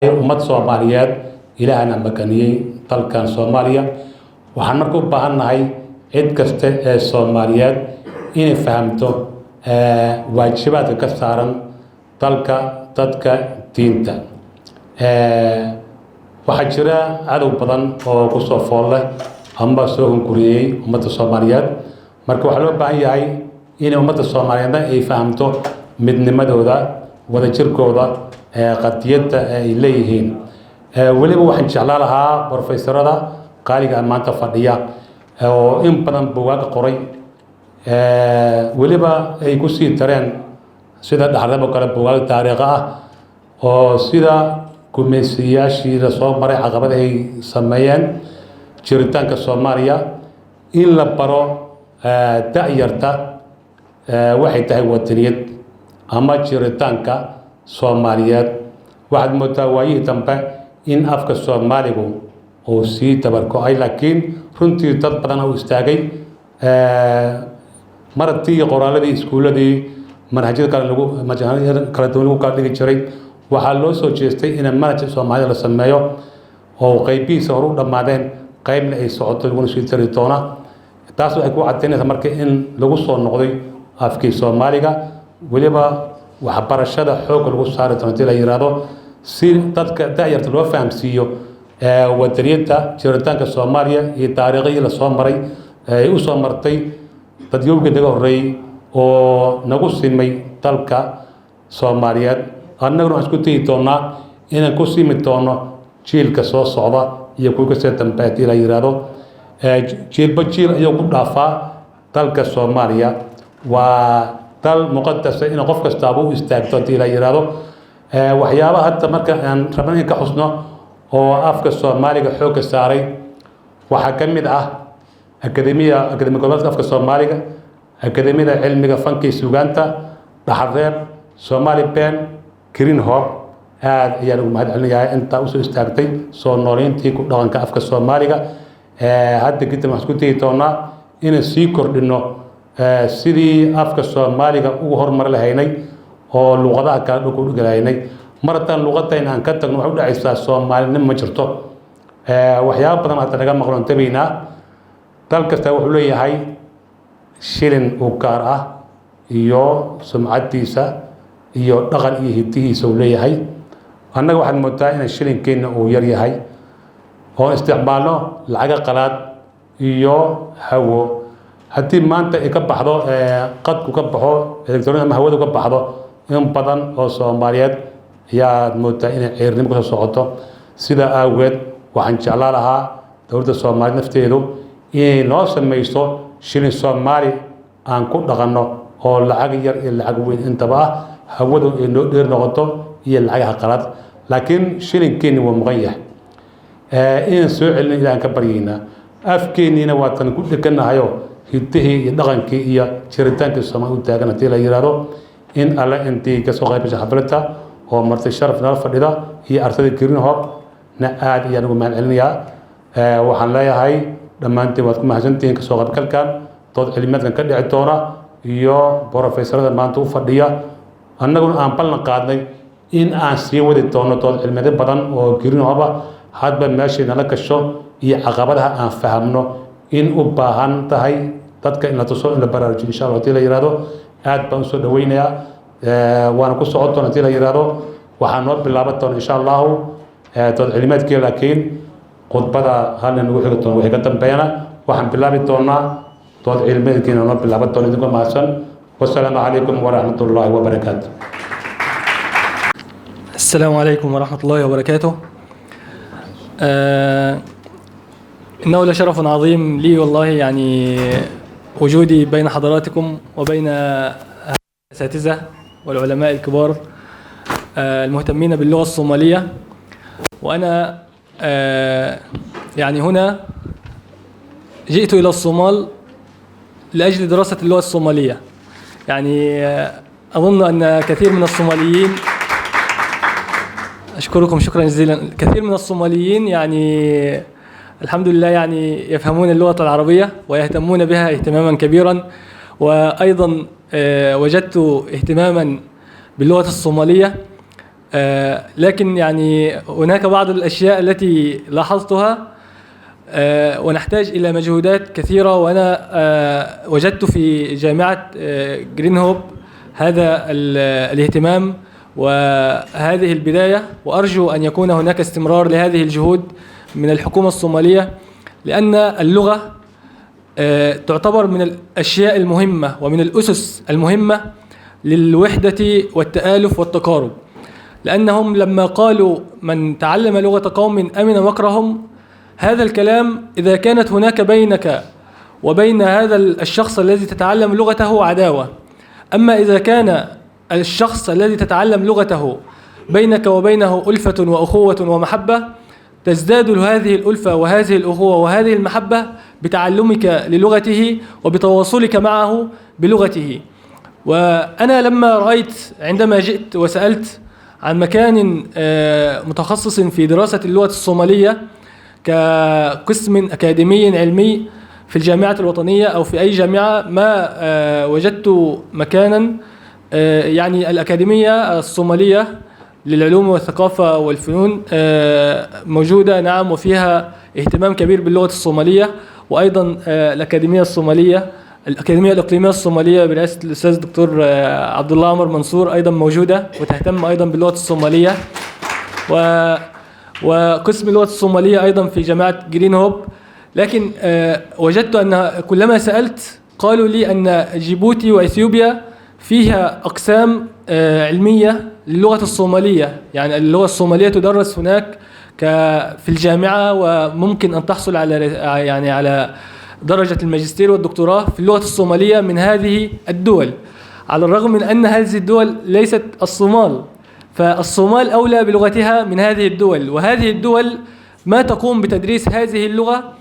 Ummad Soomaaliyeed Ilaahna makaniyey dalkan Soomaaliya. Waxaan marka u baahannahay cid kasta ee Soomaaliyeed inay fahamto waajibaadka ka saaran dalka, dadka, diinta. Waxaa jira cadow badan oo kusoo fool leh ama soo hunguriyey ummadda Soomaaliyeed. Marka waxaa loo baahan yahay inay ummadda Soomaaliyeedna ay fahamto midnimadooda, wadajirkooda, qadiyadda ay leeyihiin. Weliba waxaan jeclaa lahaa brofesorada qaaliga maanta fadhiya oo in badan buugaag qoray, weliba ay kusii dareen sida dhaxalreeb oo kale buugaag taariikh ah oo sida gumaysiyaashii lasoo maray, caqabada ay sameeyeen, jiritaanka Soomaaliya, in la baro da'yarta waxay tahay wadaniyad ama jiritaanka Soomaaliyeed. Waxaad moodaa waayihii dambe in afka Soomaaligu uu sii dabargo-ay, laakiin runtii dad badan u istaagay. Maragtii qoraaladii iskuulladii manhajyada kale lagu kala duwan lagu kala dhigi jiray, waxaa loo soo jeestay in manhaj Soomaalida la sameeyo oo qaybihiisa hore u dhammaadeen, qaybna ay socoto laguna sii dari doona. Taas waxay ku cadaynaysaa marka in lagu soo noqday afkii Soomaaliga, weliba waxbarashada xoogga lagu saari doono hadii la yiraahdo, si dadka da'yarta loo fahamsiiyo wadaniyadda, jiritaanka Soomaaliya iyo taariikhihii lasoo maray, ay u soo martay dadyowgii naga horreeyey oo nagu simay dalka Soomaaliyeed. Annaguna waxaan isku dayi doonaa inaan ku simi doono jiilka soo socda iyo kuwa kasii dambe haddii la yiraahdo. Jiilba jiil ayuu ku dhaafaa. Dalka Soomaaliya waa dal muqadasa in qof kastaaba u istaagto haddii la yiraahdo. Waxyaabaha hadda marka aan rabno in ka xusno oo afka Soomaaliga xoogga saaray waxaa ka mid ah akademiya, akademi goboleedka afka Soomaaliga, akademiyada cilmiga fanka iyo suugaanta, Dhaxalreeb, Somali PEN, Green Hope. Aad ayaan ugu mahad celinayaa intaa usoo istaagtay soo nooleyntii ku dhaqanka afka Soomaaliga. Hadda kadib waxaan isku dayi doonaa inaan sii kordhino sidii afka Soomaaliga ugu horumari lahaynay oo luqadaha kale dhulka u dhigi lahaynay. Mar haddaan luqadayna aan ka tagno, waxay u dhacaysaa Soomaalinimo ma jirto. Waxyaabo badan hadda naga maqloon tabaynaa. Dal kasta wuxuu leeyahay shilin u gaar ah iyo sumcaddiisa iyo dhaqan iyo hidihiisa uu leeyahay. Annaga waxaad moodaa in shilinkeenna uu yar yahay oo isticmaalno lacaga qalaad iyo hawo. Haddii maanta ay ka baxdo, qadku ka baxo, electronic ama hawadu ka baxdo, in badan oo Soomaaliyeed ayaad moodaa inay ceyrnimo kusoo socoto. Sidaa aageed waxaan jeclaa lahaa dowladda Soomaaliya nafteedu inay noo samayso shilin Soomaali aan ku dhaqanno oo lacag yar iyo lacag weyn intaba ah, hawadu ay noo dheer noqoto iyo lacagaha qalaad. Laakiin shilinkeenni waa maqan yahay, inaan soo celin Ilahan ka baryaynaa. Afkeenniina waa tan ku dheganahayo, hidihii iyo dhaqankii iyo jiritaankii Soomaali u taagan haddii la yiraahdo. In alle intii kasoo qayb gashay xafladda oo martay sharaf nala fadhida iyo ardayda Green Hope na aad ayaan ugu mahad celinayaa. Waxaan leeyahay dhammaantiin waad ku mahadsantihiin kasoo qaybgalkan dood cilmiyeedkan ka dhici doona iyo brofesorada maanta u fadhiya. Annaguna aan ballan qaadnay in aan sii wadi doono dood cilmiyeedyo badan oo Green Hope ah, hadba meeshay nala gasho iyo caqabadaha aan fahamno in u baahan tahay dadka in la tuso, in la baraarujiyo, insha Allah hadii la yiraahdo. Aad baan usoo dhaweynayaa, waana ku socon doona hadii la yiraahdo. Waxaa noo bilaaban doona, insha Allahu, dood cilmiyeedkii, laakiin khudbada halna nagu xigi doona. Wixii ka dambeeyana waxaan bilaabi doonaa dood cilmiyeedkiina noo bilaaban doona. Idinkoo mahadsan, wasalaamu calaykum waraxmat ullaahi wabarakaatu. السلام عليكم ورحمة الله وبركاته. إنه لشرف عظيم لي والله يعني وجودي بين حضراتكم وبين الأساتذة والعلماء الكبار المهتمين باللغة الصومالية. وأنا يعني هنا جئت إلى الصومال لأجل دراسة اللغة الصومالية. يعني أظن أن كثير من الصوماليين، أشكركم شكرا جزيلا، كثير من الصوماليين يعني الحمد لله يعني يفهمون اللغة العربية ويهتمون بها اهتماما كبيرا، وأيضا وجدت اهتماما باللغة الصومالية. لكن يعني هناك بعض الأشياء التي لاحظتها، ونحتاج إلى مجهودات كثيرة. وأنا وجدت في جامعة جرين هوب هذا الاهتمام وهذه البداية، وأرجو أن يكون هناك استمرار لهذه الجهود من الحكومة الصومالية، لأن اللغة تعتبر من الأشياء المهمة ومن الأسس المهمة للوحدة والتآلف والتقارب، لأنهم لما قالوا من تعلم لغة قوم أمن مكرهم، هذا الكلام إذا كانت هناك بينك وبين هذا الشخص الذي تتعلم لغته عداوة، أما إذا كان الشخص الذي تتعلم لغته بينك وبينه ألفة وأخوة ومحبة، تزداد هذه الألفة وهذه الأخوة وهذه المحبة بتعلمك للغته وبتواصلك معه بلغته. وأنا لما رأيت عندما جئت وسألت عن مكان متخصص في دراسة اللغة الصومالية كقسم أكاديمي علمي في الجامعة الوطنية أو في أي جامعة، ما وجدت مكانا. يعني الأكاديمية الصومالية للعلوم والثقافة والفنون موجودة، نعم، وفيها اهتمام كبير باللغة الصومالية، وأيضا الأكاديمية الصومالية، الأكاديمية الإقليمية الصومالية برئاسة الأستاذ الدكتور عبد الله عمر منصور أيضا موجودة وتهتم أيضا باللغة الصومالية، وقسم اللغة الصومالية أيضا في جامعة جرين هوب. لكن وجدت أن كلما سألت قالوا لي أن جيبوتي وإثيوبيا فيها أقسام علمية للغة الصومالية، يعني اللغة الصومالية تدرس هناك في الجامعة، وممكن أن تحصل على يعني على درجة الماجستير والدكتوراه في اللغة الصومالية من هذه الدول، على الرغم من أن هذه الدول ليست الصومال، فالصومال أولى بلغتها من هذه الدول، وهذه الدول ما تقوم بتدريس هذه اللغة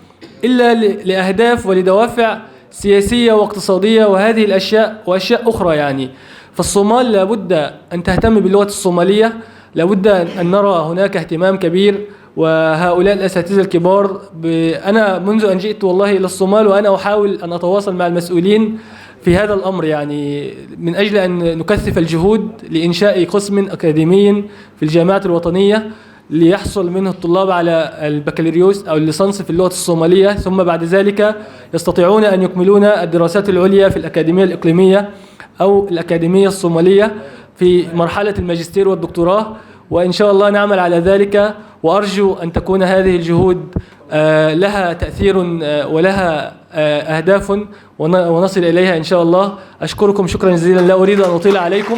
إلا لأهداف ولدوافع سياسية واقتصادية وهذه الأشياء وأشياء أخرى يعني. فالصومال لابد أن تهتم باللغة الصومالية، لابد أن نرى هناك اهتمام كبير، وهؤلاء الأساتذة الكبار أنا منذ أن جئت والله إلى الصومال وأنا أحاول أن أتواصل مع المسؤولين في هذا الأمر، يعني من أجل أن نكثف الجهود لإنشاء قسم أكاديمي في الجامعات الوطنية ليحصل منه الطلاب على البكالوريوس أو الليسانس في اللغة الصومالية، ثم بعد ذلك يستطيعون أن يكملون الدراسات العليا في الأكاديمية الإقليمية أو الأكاديمية الصومالية في مرحلة الماجستير والدكتوراه، وإن شاء الله نعمل على ذلك. وأرجو أن تكون هذه الجهود لها تأثير ولها أهداف ونصل إليها إن شاء الله. أشكركم شكرا جزيلا، لا أريد أن أطيل عليكم،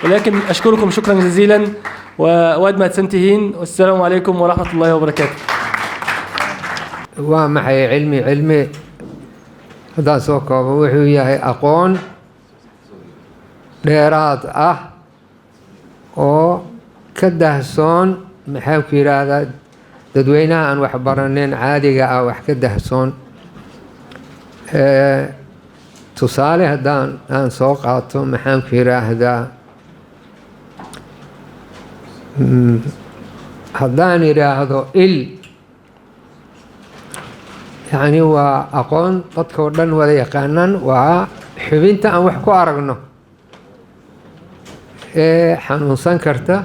ولكن أشكركم شكرا جزيلا، واد ما تسنتهين، والسلام عليكم ورحمة الله وبركاته. Waa maxay cilmi? Cilmi haddaan soo koobo, wuxuu yahay aqoon dheeraad ah oo ka dahsoon, maxaan ku yidhaahdaa, dadweynaha aan wax baranin caadiga ah, wax ka dahsoon. Tusaale haddaan aan soo qaato, maxaan ku yidhaahdaa, haddaan idhaahdo il, yacni waa aqoon dadka oo dhan wada yaqaanaan, waa xubinta aan wax ku aragno ee xanuunsan karta.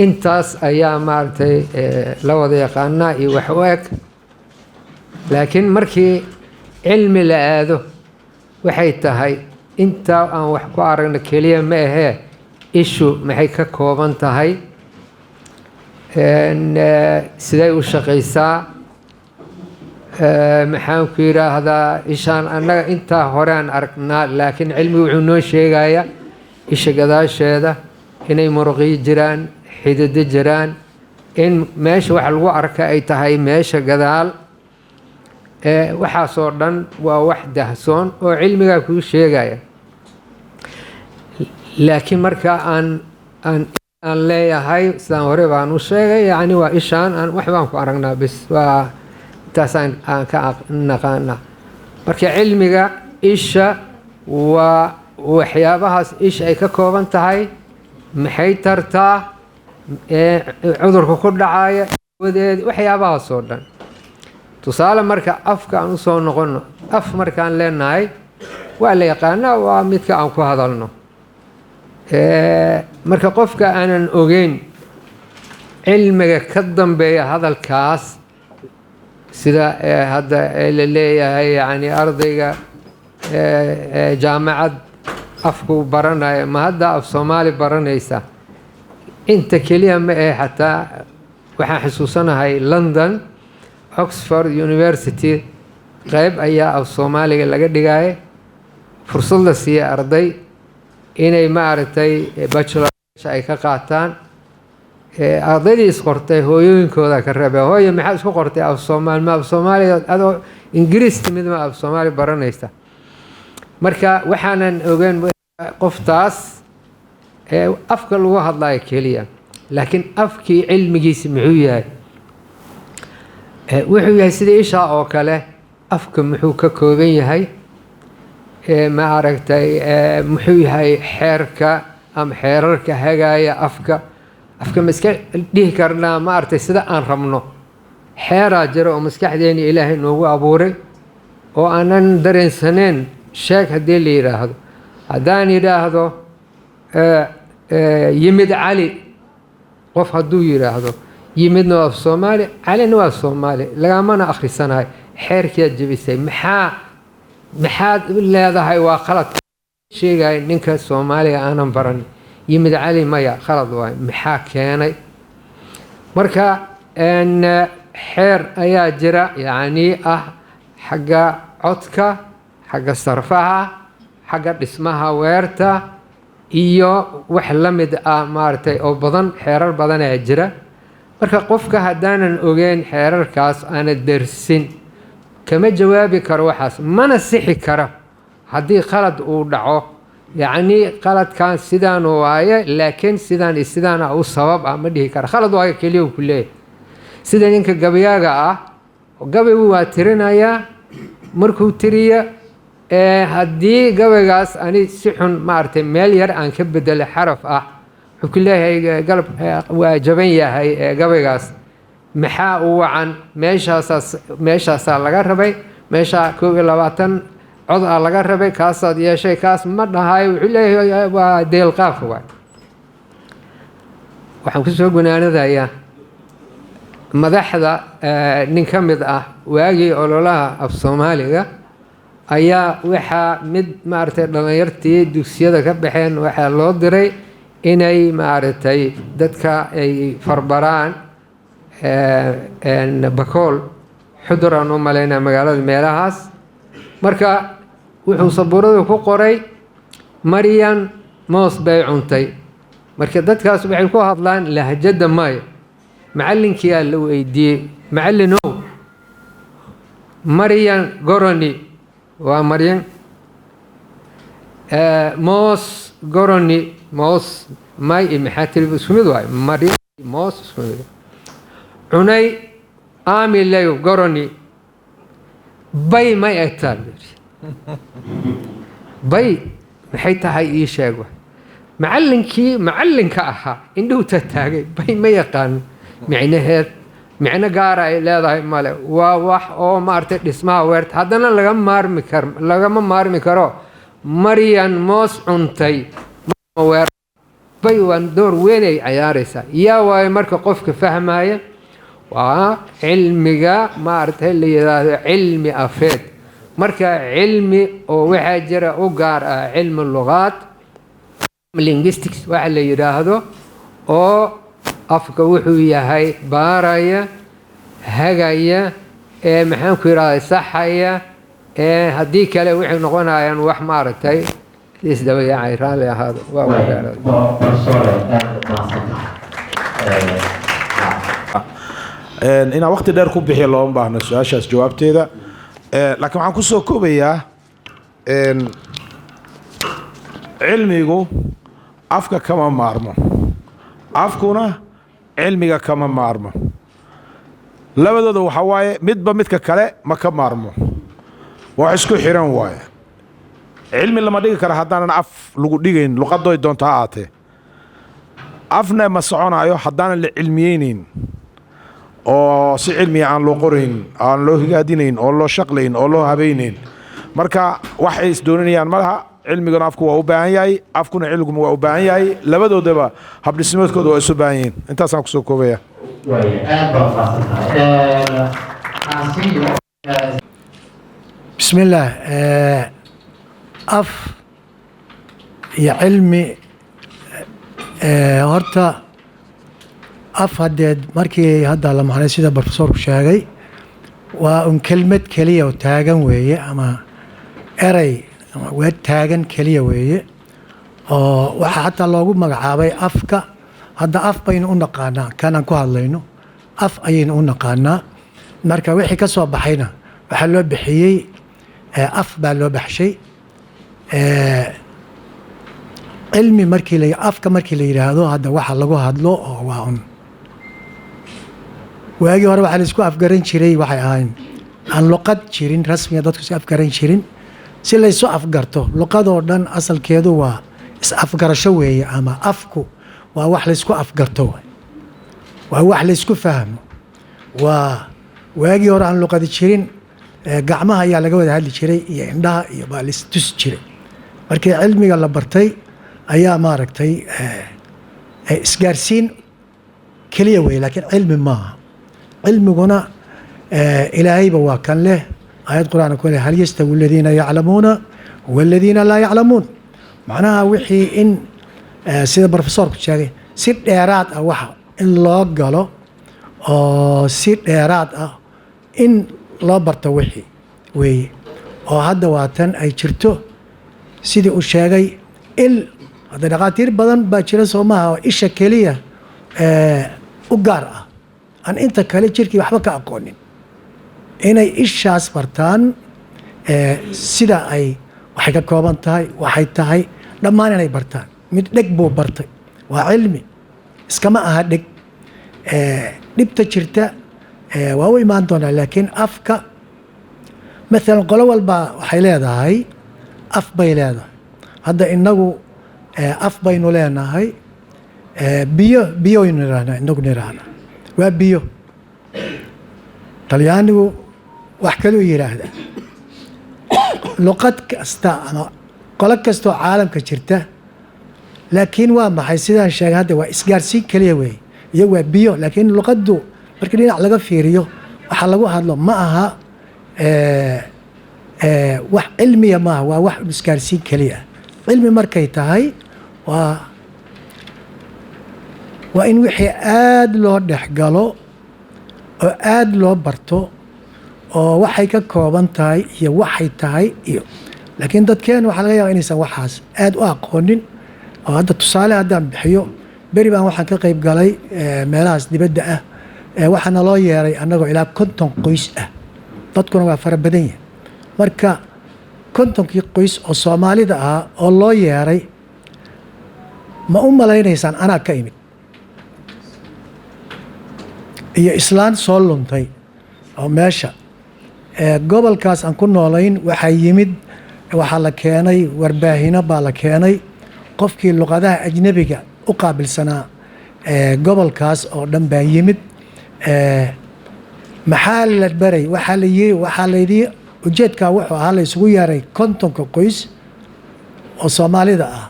Intaas ayaa maaragtay la wada yaqaanaa iyo wax u eg. Laakiin markii cilmi la aado, waxay tahay intaa aan wax ku aragno keliya ma ahee, ishu maxay ka kooban tahay, siday u shaqaysaa, maxaan ku yidhaahdaa, ishaan annaga intaa horean aragnaa, laakiin cilmigu wuxuu noo sheegayaa isha gadaasheeda inay muruqyo jiraan, xidido jiraan, in meesha wax lagu arka ay tahay meesha gadaal. Waxaasoo dhan waa wax dahsoon oo cilmigaa kuu sheegaya. Laakiin marka aan leeyahay, sidaan hore baan u sheegay, yacni waa ishaan aan wax baan ku aragnaa bis, waa intaasaan aan ka naqaanaa. Marka cilmiga isha waa waxyaabahaas isha ay ka kooban tahay, maxay tartaa, cudurka ku dhacaya wadeed, waxyaabahaas oo dhan. Tusaale, marka afka aan usoo noqono, af markaan leenahay waa la yaqaanaa, waa midka aan ku hadalno. Marka qofka aanan ogeyn cilmiga ka dambeeya hadalkaas, sida hadda la leeyahay, yani ardayga jaamacad afku baranayo, ma hadda af Soomaali baranaysa inta keliya ma ahe. Xataa waxaan xusuusanahay London, Oxford University, qeyb ayaa af Soomaaliga laga dhigaya, fursad la siiya arday inay, maaragtay, bachelor ay ka qaataan. Ardaydii isqortay hooyooyinkooda ka reebe: "Hooyo, maxaa isku qortay af Soomaali? Ma af Soomaaliga adoo Ingiriis timid ma af Soomaali baranaysa?" Marka waxaanan ogeyn qoftaas afka lagu hadlayo keliya, laakiin afkii cilmigiisi muxuu yahay? Wuxuu yahay sida ishaa oo kale. Afka muxuu ka kooban yahay? Ma aragtay, muxuu yahay xeerka ama xeerarka hagaaya afka? Afka ma iska dhihi karnaa, ma aragtay, sida aan rabno? Xeeraa jira oo maskaxdeeni Ilaahay noogu abuuray oo aanan dareensaneen. Sheeg haddii la yidhaahdo, haddaan yidhaahdo "yimid Cali", qof hadduu yidhaahdo "yimidna" waa Soomaali, "Calina" waa Soomaali, lagamana akhrisanayo. Xeerkiyaad jebisay. Maxaad u leedahay waa khalad? Sheegaya ninka Soomaaliga aanan baran "yimid Cali", maya, khalad waay. Maxaa keenay? Marka xeer ayaa jira, yacni ah xagga codka, xagga sarfaha, xagga dhismaha weerta iyo wax la mid ah, maaragtay, oo badan. Xeerar badan ayaa jira. Marka qofka haddaanan ogeyn xeerarkaas, aana dersin, kama jawaabi karo waxaas, mana sixi karo haddii khalad uu dhaco. Yacni qaladkan sidaan waaye, laakiin sidaan iyo sidaana u sabab ah ma dhihi kara. Khalad waayo keliya uu ku leeyahay. Sida ninka gabayaaga ah, gabaygu waa tirinayaa. Markuu tiriya, haddii gabaygaas ani si xun, maaragtay, meel yar aan ka bedelay xaraf ah, wuxuu ku leeyahay galab waa jaban yahay gabaygaas. Maxaa u wacan? Meeshaasaa laga rabay, meeshaa 21 cod ah laga rabay, kaasaad yeeshay. Kaas ma dhahayo, wuxuu leeyahay waa deelqaaf waay. Waxaan kusoo gunaanadayaa madaxda nin ka mid ah, waagii ololaha af Soomaaliga ayaa waxaa mid, maaragtay, dhallinyartii dugsiyada ka baxeen waxaa loo diray inay, maaragtay, dadka ay farbaraan Bakool, Xudur aan u malaynaa, magaalada meelahaas. Marka wuxuu sabuurada ku qoray "Maryan moos bay cuntay". Marka dadkaas waxay ku hadlaan lahjadda Maay. Macallinkiyaa la weydiiyey: "Macallinow, Maryan goroni waa Maryan, moos goroni, moos may iyo maxaa tiri? Isku mid waay, Maryan moos isku mid cunay aamileyo goroni bay may egtaa, bay maxay tahay? Ii sheeg." Macallinkii macallinka ahaa indhuhu taagay: "Bay ma yaqaano micnaheed, micno gaara ay leedahay male. Waa wax oo, maaragtay, dhismaha weerta. Haddana laga maarmi kar lagama maarmi karo Maryan moos cuntay weer bay waan door weyn ay cayaaraysaa." Yaa waayo marka qofka fahmaya? Waa cilmiga, maaragtay, la yidhaahdo cilmi afeed. Marka cilmi oo waxaa jira u gaar ah, cilmi luqaad, linguistics waxa la yidhaahdo, oo afka wuxuu yahay baaraya, hagaya, ee maxaan ku yidhahda, saxaya. Ee haddii kale waxay noqonayaan wax, maaragtay, isdabayaacay. Raalli ahaado, waa wadaarada. Professor, aad mahadsantahay. Inaan waqti dheer ku bixiyo looma baahno su-aashaas jawaabteeda, laakiin waxaan kusoo koobayaa cilmigu afka kama maarmo, afkuna cilmiga kama maarmo. Labadooda waxaa waaye midba midka kale ma ka maarmo, wax isku xiran waaye. Cilmi lama dhigi karo haddaanan af lagu dhigayn, luqadoy doonto ha ahaatee. Afna ma soconayo haddaanan la cilmiyeynayn oo si cilmiya aan loo qorayn, aan loo higaadinayn oo loo shaqlayn oo loo habaynayn. Marka wax ay isdoonanayaan ma laha. Cilmiguna afku waa u baahan yahay, afkuna cilmiguna waa u baahan yahay. Labadoodaba habdhismeedkooda waa isu baahan yihiin. Intaasaan kusoo koobaya. Waaya, aad baa mahadsan tahay. Aan siiyo Bismillaah. Af iyo cilmi, horta af haddeed markii hadda la macnay, sida profesorku sheegay, waa un kelmad keliya oo taagan weeye, ama erey ama weer taagan keliya weeye, oo waxaa xataa loogu magacaabay afka. Hadda af baynu u naqaanaa kanaan ku hadlayno, af ayaynu u naqaanaa. Marka wixii ka soo baxayna waxaa loo bixiyey af baa loo baxshay. Cilmi markii la afka markii la yidhaahdo, hadda waxa lagu hadlo oo waa un waagii hore waxaa la isku afgaran jiray, waxay ahayn aan luqad jirin rasmiga, dadku isku afgaran jirin. Si laysu afgarto, luqadoo dhan asalkeedu waa is-afgarasho weeye, ama afku waa wax laysku afgarto waay. Waa wax laysku fahmo. Waa waagii hore aan luqadi jirin, gacmaha ayaa laga wada hadli jiray iyo indhaha iyo baa lais tusi jiray. Markii cilmiga la bartay ayaa maaragtay isgaarsiin keliya wey, laakiin cilmi maaha. Cilmiguna ilaahayba waa kan leh aayad qur-aan ku leh: "هل يستوي الذين يعلمون والذين لا يعلمون". Macnaha wixii in sida profesorku sheegay, si dheeraad ah waxa in loo galo oo si dheeraad ah in loo barto wixii weeye, oo hadda waa tan ay jirto sidii uu sheegay il. Hadda dhakhaatiir badan baa jira, soo maaha, oo isha keliya u gaar ah, aan inta kale jirkii waxba ka aqoonin, inay ishaas bartaan, sida ay waxay ka kooban tahay, waxay tahay dhammaan inay bartaan. Mid dheg buu bartay, waa cilmi, iskama aha dheg. Dhibta jirta waa u imaan doonaa, laakiin afka maalan qolo walba waxay leedahay af bay leedahay. Hadda inagu af baynu leenahay. Biyo biyoynu nirahnaa, inagu nirahnaa waa biyo. Talyaanigu wax kaluu yidhaahdaa. Luqad kasta ama qolo kastoo caalamka jirta, laakiin waa maxay? Sidaan sheegay hadda, waa isgaarsiin keliya weeye iyo waa biyo. Laakiin luqaddu markii dhinac laga fiiriyo, waxa lagu hadlo ma aha wax cilmiya maaha, waa wax isgaarsiin keliya. Cilmi markay tahay waa in wixii aada loo dhex galo oo aada loo barto oo waxay ka kooban tahay iyo waxay tahay iyo. Laakiin dadkeen waxaa laga yaaba inaysan waxaas aada u aqoonin. Oo hadda tusaale haddaan bixiyo, beri baan waxaan ka qayb galay meelahaas dibadda ah. Waxaa naloo yeeray annagoo ilaa 50 qoys ah, dadkuna waa fara badan yahay. Marka 50kii qoys oo Soomaalida ahaa oo loo yeeray, ma u malaynaysaan anaa ka imid iyo islaan soo luntay oo meesha gobolkaas aan ku noolayn? Waxaa yimid, waxaa la keenay warbaahino baa la keenay, qofkii luqadaha ajnebiga u qaabilsanaa gobolkaas oo dhan baa yimid. Maxaa la baray? Waxaa la yiri, waxaa laydii ujeedkaa wuxuu ahaa la isugu yeeray 50ka qoys oo Soomaalida ah.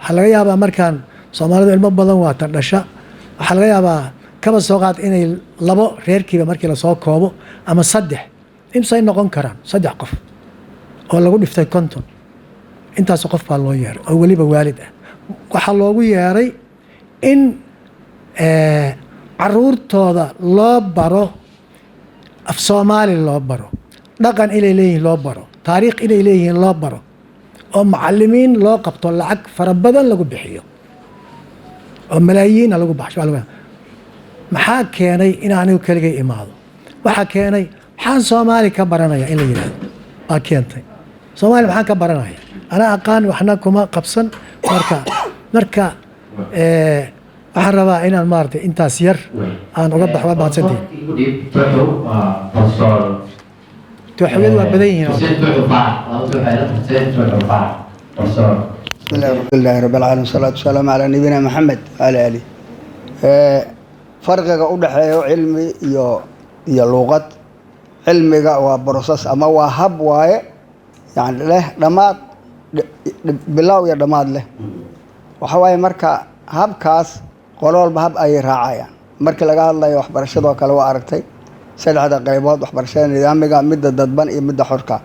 Waxaa laga yaabaa markaan Soomaalidu ilmo badan waatan dhasha, waxaa laga yaabaa kaba soo qaad inay labo reerkiiba markii lasoo koobo ama saddex, imsay noqon karaan? Saddex qof oo lagu dhiftay 50, intaasoo qof baa loo yeeray oo weliba waalid ah. Waxaa loogu yeeray in caruurtooda loo baro af Soomaali, loo baro dhaqan inay leeyihiin, loo baro taariikh inay leeyihiin, loo baro oo macalimiin loo qabto, lacag fara badan lagu bixiyo oo malaayiina lagu baxsho. Maxaa keenay in anigu keligay imaado? Waxaa keenay maxaan Soomaali ka baranaya in la yidhahdo baa keentay. Soomaali maxaan ka baranaya? Anaa aqaan, waxna kuma qabsan. Marka waxaan rabaa inaan maaragtay intaas yar aan uga baxo. Waa mahadsantihin. Tooxyadu waa badan yihiin. بسم الله الحمد لله رب العالمين، والصلاة والسلام على نبينا محمد وعلى آله. Farqiga u dhexeeyo cilmi iyo luqad: cilmiga waa process ama waa hab waaye, yani leh dhammaad. Bilow iyo dhammaad leh. Waxa waaye marka habkaas qolo walba hab ayay raacayaan. Markii laga hadlayo waxbarashadoo kale, waa aragtay saddexda qaybood: waxbarashada nidaamiga, midda dadban iyo midda xorka.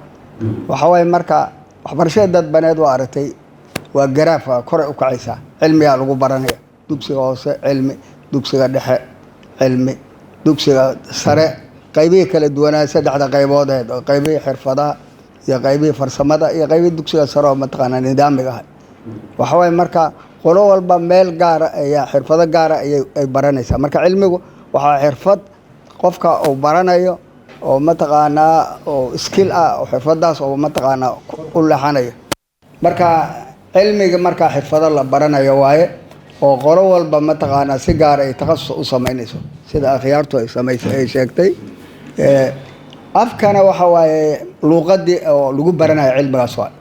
Waxa waaye marka waxbarashada dadbaneed, waa aragtay, waa garaafka koray u kacaysaa, cilmigaa lagu baranaya. Dugsiga hoose cilmi, dugsiga dhexe cilmi, dugsiga sare qaybihii kala duwanaa, saddexda qayboodeed oo qaybihii xirfadaha iyo qaybihii farsamada iyo qaybihii dugsiga sare oo mataqaanaa nidaamiga ah. Waxa waaye marka qolo walba meel gaara ayaa xirfado gaara ayay ay baranaysaa. Marka cilmigu waxaa xirfad qofka uu baranayo oo mataqaanaa oo skill ah oo xirfadaas oo mataqaanaa u leexanayo. Marka cilmiga markaa xirfado la baranayo waaye oo qolo walba mataqaanaa si gaar ay takhasus u samaynayso, sida akhyaartu ay samaysay, ay sheegtay. Afkana waxa waaye luuqadii oo lagu baranayo cilmigaas waay.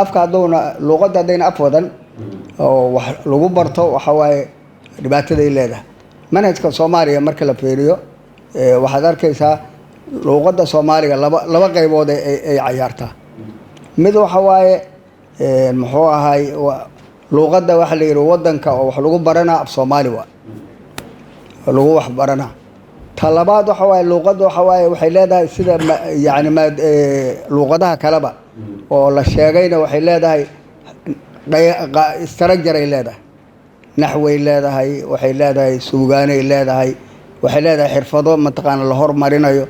Afka haddowna luuqadda haddayna af wadan oo wax lagu barto, waxa waaye dhibaataday leedahay. Manhajka Soomaaliya marka la fiiriyo, waxaad arkaysaa luuqadda Soomaaliga laba qaybood ay cayaartaa. Mid waxa waaye, muxuu ahay, luuqadda waxa la yidhi waddanka oo wax lagu baranaa af Soomaali waa lagu wax baranaa. Ta labaad waxa waaye luuqadda waxa waaye waxay leedahay sida yani luuqadaha kaleba oo la sheegayna, waxay leedahay structure ay leedahay, naxway leedahay, waxay leedahay suugaanay leedahay, waxay leedahay xirfado mataqaana la hormarinayo.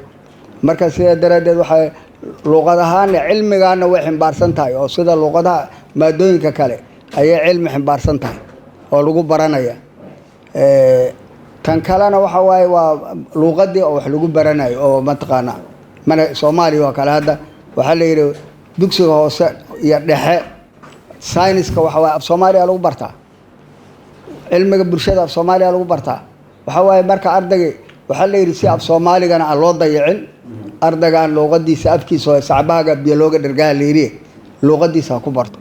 Marka sidaa daraaddeed waxay luuqad ahaana cilmigaana way ximbaarsan tahay oo sida luuqadaha maadooyinka kale ayay cilmi ximbaarsan tahay oo lagu baranaya. Tan kalena waxa waaye waa luuqadii oo wax lagu baranayo oo mataqaana mana Soomaaliya oo kale hadda waxaa la yidhi dugsiga hoose iyo dhexe sayniska waxa waaye af Soomaaliya lagu bartaa, cilmiga bulshada af Soomaaliya lagu bartaa. Waxa waaye marka ardayga waxaa la yidhi si af Soomaaligana aan loo dayicin, ardaygaan luuqadiisa afkiisa oo sacbahaga biyo looga dhergaha la yidhi luuqadiisa ha ku barto.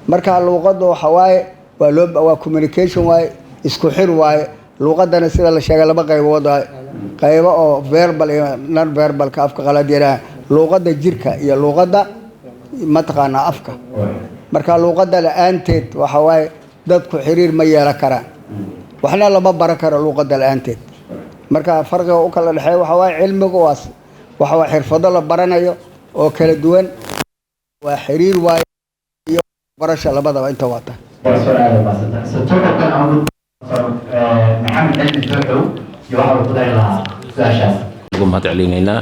Marka luuqadda waxa waaye waa loo waa communication waaye, isku xir waaye. Luuqadana sida la sheegay laba qaybood waaye: qaybo oo verbal iyo non verbalka afka qalaad yidhaha, luuqadda jirka iyo luuqadda mataqaanaa afka. Marka luuqadda la-aanteed waxa waaye dadku xiriir ma yeelan karaan, waxna lama baran karo luuqadda la-aanteed. Marka farqiga u kala dhexeeya waxa waaye cilmigu waa waxa waa xirfado la baranayo oo kala duwan, waa xiriir waaye iyo barasha, labadaba inta waata. Professor, aad mahadsantahay. Tuxukan aan Maxamed Cilmi Tuxu iyo waxa uu ku dari lahaa su-aashaas. Ugu mahad celinaynaa,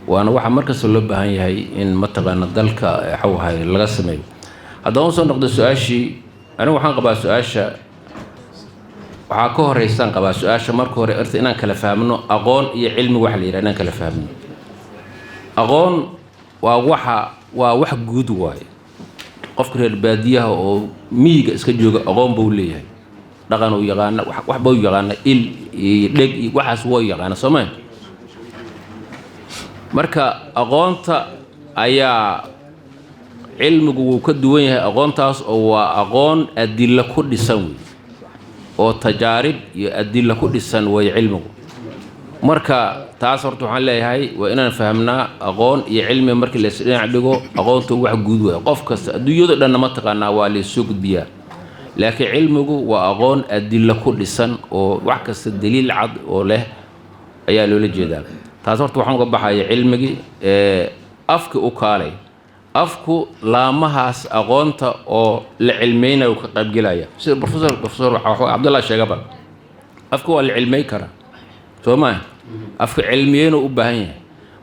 waana waxaa markasta loo baahan yahay in mataqaana dalka waxawahay laga sameeyo. Haddaba usoo noqdo su-aashii, anigu waxaan qabaa su-aasha waxaa ka horeysaan qabaa su-aasha marka hore horta inaan kala fahmno aqoon iyo cilmi. Waxa la yidhaha inaan kala fahmno, aqoon waa waxa waa wax guud waaye. Qofka reer baadiyaha oo miyiga iska jooga aqoon buu leeyahay, dhaqan uu yaqaana, wax buu yaqaana, il iyo dheg iyo waxaas wuu yaqaana, soo ma? Marka aqoonta ayaa cilmigu wuu ka duwan yahay aqoontaas, oo waa aqoon adilo ku dhisan wey, oo tajaarib iyo adilo ku dhisan way cilmigu. Marka taas horta waxaan leeyahay waa inaan fahamnaa aqoon iyo cilmi markii la isdhinac dhigo. Aqoontu wax guud waay, qof kasta adduunyado dhanna ma taqaanaa waa laysoo gudbiyaa, laakiin cilmigu waa aqoon adilo ku dhisan oo wax kasta daliil cad oo leh ayaa loola jeedaa. Taas horta waxaan uga baxaya cilmigii. Afki u kaalay, afku laamahaas aqoonta oo la cilmeynayo ka qaybgelaya, sida professor Cabdullah sheegaba, afku waa la cilmey karaa, soo maa? Afka cilmiyeynu u baahan yahay.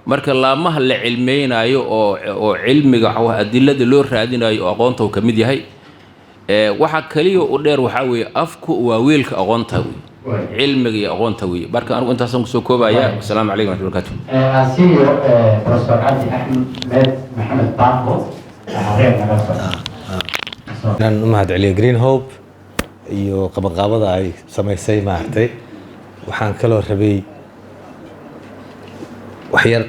Marka laamaha la cilmeynaayo oo cilmiga waxa adilada loo raadinayo oo aqoonta uu ka mid yahay. Waxa kaliya u dheer waxaa weeye afku waa weelka aqoonta wey, cilmiga iyo aqoonta wey. Marka anigu intaasaan kusoo koobaya. Asalaamu calaykum waraxmatullahi wabarakaatu. Aan siiyo Professor Cabdi Axmed Maxamed Baafo, reer naga socda. Inaan u mahad celiyo Green Hope iyo qabanqaabada ay samaysay. Maaragtay, waxaan kaloo rabay wax yar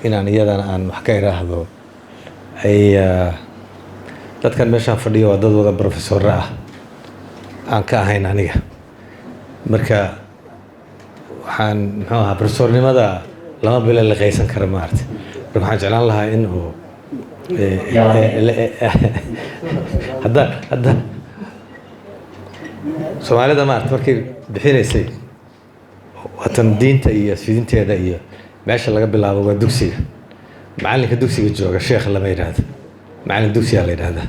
inaan iyadana aan wax ka iraahdo. Ay dadkan meeshaan fadhiyo waa dad wada professorra ah, aan ka ahayn aniga. Marka waxaan, muxuu ahaa, professornimada lama bilo liqaysan karo, maaragtay. Marka waxaan jeclaan lahaa in uu Hadda Soomaalida maarata markay bixinaysay waatan diinta iyo fidinteeda iyo meesha laga bilaabo waa dugsiga. Macalinka dugsiga jooga sheekh lama yidhaahdo, macalin dugsigaa la yidhahdaa.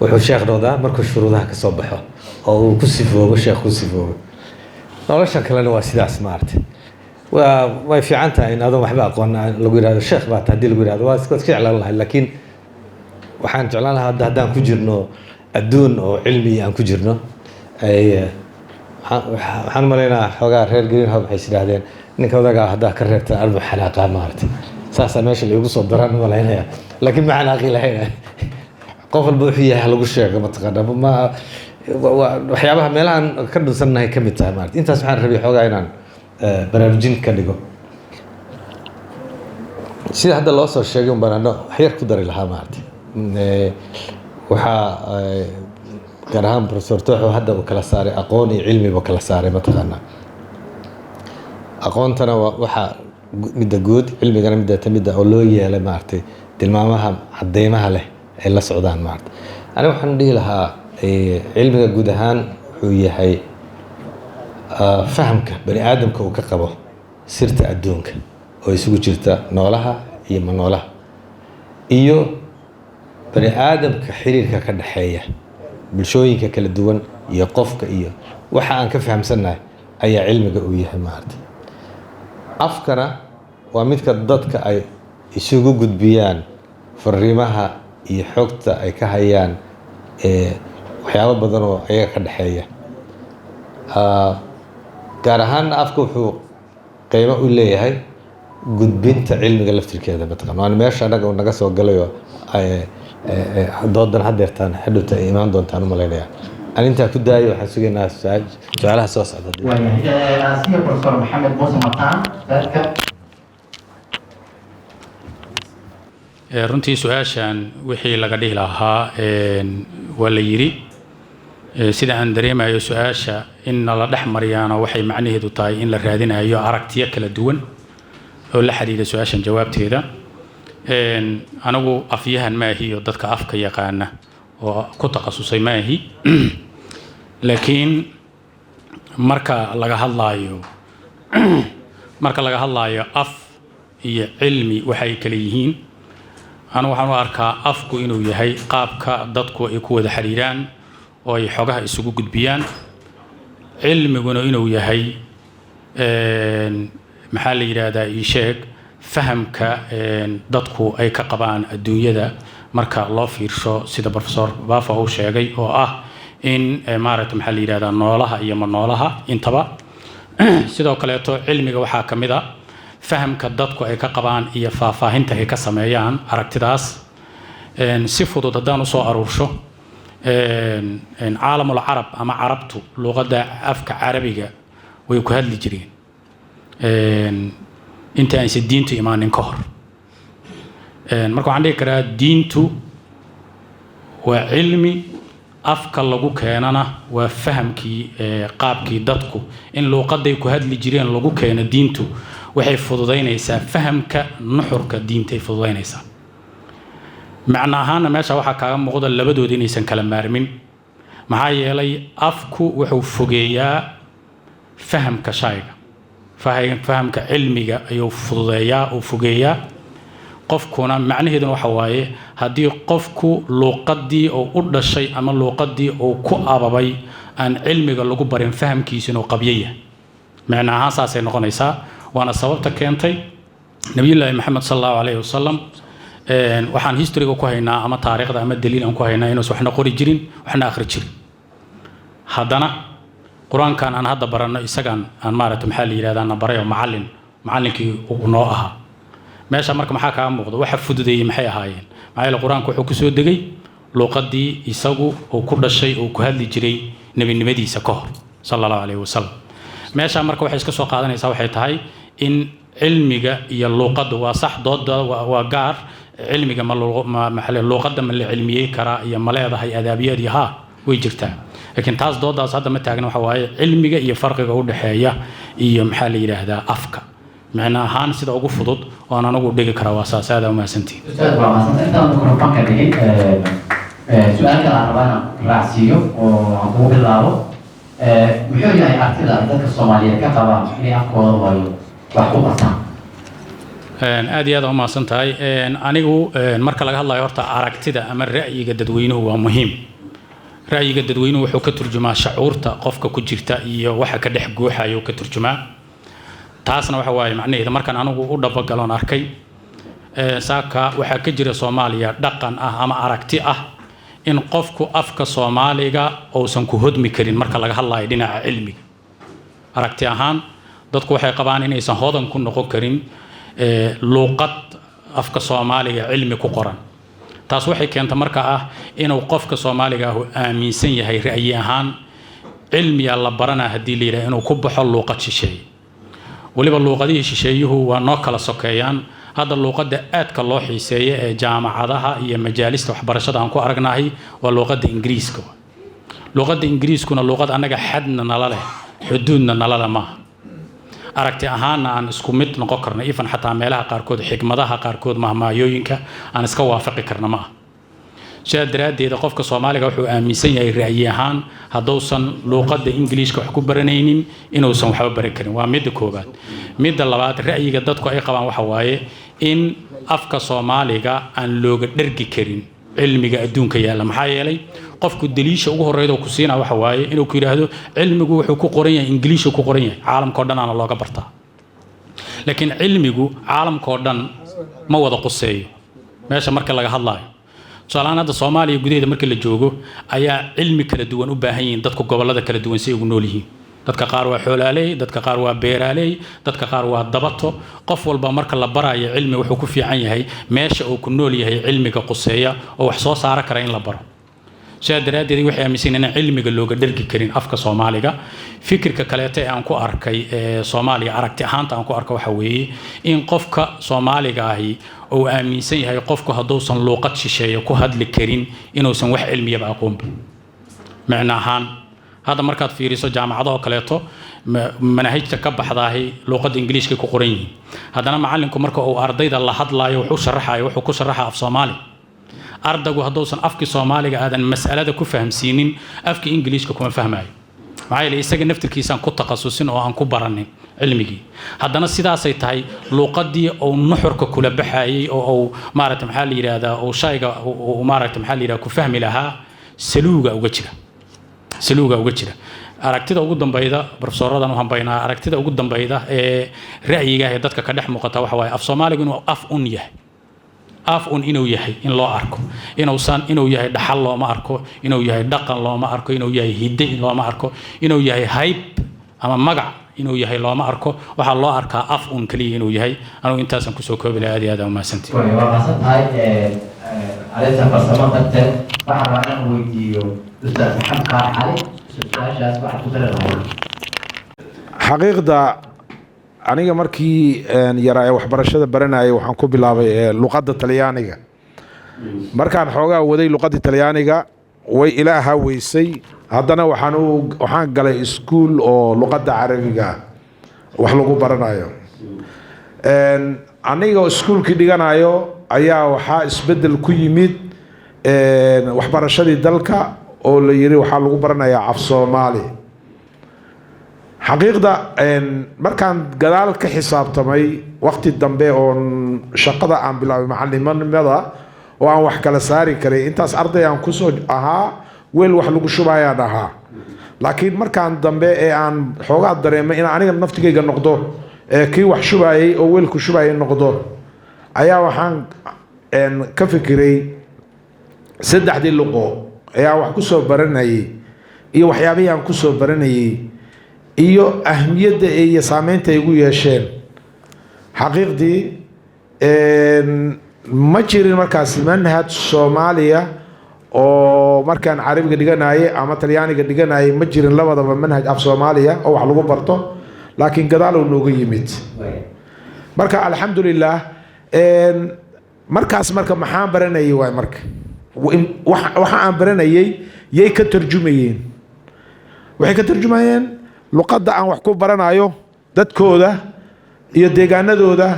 Wuxuu sheekh noqdaa markuu shuruudaha ka soo baxo oo uu ku sifoobo, sheekh ku sifoobo. Noloshan kalena waa sidaas maarata. Way fiican tahay in adoon waxba aqoon lagu yidhahdo sheekh baa tahay. Haddii lagu yidhahdo waa iska jeclaan lahay, laakiin waxaan jeclaan lahaa hadda haddaan ku jirno adduun oo cilmi aan ku jirno ay waxaan malaynayaa xoogaa reer Green Hope waxay is yidhaahdeen ninka odagaa haddaa ka reebtaan arbu xanaaqaa maarata, saasaa meesha la igu soo daraan u malaynaya, laakiin ma xanaaqi lahayn. Qof walba wuxuu yahay ha lagu sheego mataqaana. Ma waxyaabaha meelahan ka dhunsannahay ka mid tahay maarata. Intaas waxaan rabay xoogaa inaan baraarujin ka dhigo. Sida hadda loo soo sheegay un baan ano wax yar ku dari lahaa maarata. Waxaa gaar ahaan Professor Tooxo hadda uu kala saaray aqoon iyo cilmi buu kala saaray mataqaanaa. Aqoontana waa waxa midda guud, cilmigana midda midda oo loo yeelay maaragtay tilmaamaha cadeymaha leh ay la socdaan maaragtay. Aniga waxaan dhihi lahaa cilmiga guud ahaan wuxuu yahay fahamka bani aadamka uu ka qabo sirta adduunka oo isugu jirta noolaha iyo manoolaha iyo bani aadamka xiriirka ka dhexeeya bulshooyinka kala duwan iyo qofka iyo waxa aan ka fahamsannahay ayaa cilmiga uu yahay maaragtay. Afkana waa midka dadka ay isugu gudbiyaan fariimaha iyo xogta ay ka hayaan waxyaabo badan oo ayaga ka dhexeeya. Gaar ahaan afka wuxuu qiimo u leeyahay gudbinta cilmiga laftirkeeda mataqaan. Waana meesha annaga uu naga soo galayo doodan haddeertaan xidhowta ay imaan doontaan u malaynaya. Aan intaa ku daayo, waxaan sugaynaa su-aalaha soo socda. Waayahay, asiya Professor Maxamed Muuse Mataan dadka. Runtii su-aashan wixii laga dhihi lahaa waa la yidhi. Sida aan dareemayo su-aasha in nala dhex mariyaana waxay macnaheedu tahay in la raadinayo aragtiyo kala duwan oo la xiriira su-aashan jawaabteeda. Anigu afyahan maahi oo dadka afka yaqaana oo ku takhasusay maahi, laakiin marka laga hadlaayo af iyo cilmi waxay kala yihiin, anigu waxaan u arkaa afku inuu yahay qaabka dadku ay ku wada xiriiraan oo ay xogaha isugu gudbiyaan, cilmiguna inuu yahay maxaa la yidhaahdaa ii sheeg fahamka dadku ay ka qabaan adduunyada marka loo fiirsho, sida Professor Bafa uu sheegay oo ah in maaragta maxaa la yidhahdaa noolaha iyo manoolaha intaba. Sidoo kaleeto cilmiga waxaa ka mid a fahamka dadku ay ka qabaan iyo faahfaahinta ay ka sameeyaan aragtidaas. Si fudud haddaan usoo aruursho, caalamul carab ama carabtu luqadda afka carabiga way ku hadli jireen inta aysan diintu imaanin ka hor. Marka waxaan dhihi karaa diintu waa cilmi, afka lagu keenana waa fahamkii qaabkii dadku in luuqaday ku hadli jireen lagu keeno diintu waxay fududaynaysaa fahamka nuxurka diintay fududaynaysaa. Macno ahaana meesha waxaa kaaga muuqda labadooda inaysan kala maarmin, maxaa yeelay afku wuxuu fogeeyaa fahamka shayga, fahamka cilmiga ayuu fududeeyaa uu fogeeyaa qofkuna. Macnaheeduna waxa waaye haddii qofku luuqadii uu u dhashay ama luuqadii uu ku ababay aan cilmiga lagu barin, fahamkiisu inuu qabyo yahay. Macno ahaan saasay noqonaysaa, waana sababta keentay Nabiyullaahi Maxamed sal Allahu calayhi wasalam waxaan historyga ku haynaa ama taariikhda ama daliil aan ku haynaa inuusan waxna qori jirin waxna akhri jirin, haddana qur-aankan aan hadda baranno isagaan aan maaragta maxaa la yidhahdaa na baray oo macallinkii uu noo ahaa. Meesha marka maxaa kaaga muuqda? Waxa fududeeyey maxay ahaayeen? Maxaa yeele qur-aanku wuxuu kusoo degay luuqadii isagu uu ku dhashay uu ku hadli jiray nebinimadiisa ka hor sala Allahu calayhi wasalam. Meesha marka waxay iska soo qaadanaysaa waxay tahay in cilmiga iyo luuqaddu waa sax, dooda waa gaar. Cilmiga ma luuqadda ma la cilmiyey karaa iyo ma leedahay adaabiyad iyo haa way jirtaa, laakiin taas doodaas hadda ma taagna. Waxa waaye cilmiga iyo farqiga u dhexeeya iyo maxaa la yidhaahdaa afka. Micno ahaan, sida ugu fudud oo aan anigu dhigi karaa waa saas. Aad umahadsantihin. Ustaad, waa mahadsan. Intaan mikrofoonka dhigin, su-aal kale aan rabaa inaan raacsiiyo oo aan kugu bilaabo. Muxuu yahay artida ay dadka Soomaaliyeed ka qabaan inay afkooda hooyo wax ku bartaan? Aad iyo aad aa umahadsan tahay. Anigu marka laga hadlayo horta aragtida ama ra'yiga dadweynuhu waa muhiim. Ra'yiga dadweynuhu wuxuu ka turjumaa shacuurta qofka ku jirta iyo waxa ka dhex guuxayo ka turjumaa. Taasna waxa waaye macnaheeda, markaan anigu u dhabagaloon arkay, saaka waxaa ka jira Soomaaliya dhaqan ah ama aragti ah in qofku afka Soomaaliga uusan ku hodmi karin marka laga hadlayo dhinaca cilmiga. Aragti ahaan, dadku waxay qabaan inaysan hodan ku noqon karin luuqad afka Soomaaliga cilmi ku qoran. Taas waxay keenta marka ah inuu qofka Soomaaliga ahu aaminsan yahay ra'yi ahaan cilmiya la baranaa haddii la yidhaha inuu ku baxo luuqad shisheeye. Weliba luuqadihii shisheeyuhu waa noo kala sokeeyaan. Hadda luuqadda aadka loo xiiseeya ee jaamacadaha iyo majaalista waxbarashada aan ku aragnahay waa luuqadda Ingiriiska. Luuqadda Ingiriiskuna luuqad annaga xadna nala leh, xuduudna nala leh maaha. Aragti ahaanna aan isku mid noqon karno, ifan xataa meelaha qaarkood, xikmadaha qaarkood, mahmaayooyinka aan iska waafaqi karna ma aha. Sidaa daraaddeed, qofka Soomaaliga wuxuu aaminsan yahay ra'yi ahaan hadduusan luuqadda Ingiliishka wax ku baranaynin inuusan waxba baran karin. Waa midda koowaad. Midda labaad, ra'yiga dadku ay qabaan waxa waaye in afka Soomaaliga aan looga dhergi karin cilmiga adduunka yaalla. Maxaa yeelay, qofku daliisha ugu horreyda ku siinaa waxa waaye inuu ku yidhaahdo cilmigu wuxuu ku qoran yahay Ingiliishu ku qoran yahay, caalamka oo dhan aana looga bartaa. Laakiin cilmigu caalamka oo dhan ma wada quseeyo. Meesha marka laga hadlaayo, tusaalahaan hadda Soomaaliya gudaheeda marka la joogo, ayaa cilmi kala duwan u baahan yihiin dadku gobollada kala duwan si ay ugu nool yihiin. Dadka qaar waa xoolaaley, dadka qaar waa beeraaley, dadka qaar waa dabato. Qof walba marka la barayo cilmi, wuxuu ku fiican yahay meesha uu ku nool yahay cilmiga quseeya oo wax soo saaro kara in la baro. Sidaa daraaddeed, waxay aaminsan inaan cilmiga looga dhergi karin afka Soomaaliga. Fikirka kaleeto ee aan ku arkay ee Soomaaliya aragti ahaanta aan ku arko waxa weeye in qofka Soomaaliga ahi uu aaminsan yahay qofku hadduusan luuqad shisheeye ku hadli karin inuusan wax cilmiyaba aqoonba. Micno ahaan, hadda markaad fiiriso jaamacadaha oo kaleeto, manaahijta ka baxdaahi luuqadda Ingiliishka ku qoran yihiin. Haddana macallinku marka uu ardayda la hadlaayo, wuxuu sharaxayo, wuxuu ku sharaxa af Soomaali. Ardaygu hadduusan afkii Soomaaliga aadan mas'alada ku fahamsiinin, afkii Ingiliishka kuma fahmayo. Maxaa yeelay, isaga naftirkiisaan ku takhasusin oo aan ku baranin cilmigii. Haddana sidaasay tahay, luuqadii uu nuxurka kula baxayay oo uu, maaragta maxaa la yidhaahdaa, uu shayga uu, maaragta maxaa la yidhahdaa, ku fahmi lahaa, saluuga uga jira, saluuga uga jira. Aragtida ugu dambayda, profesoradan u hambaynaa, aragtida ugu dambayda ee ra'yiga ee dadka ka dhex muuqata waxa waaye af Soomaaligu inuu af un yahay, af un inuu yahay in loo arko, inuusan inuu yahay dhaxal looma arko, inuu yahay dhaqan looma arko, inuu yahay hidde looma arko, inuu yahay hayb ama magac inuu yahay looma arko. Waxaa loo arkaa af un keliya inuu yahay. Anugu intaasaan kusoo koobi lahaa. Aad iyo aad aa umahadsantihi. Waa mahadsan tahay. Arrinta farsamo darteed, waxaan rabaa inaan weydiiyo Ustaad Maxamed Faarax Cali su-aashaas. Waxaad ku dari lahayd? Xaqiiqda, aniga markii yaraa ee waxbarashada baranayay, waxaan ku bilaabay luqadda Talyaaniga. Markaan xoogaa waday luqadda Talyaaniga, way ila ahaa weysay. Haddana waxaan galay iskuul oo luqadda Carabiga wax lagu baranayo. Aniga iskuulkii dhiganayo ayaa waxaa isbeddel ku yimid waxbarashadii dalka oo la yiri waxaa lagu baranayaa af Soomaali. Xaqiiqda, markaan gadaal ka xisaabtamay, waqti dambe oon shaqada aan bilaabay macalimanimada oo aan wax kala saari karay, intaas arday aan kusoo ahaa weel wax lagu shubayaan ahaa. Laakiin markaan dambe ee aan xoogaa dareemay in aniga naftigayga noqdo ee kii wax shubayay oo weelku shubayay noqdo, ayaa waxaan ka fikiray saddexdii luqo ee aan wax kusoo baranayay iyo waxyaabihii aan kusoo baranayay iyo ahmiyadda iyo saameynta ay igu yeesheen. Xaqiiqdii, ma jirin markaas manhaj Soomaaliya oo markaan Carabiga dhiganayay ama Talyaaniga dhiganayay, ma jirin labadaba manhaj af Soomaaliya oo wax lagu barto, laakiin gadaal uu nooga yimid. Marka alxamdulilah, markaas marka maxaan baranayay? Waay marka waxa aan baranayay yay ka tarjumayeen? Waxay ka tarjumayeen luqadda aan wax ku baranayo dadkooda. Iyo deegaanadooda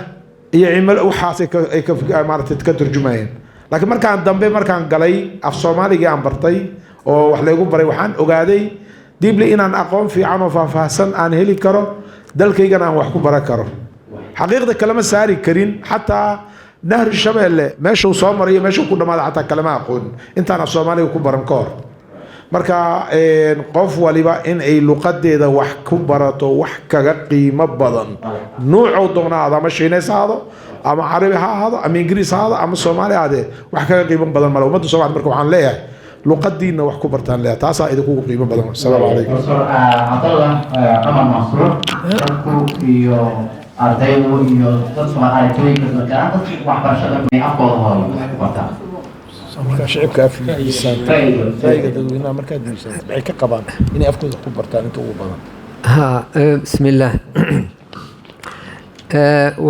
iyo cimilo, waxaasay ay ka maaragtay ka turjumayeen. Laakiin markaan dambe, markaan galay af Soomaaligii aan bartay oo wax laygu baray, waxaan ogaaday dibli inaan aqoon fiican oo faahfaahsan aan heli karo, dalkaygana aan wax ku baran karo. Xaqiiqda kalama saari karin, xataa Nahri Shabeelle meeshuu soo marayo, meeshuu ku dhamaada, xataa kalama aqoon intaan af Soomaaliga ku baran ka hor. Marka qof waliba in ay luqadeeda wax ku barato, wax kaga qiimo badan nuucuu doona ahaado, ama Shiineys ha ahaado, ama Carabi ha ahaado, ama Ingiriis ha ahaado, ama Soomaali ha ahaadee, wax kaga qiimo badan male. Ummadda Soomaliya marka waxaan leeyahay, luqadiina wax ku bartaan leeyahay, taasaa idinkugu qiimo badan. Asalaamu calaykum. Professor Cabdallah Cumar Mansuur, dadku iyo ardaydu iyo dad Soomaali gaar dadka waxbarashada inay afkooda hooyo wax ku bartaan. Markaa shicibka afkiisaan, ra'yiga dadweynaha markaad weydiisaan, maxay ka qabaan inay afkooda ku bartaan inta ugu badan? Ha, بسم الله.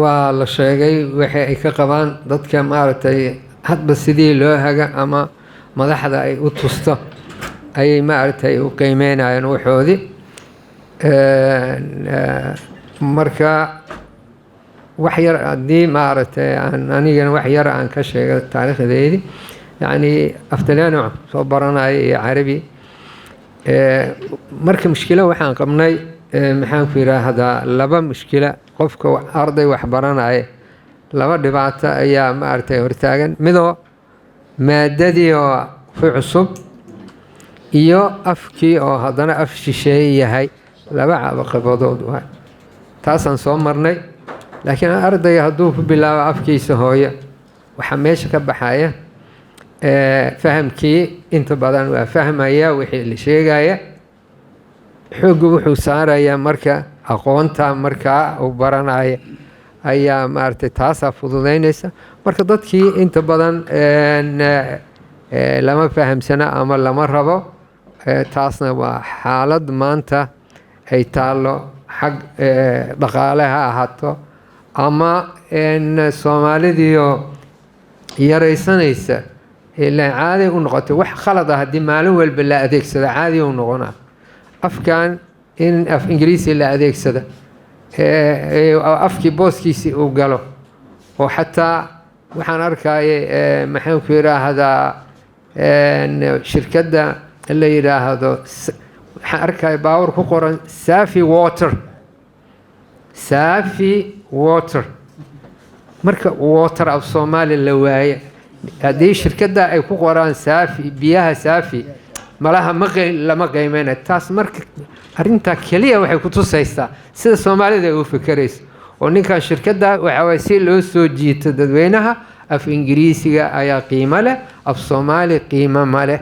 Waa la sheegay wixii ay ka qabaan dadka, maaragtay, hadba sidii loo haga ama madaxda ay u tusto ayay, maaragtay, u qiimeynayaan waxoodii. Marka wax yar haddii, maaragtay, aan anigana wax yar aan ka sheego taariikhdeydii, yacni aftalyaani waxaan soo baranaya iyo Carabi. Marka mushkilo waxaan qabnay, maxaan ku yidhaahdaa, laba mushkila. Qofka arday wax baranaya laba dhibaato ayaa, maaragtay, hortaagan: midoo maadadii oo ku cusub iyo afkii oo haddana af shisheeye yahay. Laba caqabadood waay, taasaan soo marnay. Laakiin ardayga hadduu ku bilaabo afkiisa hooyo, waxaa meesha ka baxaya fahamkii inta badan waa fahmaya wixii la sheegaya, xoogga wuxuu saarayaa marka aqoonta markaa uu baranaya ayaa, maaragtay, taasaa fududeynaysa. Marka dadkii inta badan lama fahamsana ama lama rabo. Taasna waa xaalad maanta ay taallo, xag dhaqaale ha ahaato ama Soomaalidiioo yaraysanaysa ilaa caaday u noqotay wax khalad ah. Haddii maalin walba la adeegsado, caadi u noqonaa. Afkan in af Ingiriisi la adeegsado, afkii booskiisii uu galo, oo xataa waxaan arkayay, maxaan ku yidhaahdaa, shirkadda la yidhaahdo, waxaan arkaya baawar ku qoran Safi Water, Safi Water. Marka water af Soomaali la waaye, haddii shirkadda ay ku qoraan Saafi, biyaha Saafi, malaha ma lama qiimeynayo taas. Marka arrintaa keliya waxay ku tusaysaa sida Soomaalida ay u fikerayso, oo ninkan shirkadda waxa waye si loo soo jiito dadweynaha, af Ingiriisiga ayaa qiimo leh, af Soomaali qiimo ma leh.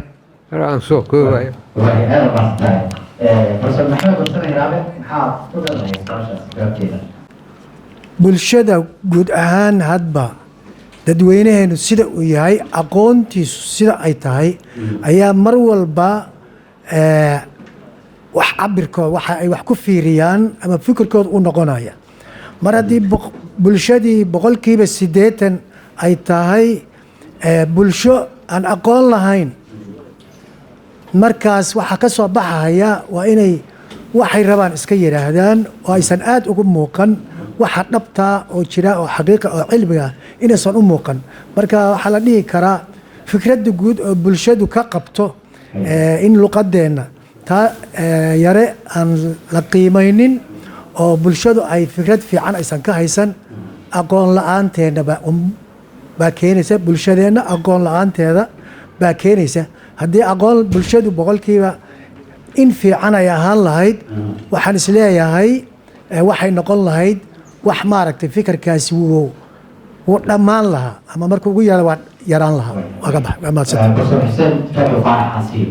Aan soo koobayo. Aada u mahadsantahay, Professor Maxamed Warsame Hiraabe. Maxaad ku leedahay su-aashaas jawaabteeda? Bulshada guud ahaan, hadba dadweynaheenu sida uu yahay, aqoontiisu sida ay tahay ayaa mar walba wax cabirkooda, waxa ay wax ku fiiriyaan ama fikirkooda u noqonaya. Mar haddii bulshadii 80% ay tahay bulsho aan aqoon lahayn, markaas waxaa ka soo baxaya waa inay waxay rabaan iska yidhaahdaan oo aysan aada ugu muuqan waxa dhabtaa oo jira oo xaqiiqa oo cilmiga inaysan u muuqan. Marka waxaa la dhihi karaa fikradda guud oo bulshadu ka qabto in luqadeenna taa yare aan la qiimaynin oo bulshadu ay fikrad fiican aysan ka haysan, aqoon la-aanteena baa keenaysa. Bulshadeenna aqoon la-aanteeda baa keenaysa. Haddii aqoon bulshadu boqolkiiba in fiican ay ahaan lahayd, waxaan isleeyahay waxay noqon lahayd wax, maaragtay, fikirkaasi wuu dhammaan lahaa ama marka ugu yara waa yaraan lahaa. Waa ka bax, waa mahadsantay. Professor Xuseen Jaabir Faarax Xasiib.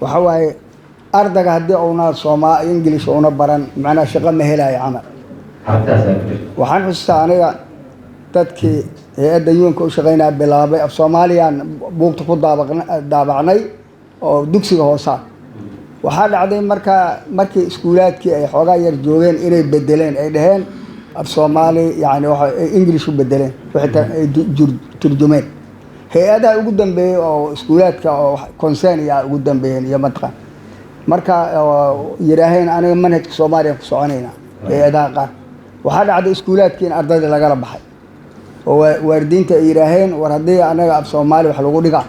Waxa waaye, ardayga haddii uuna Sooma English una baran, macnaha shaqo ma helayo camal. Aragtidaas ku jirta. Waxaan xustaa aniga dadkii hay-adda UN-ka u shaqeynaya bilaabay af Soomaaliyaan buugta ku daabacnay oo dugsiga hoosa. Waxaa dhacday markaa markii iskuulaadkii ay xoogaa yar joogeen inay bedeleen, ay dhaheen af Soomaali, yani waxa ay English u bedeleen, waxay ay turjumeen. Hay-adaha ugu dambeeyey oo iskuulaadka oo concern iya ugu dambeeyeen iyo mataqaan marka oo yidhaaheen aniga manhajka Soomaaliya ku soconayna, hay-adaha qaar. Waxaa dhacday iskuulaadkii in ardayda lagala baxay oo waalidiinta ay yidhaaheen, war haddii anaga af Soomaali wax lagu dhigaa,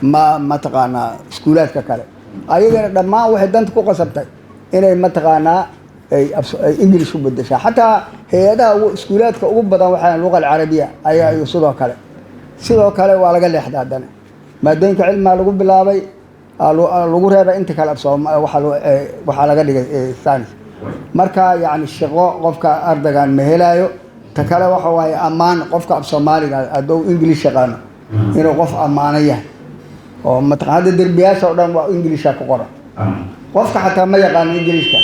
ma mataqaanaa iskuulaadka kale ayagana dhammaan waxay danta ku qasabtay inay mataqaanaa ay English u bedeshaa. Xataa hay-adaha iskuulaadka ugu badan waxaa luqa alcarabiya ayaa iyo sidoo kale waa laga leexda. Haddana maadooyinka cilmiga lagu bilaabay lagu reebay inta kale waxaa laga dhigay science. Marka yacni shaqo qofka ardaygan ma helaayo. Ta kale waxa waaye ammaan, qofka af Soomaaliga hadduu English yaqaano inuu qof ammaano yahay oo mataqan. Hadda derbiyaasha oo dhan waa Englisha ku qoran, qofka xataa ma yaqaano Englishka.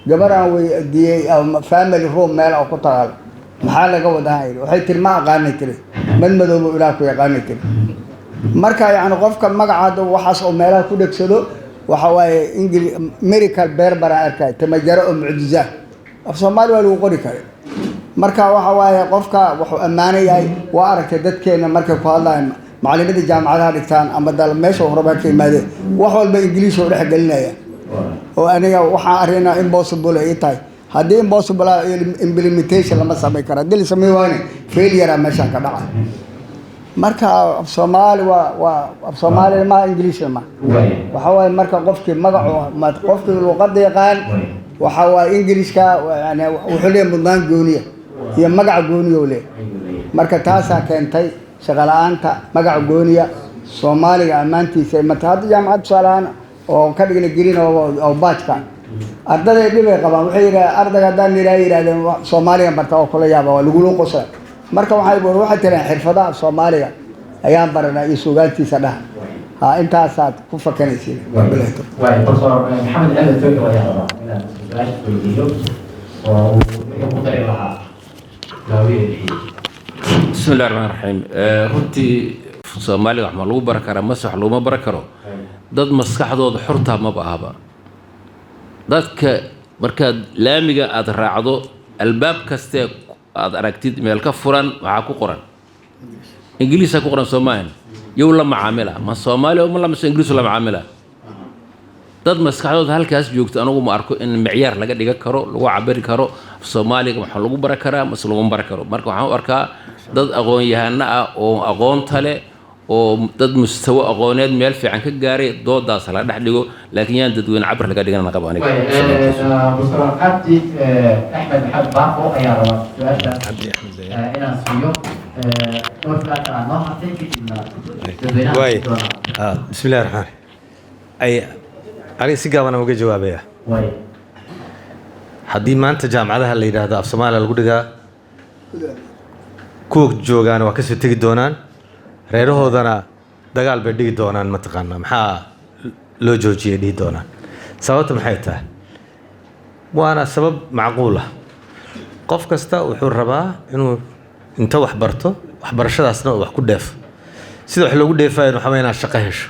Gabar aan weydiiyey family room meel oo ku taalo maxaa laga wadaa, yidhi, waxay tiri, ma aqaanay tiri, mad madoobo ilaah ku yaqaanay tiri. Marka yacni qofka magacaada waxaas oo meelaha ku dhegsado waxa waaye English miracle barber aan arkay, tamajaro oo mucjiza af Soomaali waa lagu qori kare. Marka waxa waaye qofka wuxuu ammaano yahay. Waa aragtay dadkeena markay ku hadlayaan, macalimiinta jaamacadaha dhigtaan ama dal meesha horeba ka yimaadeen, wax walba Ingiliish oo dhex gelinaya oo aniga waxaan arrinaa impossible ay tahay. Haddii impossible ah, implementation lama samayn karo. Haddii la samayn waayna, failure meeshaan ka dhacay. Marka af Soomaali waa af Soomaali ma English ma waxa waaye. Marka qofkii magacu qofkii luqadda yaqaan waxa waaye Ingiliishka yani wuxuu leeyahay mudnaan gooniya iyo magaca gooniya uu leeyahay. Marka taasaa keentay shaqo la-aanta, magaca gooniya, Soomaaliga ammaantiisa. Mata hadda jaamacad tusaale ahaan oo ka dhigna gelin oo baajka ardaday dhibay qabaan, waxay yidhahdeen ardayga haddaan yidhaha yidhahdeen Soomaaligan barta oo kula yaaba, waa lagula qosa. Marka waxay tireen xirfadaha Soomaaliga ayaan baranaa iyo suugaantiisa dhah ha intaasaad ku fakanaysiin. Wabillahi tawfiiq. Waay, Professor Maxamed Cali Tooki ayaa rabaa inaan su-aasha weydiiyo oo uu wuxuu ku dari lahaa daawiye bixiyey. Bismi illahi raxmaan raxiim. Runtii Soomaaliga wax ma lagu baran karaa mase wax laguma baran karo? Dad maskaxdooda xortaa maba ahaba. Dadka markaad laamiga aada raacdo, albaab kastee aad aragtid meel ka furan waxaa ku qoran Ingiliisa ku qoran. Soomaaliya yow la macaamila ma Soomaaliya ma la mise Ingiliisu la macaamila? Dad maskaxdooda halkaas joogto anigu ma arko in micyaar laga dhigan karo, lagu cabiri karo Soomaaliga waxaa lagu baran karaa mase laguma baran karo. Marka waxaan u arkaa dad aqoon-yahano ah oo aqoonta leh oo dad mustawo aqooneed meel fiican ka gaaray doodaas la dhex dhigo, laakiin yaan dadweyne cabir laga dhigan qaba aniga. Professor Cabdi Axmed Maxamed Baafo ayaa rabaa su-aasha inaan siiyo. Dhowr su-aal kale noo hartay, kadibna dadweynaha waay siin doonaa. Bismi illahi raxmaan ay aniga si gaaban aan uga jawaabaya. Waay. Haddii maanta jaamacadaha la yidhaahdo af Soomaaliya lagu dhigaa, kuwa joogaana waa kasoo tegi doonaan, reerahoodana dagaal bay dhigi doonaan. Mataqaanaa maxaa loo joojiyay dhihi doonaan. Sababta maxay tahay? Waana sabab macquul ah. Qof kasta wuxuu rabaa inuu inta wax barto, waxbarashadaasna uu wax ku dheefo. Sida wax loogu dheefayo waxaa weeye inaad shaqo hesho.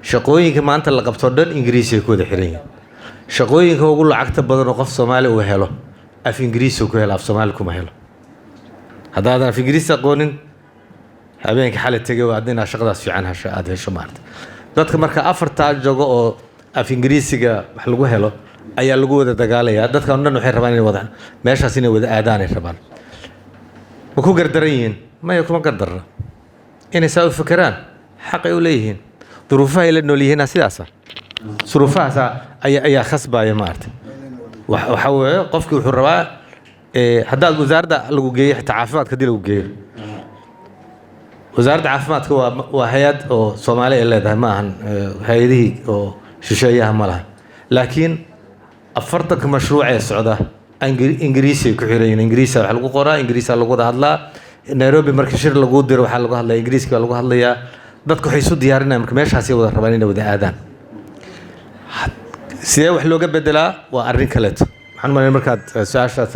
Shaqooyinka maanta la qabto dhan Ingiriisi ay ku wada xiran yihiin. Shaqooyinka ugu lacagta badan oo qof Soomaali uu helo af Ingiriisi ku helo, af Soomaali kuma helo. Haddaadan af Ingiriisi aqoonin, habeenka xalay tegay waa inaad shaqadaas fiican hesho aada hesho maarata. Dadka marka afartaa jogo oo af Ingiriisiga wax lagu helo ayaa lagu wada dagaalayaa. Dadkan dhan waxay rabaan inay wada meeshaas inay wada aadaanay rabaan. Ma ku gardaran yihiin? Maya, kuma gardarna. Inay saa u fekeraan xaqay u leeyihiin. Duruufaha ay la nool yihiin sidaasa, duruufahaasa ayaa khasbaya maarata. Waxa weeye qofkii wuxuu rabaa haddaad wasaaradda lagu geeyo, xitaa caafimaadka haddii lagu geeyo, wasaaradda caafimaadka waa hay-ad oo Soomaali ay leedahay, ma ahan hay-adihii oo shisheeyaha ma laha, laakiin 40-ka mashruuc ee socda Ingiriisi ay ku xiran yihiin. Ingiriisa wax lagu qoraa, Ingiriisa lagu wada hadlaa. Nairobi marka shir lagu diro waxaa lagu hadlaya Ingiriiska baa lagu hadlayaa. Dadka waxay isu diyaarinayaan marka meeshaasay wada rabaan inay wada aadaan. Sidee wax looga bedelaa waa arrin kaleeto. Waxaan umaleyn markaad su-aashaas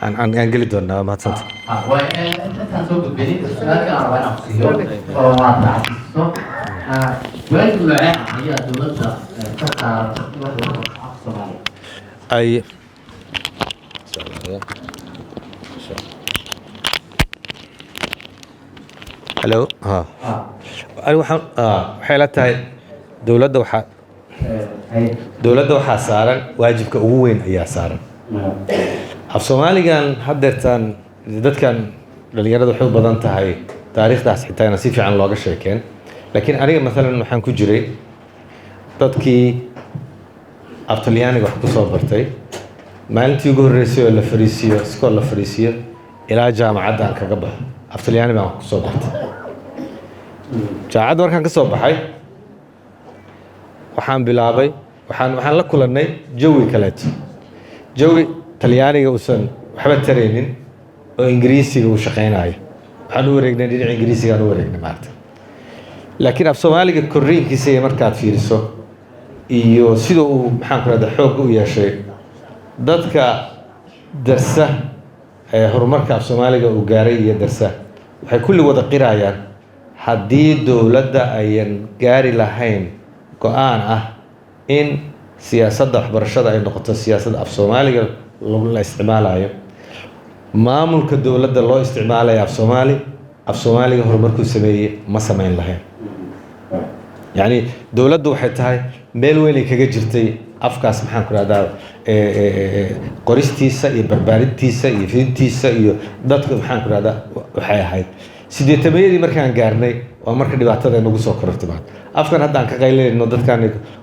aan geli doonaa. Waa mahadsanta. Waay, intaan soo gudbinin su-aal kale aan rabaa inaan ku siiyo oo aad raacsiiso. Waajib noocee ah ayaa dowladda ka saaran in wax lagu qabto afka Soomaaliya? Ay hello, ha, ani waxaan waxay la tahay dowladda waxaa saaran waajibka ugu weyn ayaa saaran. Af Soomaaligan haddeertaan dadkan dhalinyarada waxay u badan tahay taariikhdaas xitaa inaan si fiican looga sheekeen, laakiin aniga maalan waxaan ku jiray dadkii af Talyaaniga wax ku soo bartay. Maalintii ugu horreysay oo la fariisiyo iskool la fariisiyo ilaa jaamacadda aan kaga baxo, af Talyaani baan wax ku soo bartay. Jaamacadda markaan ka soo baxay, waxaan bilaabay, waxaan la kulannay jawi kaleeto, jawi Talyaaniga uusan waxba taraynin oo Ingiriisiga uu shaqaynayo. Waxaan u wareegnay dhinaca Ingiriisiga aan u wareegnay maarta. Laakiin af Soomaaliga korriinkiisa iyo markaad fiiriso iyo sida uu, maxaan ku rahda, xoog u yeeshay, dadka darsa ee horumarka af Soomaaliga uu gaaray iyo darsa waxay kulli wada qirayaan, haddii dowladda ayan gaari lahayn go-aan ah in siyaasadda waxbarashada ay noqoto siyaasadda af Soomaaliga la isticmaalayo, maamulka dowladda loo isticmaalayo af Soomaali, af Soomaaliga horumarkuu sameeyey ma samayn lahayn. Yacni dowladdu waxay tahay meel weyn ay kaga jirtay afkaas, maxaan ku rahdaa, qoristiisa iyo barbaarintiisa iyo fidintiisa iyo dadka, maxaan ku rahdaa, waxay ahayd 80-yadii markaan gaarnay waa marka dhibaatada nagu soo korortay. Maanta afkan hadda aan ka qaylinayno dadkan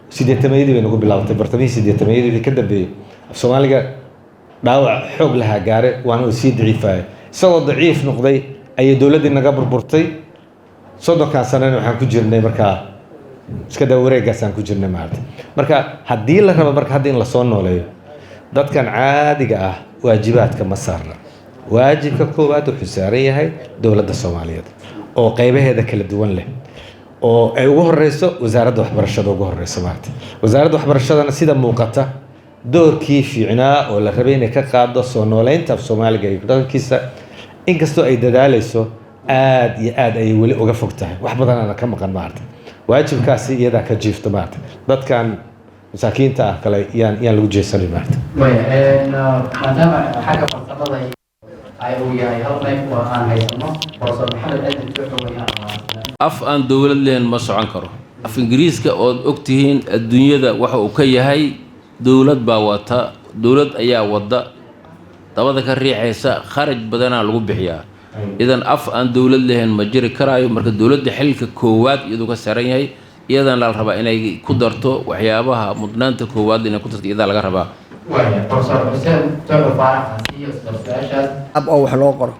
80-yadii bay nagu bilaabatay. Bartamihii 80-yadii wixii ka dambeeyey af Soomaaliga dhaawac xoog lahaa gaare, waana uu sii daciifaya. Isagoo daciif noqday ayay dowladdii naga burburtay. 30-kan sanana waxaan ku jirnay markaa iska daa wareegaasaan ku jirnay maarata. Marka haddii la rabo marka hadda in lasoo nooleeyo, dadkan caadiga ah waajibaadka ma saarna. Waajibka koowaad wuxuu saaran yahay dowladda Soomaaliyeed oo qaybaheeda kala duwan leh, oo ay ugu horeyso wasaaradda waxbarashada ugu horeyso maarata. Wasaaradda waxbarashadana sida muuqata doorkii fiicnaa oo la rabay inay ka qaado soo nooleynta af Soomaaliga iyo dhaqankiisa, inkastoo ay dadaaleyso, aad iyo aad ayay weli uga fog tahay, wax badanaana ka maqan maarata. Waajibkaasi iyadaa ka jiifto maarata. Dadkan masaakiinta ah kale yaan lagu jeesanay maarata. Waya, maadaama xagga farsamada ay uu yahay hal qayb oo aan haysano, Professor Maxamed Adil wuxuu weeyaan Af aan dowlad lehen ma socon karo. Af Ingiriiska ood og tihiin adduunyada waxa uu ka yahay, dowlad baa wata, dowlad ayaa wadda dabada ka riixaysa, kharaj badanaa lagu bixiyaa. Idan af aan dowlad lahayn ma jiri karaayo. Marka dowladda xilka koowaad iyaduu ka saaran yahay, iyadana la rabaa inay ku darto waxyaabaha mudnaanta koowaad, inay ku darto iyadaa laga rabaa. Waya, Professor Xuseen Tuxu Faarax hasiiyo isla su-aashaas. Ab oo wax loo qoro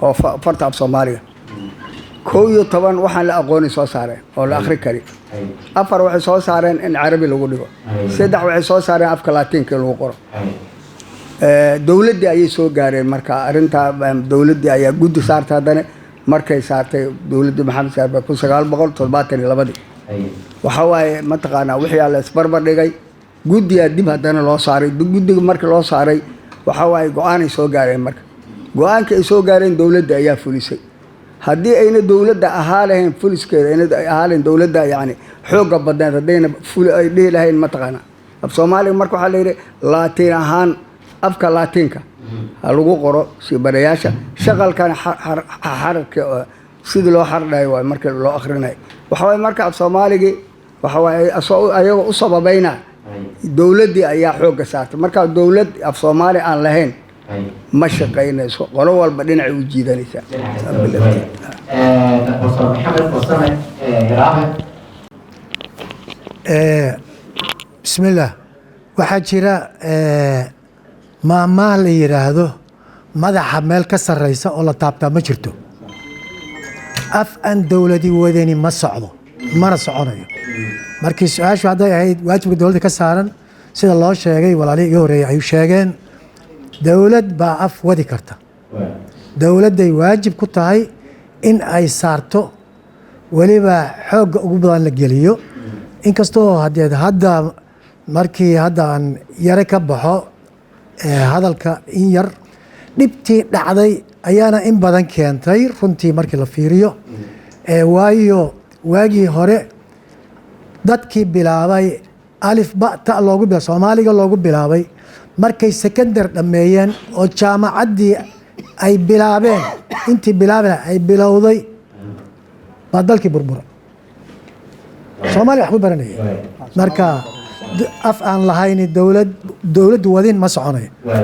oo farta af Soomaaliga, 11 waxaan la aqooni soo saareen oo la akhri kari. Afar waxay soo saareen in Carabi lagu dhigo. Saddex waxay soo saareen afka Laatiinka in lagu qoro. Dowladdii ayay soo gaareen. Marka arrintaa dowladdii ayaa guddi saartay. Haddana markay saartay dowladdii Maxamed Saarbe 1972-dii, waxa waaye mataqaanaa wixii la isbarbar dhigay, guddigaa dib haddana loo saaray. Guddiga markii loo saaray, waxa waaye go-aanay soo gaareen. Marka go-aanka ay soo gaareen dowladda ayaa fulisay. Haddii ayna dowladda ahaa lahayn fuliskeeda, ayna ahaa lahayn dowladda, yacni xoogga badneed, haddayna fuli ay dhihi lahayn mataqaanaa af Soomaaliga, marka waxaa la yidhi Laatiin ahaan afka Laatiinka ha lagu qoro sibarayaasha shaqalkan xararka sidii loo xardhayo waay marka loo akhrinayo. Waxa waaye marka af Soomaaligii waxa waaye ayagoo u sababayna dowladdii ayaa xoogga saartay. Marka dowlad af Soomaali aan lahayn ma shaqaynayso, qolo walba dhinacay u jiidanaysaa. Professor Maxamed Farsame Hiraabe. Bismillaah. Waxaa jira maahmaah la yidhaahdo "madaxa meel ka sarreysa oo la taabtaa ma jirto". Af aan dowladi wadani ma socdo mana soconayo. Markii su-aashu hadday ahayd waajibka dowladda ka saaran, sida loo sheegay, walaalihii iga horreeyay ay sheegeen, dowlad baa af wadi karta. Dowladday waajib ku tahay in ay saarto, weliba xoogga ugu badan la geliyo. Inkastoo haddee hadda markii hadda aan yare ka baxo hadalka in yar, dhibtii dhacday ayaana in badan keentay runtii markii la fiiriyo. Waayo waagii hore dadkii bilaabay alif ba ta loogu bila Soomaaliga loogu bilaabay, markay secondary dhammeeyeen oo jaamacaddii ay bilaabeen, intii bilaabeen ay bilowday baa dalkii burbura. Soomaaliya wax ku baranaya marka Af aan lahayni dowlad, dowladdu wadin ma soconayo. Kale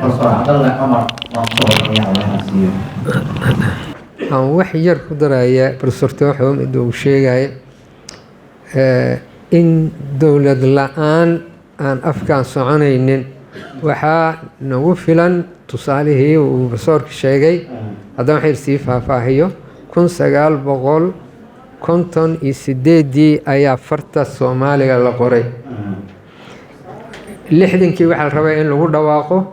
Professor Cabdalle Cumar waan kusoo warqayaa oo siiyo. Aan wax yar ku daraya Professor Tooxo mid uu sheegaya in dowlad la-aan aan afkaan soconaynin. Waxaa nagu filan tusaalihii uu professorka sheegay. Haddana waxyar sii faahfaahiyo, 1958-dii ayaa farta Soomaaliga la qoray. 60-kii waxaa la rabay in lagu dhawaaqo.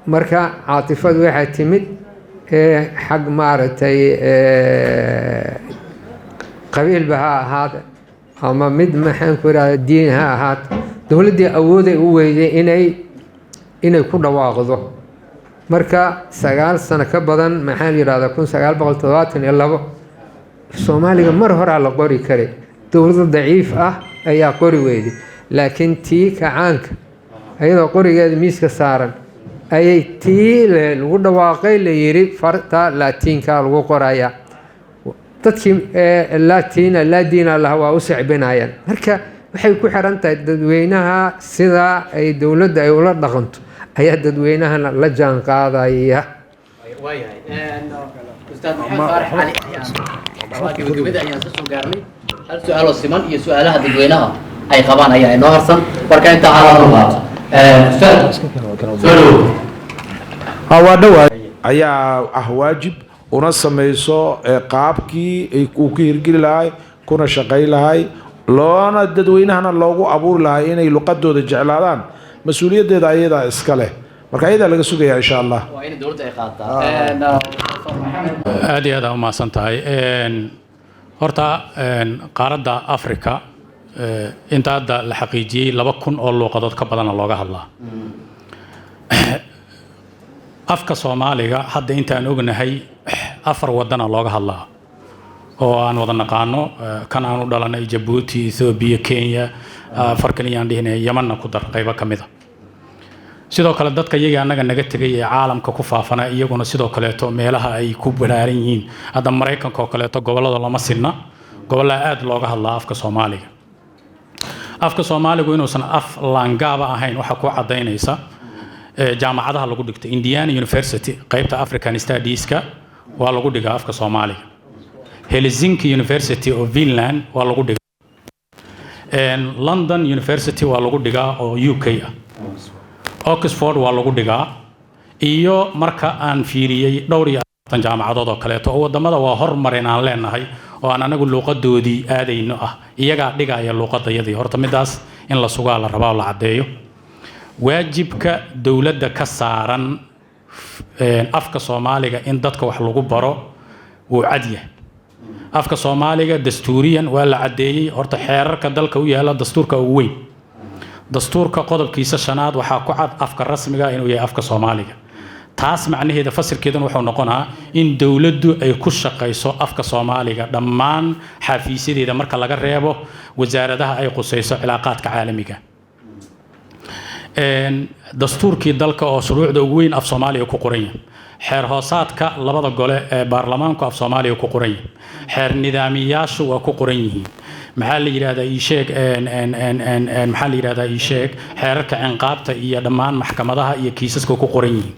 Marka caatifadu waxay timid xag maaragtay qabiilba ha ahaada ama mid, maxaan ku irahda, diin ha ahaato, dowladdii awooday u weyday inay ku dhawaaqdo. Marka 9 sano ka badan, maxaa la yidhahdaa, 1972, Soomaaliga mar horaa la qori karay, dowlado daciif ah ayaa qori weyday. Laakiin tii kacaanka ayadoo qorigeeda miiska saaran ayay tii lagu dhawaaqay, la yiri farta Laatiinka lagu qorayaa. Dadkii Laatiina laadiina laha waa u sacbinayaan. Marka waxay ku xiran tahay dadweynaha, sidaa ay dowladda ay ula dhaqanto ayaa dadweynahana la jaan qaadaya. Waayahay, Ustaad Maxamed Faarax Cali, ayaan gabagabada ayaan ka soo gaarnay. Hal su-aal oo siman iyo su-aalaha dadweynaha ay qabaan ayaa inoo harsan. Marka intaa hala dulqaato. Ustaad, soo dhawow. Waa dhowaa ayaa ah waajib una samayso qaabkii uu ku hirgeli lahay, kuna shaqay lahay, loona dadweynahana loogu abuuri lahay inay luqadooda jeclaadaan. Mas-uuliyaddeeda ayadaa iska leh, marka ayadaa laga sugaya, insha Allah. Waa in dowladda ay qaataa. Aad iyo aad aa umahadsan tahay. Horta qaaradda Africa inta hadda la xaqiijiyey 2000 oo luuqadood ka badana looga hadlaa. Afka Soomaaliga hadda intaan ognahay afar wadana looga hadlaa oo aan wada naqaano, kan aan u dhalanay, Jabuuti, Ethoobiya, Kenya, afar kaliyaan dhihinay, Yamanna ku dar qaybo ka mid a. Sidoo kale dadka iyaga annaga naga tegay ee caalamka ku faafana, iyaguna sidoo kaleeto meelaha ay ku balaaran yihiin, hadda Maraykanka oo kaleeto gobollada lama sinna, gobollada aad looga hadlaa afka Soomaaliga. Afka Soomaaligu inuusan af laangaaba ahayn waxaa ku caddaynaysa jaamacadaha lagu dhigto. Indiana University qaybta African Studieska waa lagu dhigaa afka Soomaaliga. Helsinki University oo Finland waa lagu dhigaa. London University waa lagu dhigaa oo UK ah. Oxford waa lagu dhigaa. Iyo marka aan fiiriyey dhowr iyo 40 jaamacadood oo kaleeto oo wadamada waa hormarin aan leenahay oo aan anagu luuqadoodii aadayno ah, iyagaa dhigaya luuqadayadii. Horta midaas in la sugaa la rabaa oo la caddeeyo waajibka dowladda ka saaran afka Soomaaliga in dadka wax lagu baro wuu cad yahay. Afka Soomaaliga dastuuriyan waa la caddeeyey. Horta xeerarka dalka u yaalla, dastuurka ugu weyn, dastuurka qodobkiisa shanaad waxaa ku cad afka rasmiga inuu yahay afka Soomaaliga. Taas macnaheeda, fasirkeeduna wuxuu noqonaa in dowladdu ay ku shaqayso afka Soomaaliga dhammaan xafiisyadeeda, marka laga reebo wasaaradaha ay qusayso cilaaqaadka caalamiga. Dastuurkii dalka oo shuruucda ugu weyn af Soomaaliga ku qoran yahay, xeer hoosaadka labada gole ee baarlamaanku af Soomaaliga ku qoran yahay, xeer nidaamiyaashu waa ku qoran yihiin, maxaa la yidhahdaa, ii sheeg, maxaa la yidhahdaa, ii sheeg, xeerarka cinqaabta iyo dhammaan maxkamadaha iyo kiisaska ku qoran yihiin.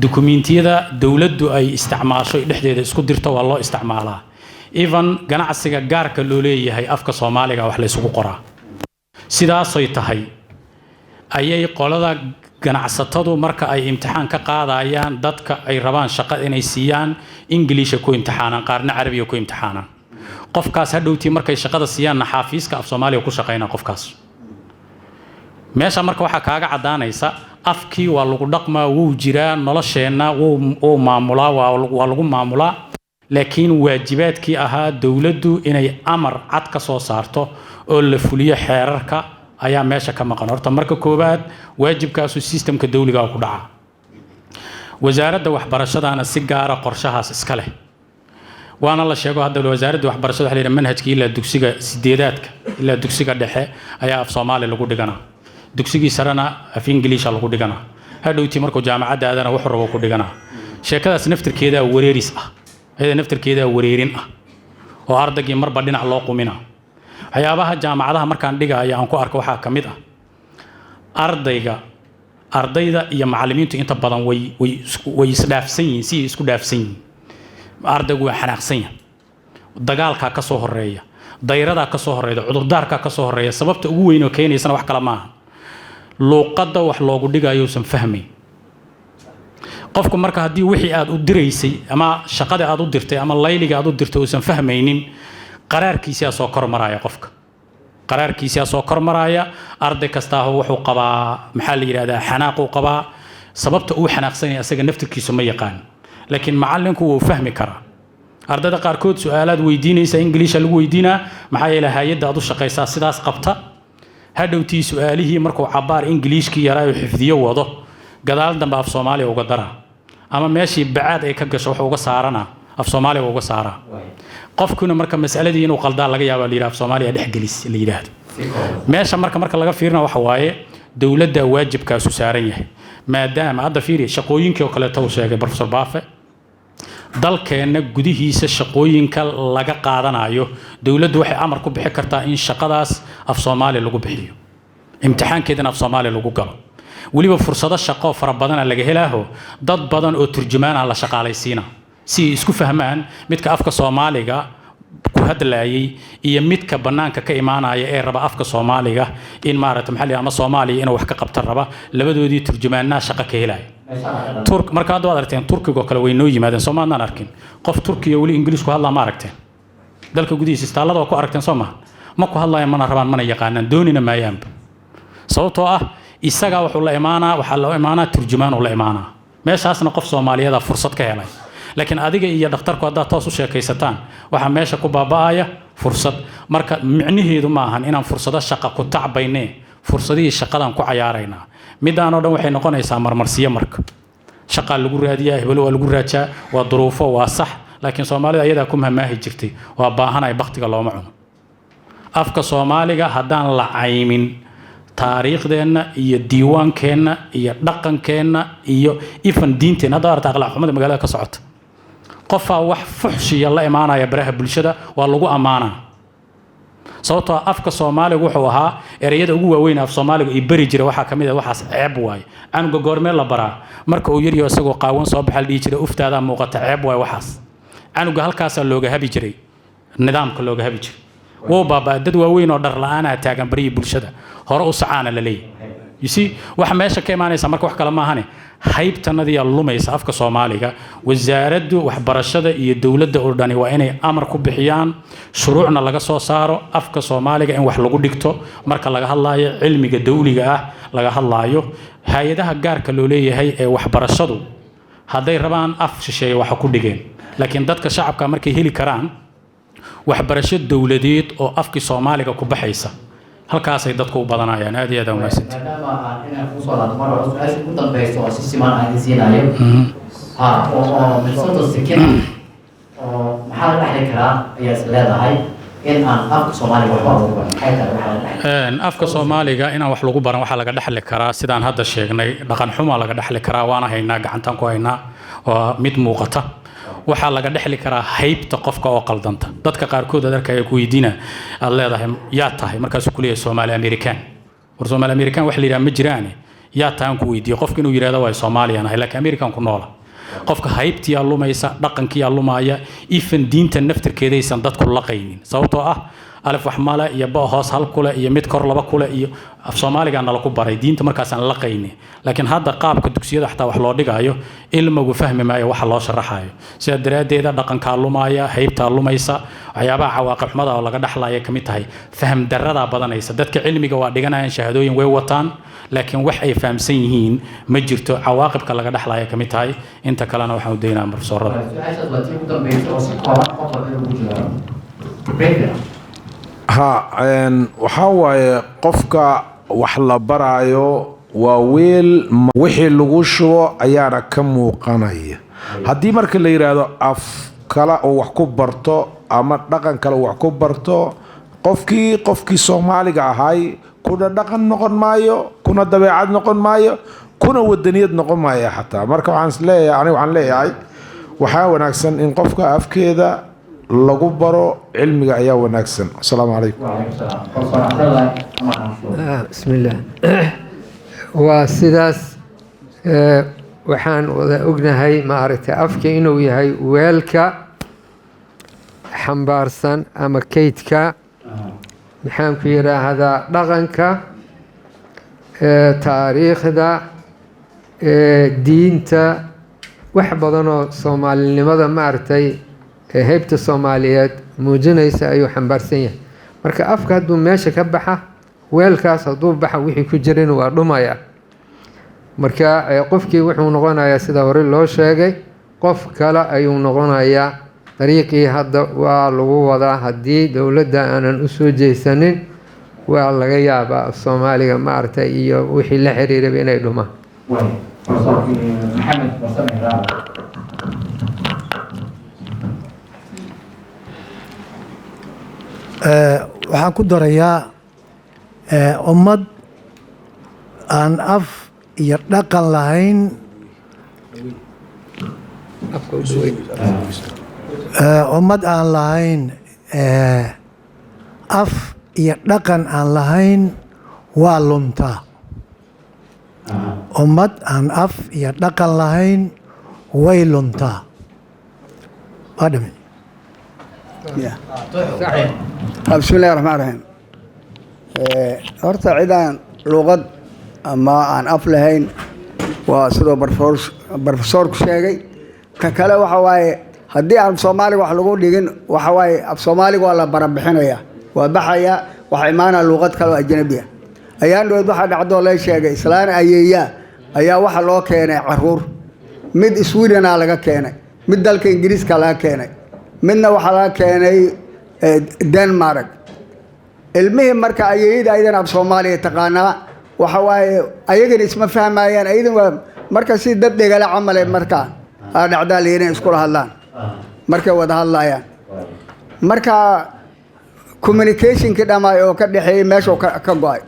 Dukumiintiyada dowladdu ay isticmaasho dhexdeeda isku dirto waa loo isticmaalaa. Even ganacsiga gaarka loo leeyahay afka Soomaaliga wax la isugu qoraa. Sidaasoy tahay ayay qolada ganacsatadu marka ay imtixaan ka qaadayaan dadka ay rabaan shaqo inay siiyaan, Ingiliisha ku imtixaanaan, qaarna Carabiga ku imtixaanaan. Qofkaas hadhowtii markay shaqada siiyaanna xaafiiska af Soomaaliga ku shaqaynaa qofkaas. Meesha marka waxaa kaaga caddaanaysa afkii waa lagu dhaqmaa, wuu jiraa, nolosheenna wuu maamulaa, waa lagu maamulaa. Laakiin waajibaadkii ahaa dowladdu inay amar cad ka soo saarto oo la fuliyo xeerarka ayaa meesha ka maqan. Horta marka koowaad waajibkaasu systemka dowliga ku dhaca, wasaaradda waxbarashadana si gaara qorshahaas iska leh, waana la sheego. Hadda wasaaradda waxbarashada waxa la yidhaha manhajkii ilaa dugsiga sideedaadka ilaa dugsiga dhexe ayaa af Soomaali lagu dhiganaa, dugsigii sarena af Ingiliisha lagu dhiganaa, hadhowtii markuu jaamacadda aadana wuxuu rabo ku dhiganaa. Sheekadaas naftirkeedaa wareeris ah, iyada naftirkeedaa wareerin ah oo ardaygii marba dhinac loo qumina. Waxyaabaha jaamacadaha markaan dhigaayo aan ku arko waxaa ka mid ah ardayga, ardayda iyo macallimiintu inta badan way isdhaafsan yihiin, si isku dhaafsan yihiin. Ardaygu waa xanaaqsan yahay, dagaalkaa ka soo horeeya, dayradaa ka soo horeyda, cudurdaarkaa ka soo horeeya. Sababta ugu weyn oo keenaysana wax kale maaha, luuqadda wax loogu dhigayo uusan fahmayn qofku. Marka haddii wixii aad u diraysay ama shaqadii aad u dirtay ama layliga aad u dirtay uusan fahmaynin, qaraarkiisiyaa soo kor maraya qofka, qaraarkiisiyaa soo kor maraya. Arday kastaahu wuxuu qabaa, maxaa la yidhahdaa, xanaaquu qabaa. Sababta uu xanaaqsanaya asaga naftirkiisu ma yaqaan, laakiin macallinku wuu fahmi karaa. Ardayda qaarkood su-aalaad weydiinaysa, Ingiliisha lagu weydiinaa, maxaa yeele hay-adda aad u shaqaysaa sidaas qabta. Hadhowtii su-aalihii markuu cabaar Ingiliishkii yaraa xifdiyo wado, gadaal dambe af Soomaaliya uga daraa, ama meeshii bacaad ay ka gasho wuxuu uga saaranaa af Soomaaliya uga saaraa qofkuna. Marka masaladii inuu qaldaa laga yaaba, la yidhaha af Soomaaliya dhexgelis la yidhaahdo meesha. Marka laga fiirina waxa waaye dowladda waajibkaasu saaran yahay, maadaama hadda fiiri shaqooyinkii oo kaleeto uu sheegay Professor Baafe, dalkeenna gudihiisa shaqooyinka laga qaadanayo, dowladdu waxay amar ku bixi kartaa in shaqadaas af Soomaali lagu bixiyo, imtixaankeedana af Soomaali lagu galo. Weliba fursado shaqo fara badana laga helaaho, dad badan oo turjumaana la shaqaalaysiina si ay isku fahmaan midka afka Soomaaliga ku hadlayay iyo midka bannaanka ka imaanaya ee raba afka Soomaaliga in maaragta maxaa la ama Soomaaliya inuu wax ka qabta raba. Labadoodii turjumaanaa shaqo ka helaya. Turk marka hadda waad aragteen, Turkiga oo kale way noo yimaadeen, soo maadnaan arkin qof Turkiya weli Ingiliish ku hadlaa? Ma aragteen dalka gudihiisa istaallada waa ku aragteen, soo maha? Ma ku hadlayan, mana rabaan, mana yaqaanaan, doonina maayaanba, sababtoo ah isagaa wuxuu la imaanaa, waxaa loo imaanaa turjumaan uu la imaanaa. Meeshaasna qof Soomaaliyeeda fursad ka helay. Laakiin adiga iyo dhakhtarku haddaad toos u sheekaysataan, waxaa meesha ku baaba'aya fursad. Marka micnaheedu ma ahan inaan fursado shaqa ku tacbayne, fursadihii shaqadaan ku cayaaraynaa. Midaan oo dhan waxay noqonaysaa marmarsiyo. Marka shaqaa lagu raadiyaa, hebelo waa lagu raajaa, waa duruufo, waa sax. Laakiin Soomaalida ayadaa ku mahmaahi jirtay, waa baahanay baktiga looma cuno. Afka Soomaaliga haddaan la caymin, taariikhdeenna iyo diiwaankeenna iyo dhaqankeenna iyo ifan diinteenna, hadda aragta akhlaaq xumada magaalada ka socota, qofaa wax fuxshiya la imaanaya baraha bulshada, waa lagu ammaanaa, sababtoo ah afka Soomaaligu wuxuu ahaa ereyada ugu waaweyn af Soomaaligu ay beri jiray. Waxaa ka mid ah waxaas ceeb waaye. Canuga goormee la baraa? Marka uu yaryo isagoo qaawan soo baxa la dhihi jiray, uftaadaa muuqata, ceeb waaye waxaas. Canuga halkaasaa looga habi jiray, nidaamka looga habi jiray wuu baabaa. Dad waaweyn oo dhar la-aanaa taagan barihii bulshada, hore u sacaana la leeyahay. You see, waxa meesha ka imaanaysa marka wax kale maahane, haybtanadiyaa lumaysa afka Soomaaliga. Wasaaraddu waxbarashada iyo dowladda oo dhani waa inay amar ku bixiyaan, shuruucna laga soo saaro afka Soomaaliga in wax lagu dhigto marka laga hadlaayo cilmiga dawliga ah laga hadlaayo. Hay-adaha gaarka loo leeyahay ee waxbarashadu hadday rabaan af shisheeye waxa ku dhigeen, laakiin dadka shacabka markay heli karaan waxbarasho dowladeed oo afkii Soomaaliga ku baxaysa, halkaasay dadku u badanayaan. Aad iyo aad aan wanaagsantahay. Maadaama aan inaan kusoo laabto mar hore, su-aasha ugu dambeysa oo si siman aan idin siinayo ha oo min 30 second oo maxaa la dhexli karaa ayaa is leedahay in aan afka Soomaaliga waxba lagu baran? Maxay tahay waxaa la dhexli? Afka Soomaaliga inaan wax lagu baran waxaa laga dhexli karaa, sidaan hadda sheegnay, dhaqan xumaa laga dhexli karaa, waana haynaa, gacantaan ku haynaa, waa mid muuqata. Waxaa laga dhexli karaa haybta qofka oo qaldanta. Dadka qaarkood aad arkaya ku weydiina, aad leedahay yaa tahay, markaasuu ku leeyahay Soomaali American. War Soomaali American wax la yidhaha ma jiraane, yaa tahan ku weydiiye. Qofka inuu yidhahdo waa Soomaaliyaan ahay laakiin American ku noola. Qofka haybtiyaa lumaysa, dhaqankiyaa lumaaya, ifan diinta naftirkeedaysan dadku laqaynin, sababtoo ah alif wax male iyo ba hoos hal kule iyo mid kor laba kule iyo af Soomaaligaa nala ku baray diinta, markaasaan laqayni. Laakiin hadda qaabka dugsiyada xataa wax loo dhigayo, ilmagu fahmi maayo waxa loo sharaxayo. Sidaa daraaddeeda dhaqankaa lumaaya, haybtaa lumaysa. Waxyaabaha cawaaqib xumada oo laga dhexlaya ka mid tahay faham daradaa badanaysa. Dadka cilmiga waa dhiganayaan, shahaadooyin way wataan, laakiin wax ay fahamsan yihiin ma jirto. Cawaaqibka laga dhexlaya ka mid tahay. Inta kalena waxaan u daynaa profesorada. Su-aashaas waa tii ugu dambeysay oo si kooban qof walba inuu ku jawaabo. Briefly. Ha, waxaa waaye qofka wax la baraayo waa weel, wixii lagu shubo ayaana ka muuqanaya. Haddii marka la yidhaahdo af kale oo wax ku barto ama dhaqan kale oo wax ku barto, qofkii Soomaaliga ahay kuna dhaqan noqon maayo, kuna dabeecad noqon maayo, kuna wadaniyad noqon maayo xataa. Marka waxaan is leeyahay, aniga waxaan leeyahay, waxaa wanaagsan in qofka afkeeda Lagu baro cilmiga ayaa wanaagsan. Asalaamu calaykum. Bismi illah. Waa sidaas. Waxaan wada ognahay, maaragtay, afka inuu yahay weelka xambaarsan ama kaydka, maxaan ku yidhaahdaa, dhaqanka, taariikhda, diinta, wax badanoo soomaalinimada, maaragtay, heybta soomaaliyeed muujinaysa ayuu xambaarsan yahay. Marka afka hadduu meesha ka baxa, weelkaas hadduu baxa, wixii ku jirin waa dhumaya. Marka qofkii wuxuu noqonayaa, sida hore loo sheegay, qof kale ayuu noqonayaa. Dariiqii hadda waa lagu wadaa. Haddii dowladda aanan u soo jeesanin, waa laga yaabaa Soomaaliga, maaragtay, iyo wixii la xiriiraba inay dhumaan. Professor Maxamed Warsame Raab. Waxaan ku darayaa, ummad aan af iyo dhaqan lahayn, ummad aan lahayn af iyo dhaqan aan lahayn waa luntaa. Ummad aan af iyo dhaqan lahayn way luntaa. Waa dhami. Bismi illahi raxmaan raxiim. Horta cidaan luuqad ama aan af lahayn waa sidoo barofesoorku sheegay. Ta kale waxa waaye, haddii aan Soomaaliga wax lagu dhigin, waxa waaye af Soomaaliga waa la barabixinaya, waa baxaya, waxa imaanaya luuqad kale oo ajnabi ah. Ayaan dhoweed waxaa dhacdoo lay sheegay, islaan ayeeyaa ayaa waxa loo keenay caruur. Mid Swedena laga keenay, mid dalka Ingiriiska laga keenay, midna waxaa laga keenay Denmark. Ilmihii marka ayeeyada ayadan af Soomaaliya taqaanaa, waxa waaye ayagana isma fahmayaan. Ayadan waa marka si dad dhegale camale marka aa dhacdaa la inay iskula hadlaan markay wada hadlayaan. Marka communicationkii dhamaay oo ka dhexeeyey meeshuu ka go-ay.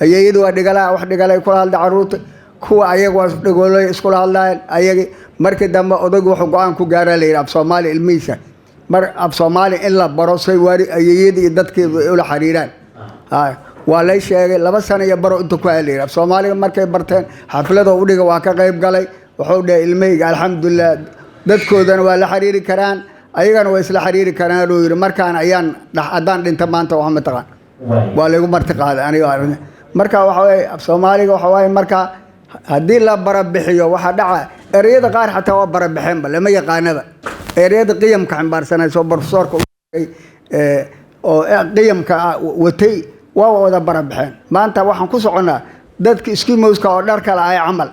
Ayeeyadu waa dhigalaha, wax dhigalay kula hadla caruurta, kuwa ayaga waa dhigoolay iskula hadlayaan ayagi. Markii dambe odaygu wuxuu go-aan ku gaaraa la yidhi af Soomaali ilmihiisa mar af Soomaali in la baro say waari ayeeyada iyo dadkeedu ay ula xiriiraan. Waa lay sheegay 2 sano iyo baro inta ku haya la yidhi af Soomaaliga. Markay barteen, xafladoo udhiga waa ka qayb galay. Wuxuu dhahay ilmahayga alxamdulilah, dadkoodana waa la xiriiri karaan, ayagana waa isla xiriiri karaan, uu yidhi. Markaan ayaan haddaan dhinta maanta wax mataqaan waa laygu marti qaaday aniga. Marka waxa waaye af Soomaaliga waxa waaye, marka haddii la barabixiyo, waxaa dhaca ereyada qaar xataa waa barabaxeenba, lama yaqaanaba ereyada qiyamka xambaarsanayso profesoorka oo qiyamka watay, waa wada barabaxeen. Maanta waxaan ku soconnaa dadka Eskimoska oo dhar kale ay camal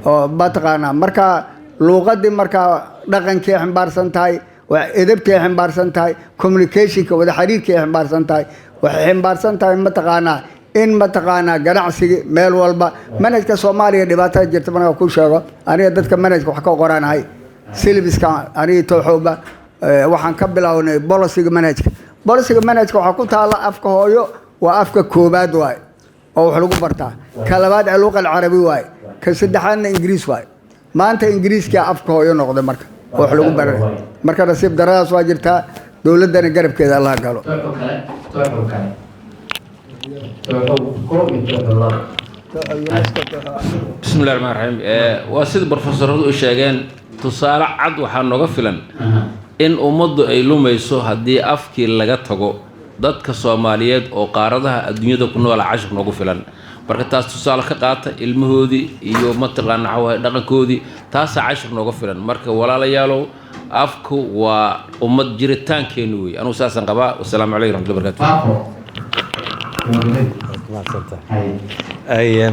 oo mataqaanaa. Marka luuqadii markaa dhaqankii xambaarsan tahay, edabtii xambaarsan tahay, communicationka wada xiriirkii xambaarsan tahay, waxay xambaarsan tahay, mataqaanaa, in mataqaanaa ganacsigii meel walba. Manhajka Soomaaliya dhibaatada jirta markaa ku sheego, aniga dadka manhajka wax ka qoranahay, syllabuska aniga tooxooba waxaan ka bilownay policyga manhajka. Policyga manhajka waxaa ku taala afka hooyo waa afka koobaad waaye oo wax lagu bartaa, ka labaad aluuqa alcarabi waaye, ka saddexaadna Ingiriis waaye. Maanta Ingiriiskaa afka hooyo noqday marka oo wax lagu baranay. Marka nasiib daradaas waa jirtaa. Dowladdana garabkeeda Allah galo. Tooxo kale, tooxo kale, tooxo kow iyo tooxo labo. Bismi illahi raxmaan raxiim. Waa sida brofesoradu u sheegeen, tusaale cad waxaa nooga filan in ummaddu ay lumayso haddii afkii laga tago. Dadka Soomaaliyeed oo qaaradaha adduunyada ku noola cashir noogu filan. Marka taas tusaale ka qaata ilmahoodii iyo mataqaana waxaa dhaqankoodii, taasaa cashir nooga filan. Marka walaalayaalow, afku waa ummad jiritaankeennu wey. Anugu saasaan qabaa. Wasalaamu calaykum raxmatullahi barakatu. Ay,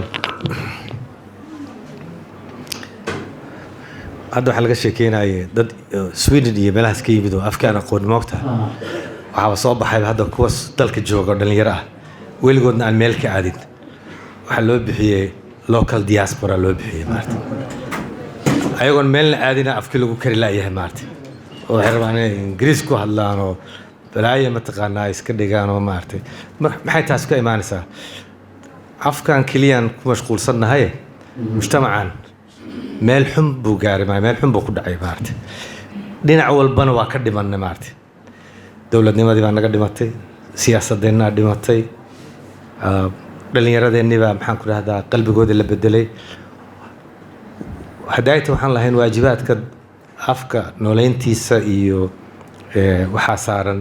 hadda waxaa laga sheekeynayay dad Sweden iyo meelahaas ka yimid oo afka aan aqoon, moogta. Waxaaba soo baxay hadda kuwa dalka jooga oo dhalinyaro ah, weligoodna aan meel ka aadin. Waxaa loo bixiyey local diaspora loo bixiyey, maarata, ayagoon meelna aadina afkii lagu kari la'yahay, maarata, oo waxay rabaan inay Ingiriis ku hadlaan oo balaayo mataqaanaa iska dhigaan oo maaragtay. Maxay taas ka imaanaysaa? Afkan keliyaan ku mashquulsannahay, mujtamacan meel xun buu gaaray, meel xun buu ku dhacay, maaragtay. Dhinac walbana waa ka dhimanay maaragtay. Dowladnimadii baa naga dhimatay, siyaasadeennaa dhimatay, dhallinyaradeenii baa, maxaan ku dhahdaa, qalbigooda la bedelay. Hadaayta waxaan lahayn waajibaadka afka nooleyntiisa iyo waxaa saaran,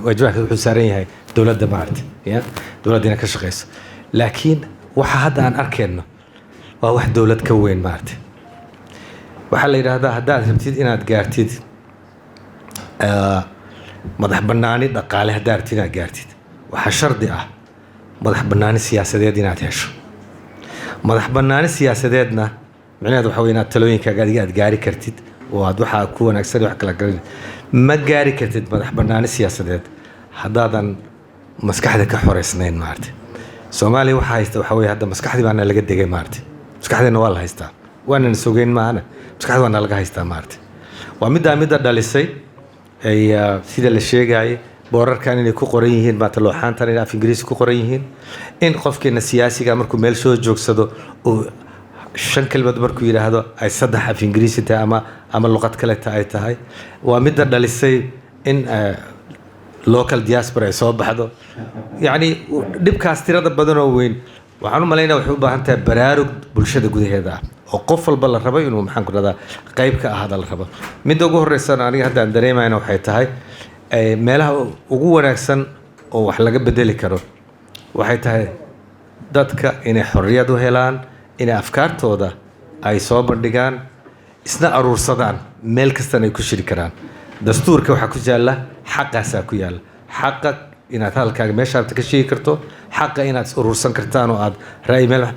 waajibaadka wuxuu saaran yahay dowladda maaragtay, ya dowladda inay ka shaqeyso. Laakiin waxa hadda aan arkayno waa wax dowlad ka weyn maaragtay. Waxaa la yidhaahdaa haddaad rabtid inaad gaartid madax bannaani dhaqaale, haddaad rabtid inaad gaartid, waxaa shardi ah madax bannaani siyaasadeed inaad hesho. Madax bannaani siyaasadeedna micnaheedu waxa wey inaad talooyinkaaga adiga aad gaari kartid oo aad waxaa ku wanaagsan wax kala garan. Ma gaari kartid madax bannaani siyaasadeed haddaadan maskaxda ka xoreysnayn maaragtay. Soomaaliya waxaa haysta waxa weye hadda maskaxdii baana laga degay maaragtay. Maskaxdeena waa la haystaa, waanana sogeyn maahana, maskaxda waana laga haystaa maaragtay. Waa middaa midda dhalisay ay sida la sheegayay boorarkan inay ku qoran yihiin maata, looxaantan inay af Ingiriisi ku qoran yihiin, in qofkeena siyaasiga markuu meel soo joogsado uu shan kelmad markuu yidhaahdo ay saddex af Ingiriisi tahay ama luqad kaleta ay tahay. Waa midda dhalisay in local diaspora ay soo baxdo. Yacni dhibkaas tirada badan oo weyn waxaan u malaynaya waxay u baahan tahay baraarug bulshada gudaheeda ah oo qof walba la rabo inuu, maxaan ku dhahdaa, qayb ka ahaada la rabo. Midda ugu horreysana aniga hadda aan dareemayna waxay tahay meelaha ugu wanaagsan oo wax laga bedeli karo waxay tahay dadka inay xorriyad u helaan inay afkaartooda ay soo bandhigaan, isna aruursadaan, meel kastana ay ku shiri karaan. Dastuurka waxaa ku yaalla xaqaasaa ku yaalla, xaqa inaad hadalkaaga meesha rabta ka sheegi karto, xaqa inaad is uruursan kartaan oo aad ra'yi meel.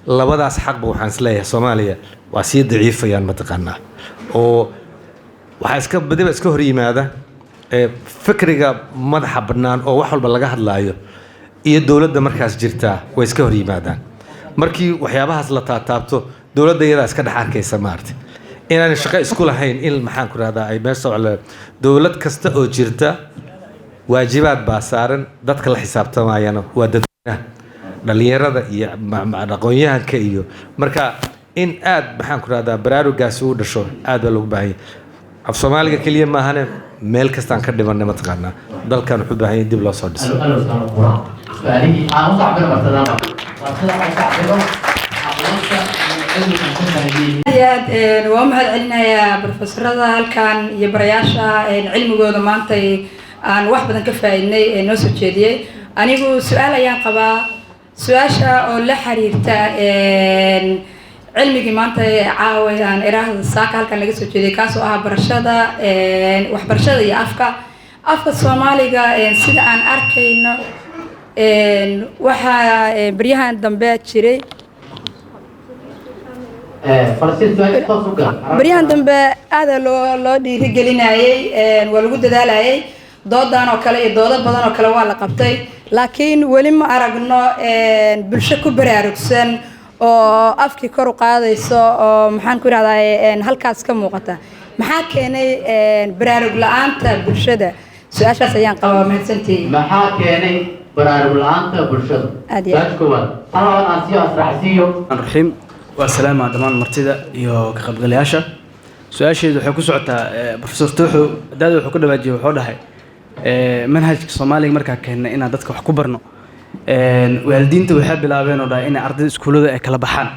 Labadaas xaqba waxaan isleeyahay Soomaaliya waa sii daciifayaan mataqaanaa, oo waxaa iska badiba iska hor yimaada fikriga madaxa bannaan oo wax walba laga hadlaayo iyo dowladda markaas jirtaa way iska hor yimaadaan. Markii waxyaabahaas la taataabto, dowladda iyadaa iska dhex arkaysa maaragtay inaanay shaqo isku lahayn in, maxaan ku rahdaa, ay meesha dowlad kasta oo jirta waajibaad baa saaran. Dadka la xisaabtamayana waa dadweynaha, dhalinyarada iyo aqoon-yahanka iyo marka in aad, maxaan ku rahdaa, baraarugaasi uu dhasho aad baa loogu baahan yahay. Af Soomaaliga keliya maahane, meel kastaan ka dhimanay mataqaanaa. Dalkan wuxuu u baahan yahay dib loo soo dhiso. Su-aalihii aan u sacbino martadaba, martada aan u sacbino aqoonta iyo cilmiga ka faa'iideeyay. Aad iyo aad waa u mahad celinayaa profesorada halkan iyo barayaasha cilmigooda maanta aan wax badan ka faa'iidnay ee noo soo jeediyey. Anigu su-aal ayaan qabaa, su-aasha oo la xiriirta cilmigii maanta caawa aan iraahda saaka halkan laga soo jeediyey, kaasoo ah barashada waxbarashada iyo afka Soomaaliga. Sida aan arkayno, waxaa baryahan dambe jiray Falastiin, su-aasha toos u gal. Baryahan dambe aada loo dhiirigelinayey, waa lagu dadaalayay, doodan oo kale iyo doodo badan oo kale waa la qabtay, laakiin weli ma aragno bulsho ku baraarugsan oo afkii kor u qaadayso oo, maxaan ku ihahdaa, halkaas ka muuqata. Maxaa keenay baraarug la-aanta bulshada? Su-aashaas ayaan qabaa. Mahadsantihiin. Maxaa keenay baraarug la-aanta bulshada? Aad iyo aad. Su-aasha koowaad hal labaad aan siiyo, asraacsiiyo. Raxiim waa salaama dhammaan martida iyo ka qaybgalayaasha. Su-aasheedu waxay ku socotaa Professor Tuuxu. Daada wuxuu ku dhawaajiyey, wuxuu dhahay manhajka Soomaaliga markaa keennay inaan dadka wax ku barno, waalidiinta waxay bilaabeen oo dhahay inay ardayda iskuullada ay kala baxaan.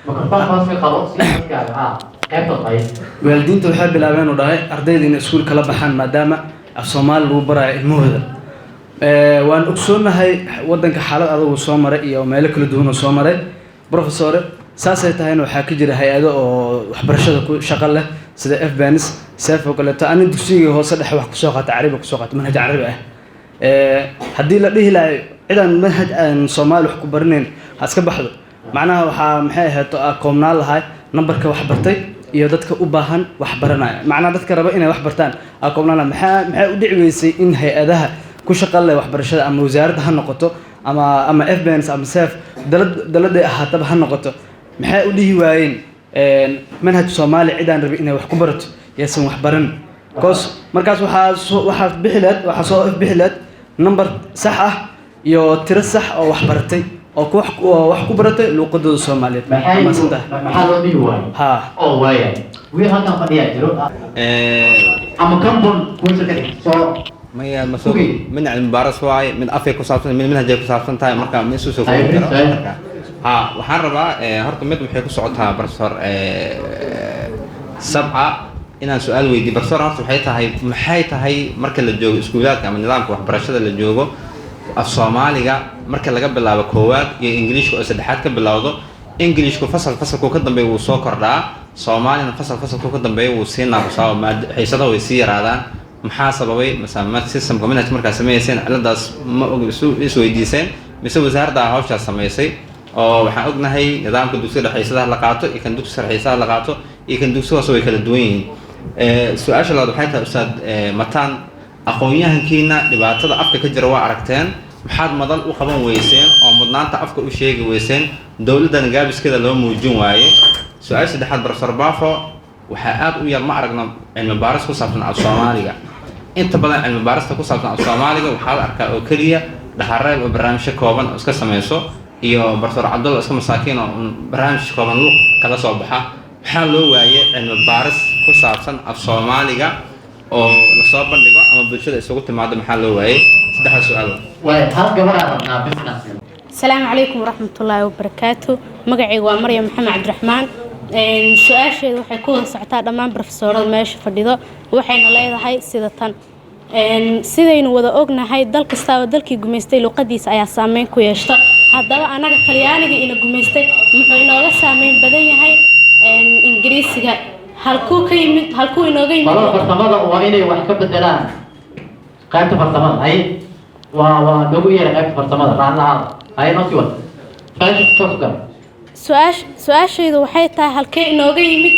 Mikrofoon hoos ka qabo si dadkaaga ha qaybta tahay. Waalidiinta waxay bilaabeen oo dhahay ardayda inay iskuul kala baxaan maadaama af Soomaali lagu barayo ilmahooda. Waan ogsoonahay waddanka xaalad adag uu soo maray iyo meelo kala duwan uu soo maray, professore. Saasay tahayna waxaa ka jira hay-ado oo waxbarashada ku shaqo leh sida FBANS, SEF oo kaleeto. Ani dugsiga hoose dhexe wax kusoo qaata Carabi, kusoo qaata manhaj Carabi ah. Haddii la dhihi lahayo cidaan manhaj aan Soomaali wax ku baranayn ha iska baxdo, macnaha waxaa maxay ahayd koobnaan lahay nambarka wax bartay iyo dadka u baahan wax baranaya, macnaha dadka raba inay wax bartaan aa koobnaan lahay. Maxaa u dhici weysay in hay-adaha ku shaqa leh waxbarashada, ama wasaaradda ha noqoto ama FBANS ama SEF, dalad daladay ahaataba ha noqoto, maxay u dhihi waayeen manhaj Soomaali cidaan rabin inay wax ku barato yaysan wax baran? Because markaas waxaa bixi lahayd, waxaa soo bixi lahayd number sax ah iyo tiro sax oo wax baratay. Oo ku wax oo wax ku baratay luuqadooda Soomaaliyeed. Mahadsantahay. Maxaa loo dhihi waayo? Ha. Oo waaya, wiil halkan fadhiyaa jiro ama kambon kuwa soo. Maya, ma soo midna cilmi baaris waaye, mid afay ku saabsan, mid manhajay ku saabsan tahay, marka ma isu soo koobi karo. Marka ha, waxaan rabaa horta mid waxay ku socotaa Professor Sabca inaan su-aal weydiiyo. Professor, horta waxay tahay, maxay tahay marka la joogo iskuulaadka ama nidaamka waxbarashada la joogo, af Soomaaliga marka laga bilaabo koowaad iyo Ingiliishka oo saddexaad ka bilowdo, Ingiliishku fasal fasalkuu ka dambeeya wuu soo kordhaa, Soomaalina fasal fasalkuu ka dambeeya wuu sii naaqusaa oo maad xiisadaha way sii yaraadaan. Maxaa sababay? Mase ma systemka manhajka markaa sameeyeyseen ciladaas ma og isu isweydiiseen, mise wasaaradda hawshaas samaysay? Oo waxaan ognahay nidaamka dugsiga dhexe xiisadaha la qaato iyo kan dugsiga sare xiisadaha la qaato iyo kan dugsiga hoose way kala duwan yihiin. Su-aasha labaad waxay tahay, ustaad Mataan, aqoon-yahankiina dhibaatada afka ka jira waa aragteen, maxaad madal u qaban weyseen oo mudnaanta afka u sheegi weyseen, dowladdana gaabiskeeda loo muujin waaye? Su-aasha saddexaad, Professor Bafo, waxaa aad u yar, ma aragno cilmi baaris ku saabsan af Soomaaliga. Inta badan cilmi baarista ku saabsan af Soomaaliga waxaa la arkaa oo keliya Dhaxareeb oo barnaamijyo kooban oo iska sameyso iyo Professor Cabdulla oo iska masaakiin oo un barnaamij kooban luuq kala soo baxa. Maxaa loo waayey cilmi baaris ku saabsan af Soomaaliga oo lasoo bandhigo ama bulshada isugu timaado? Maxaa loo waayey? Saddexda su-aal. Waay, hal gabaraa rabnaa business. Asalaamu calaykum waraxmatullaahi wabarakaatu. Magacayga waa Maryam Maxamed Cabdiraxmaan. Su-aasheedu waxay ku wada socotaa dhammaan profesoorada meesha fadhido, waxayna leedahay sida tan: sidaynu wada ognahay, dal kastaaba dalkii gumaystay luqadiisa ayaa saameyn ku yeeshta. Haddaba anaga Talyaaniga ina gumaystay muxuu inooga saameyn badan yahay Ingiriisiga? Halkuu ka yimid? Halkuu inooga yimid? Qolada farsamada waa inay wax ka bedelaan qaybta farsamada. Hay, waa noogu yeera qaybta farsamada, raan lahaada. Hay, noo sii wad su-aasha, toos u gal. Su-aashaydu waxay tahay, halkee inooga yimid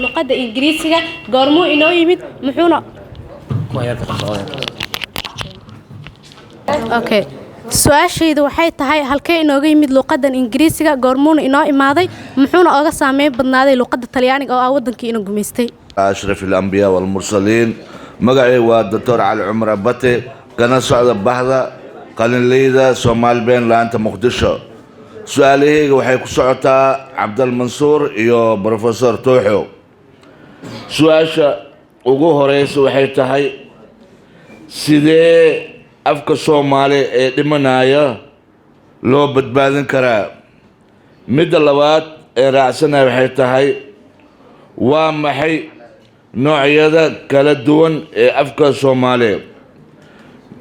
luqadda Ingiriisiga? Goormuu inoo yimid? Muxuuna okay, su-aashaydu waxay tahay, halkee inooga yimid luqadan Ingiriisiga? Goormuuna inoo imaaday? Muxuuna ooga saameyn badnaaday luqadda Talyaaniga oo ah wadankii ina gumaystay? أشرف الأنبياء والمرسلين. Magacay waa Doctor Cali Cumar Abate, kana socda baxda qalinleyda Soomaali Been laanta Muqdisho. Su-aalahayga waxay ku socotaa Cabdalmansuur iyo Professor Tooxo. Su-aasha ugu horeysa waxay tahay, sidee afka Soomaali ee dhimanaya loo badbaadin karaa? Midda labaad ee raacsanaya waxay tahay, waa maxay noocyada kala duwan ee afka Soomaaliya?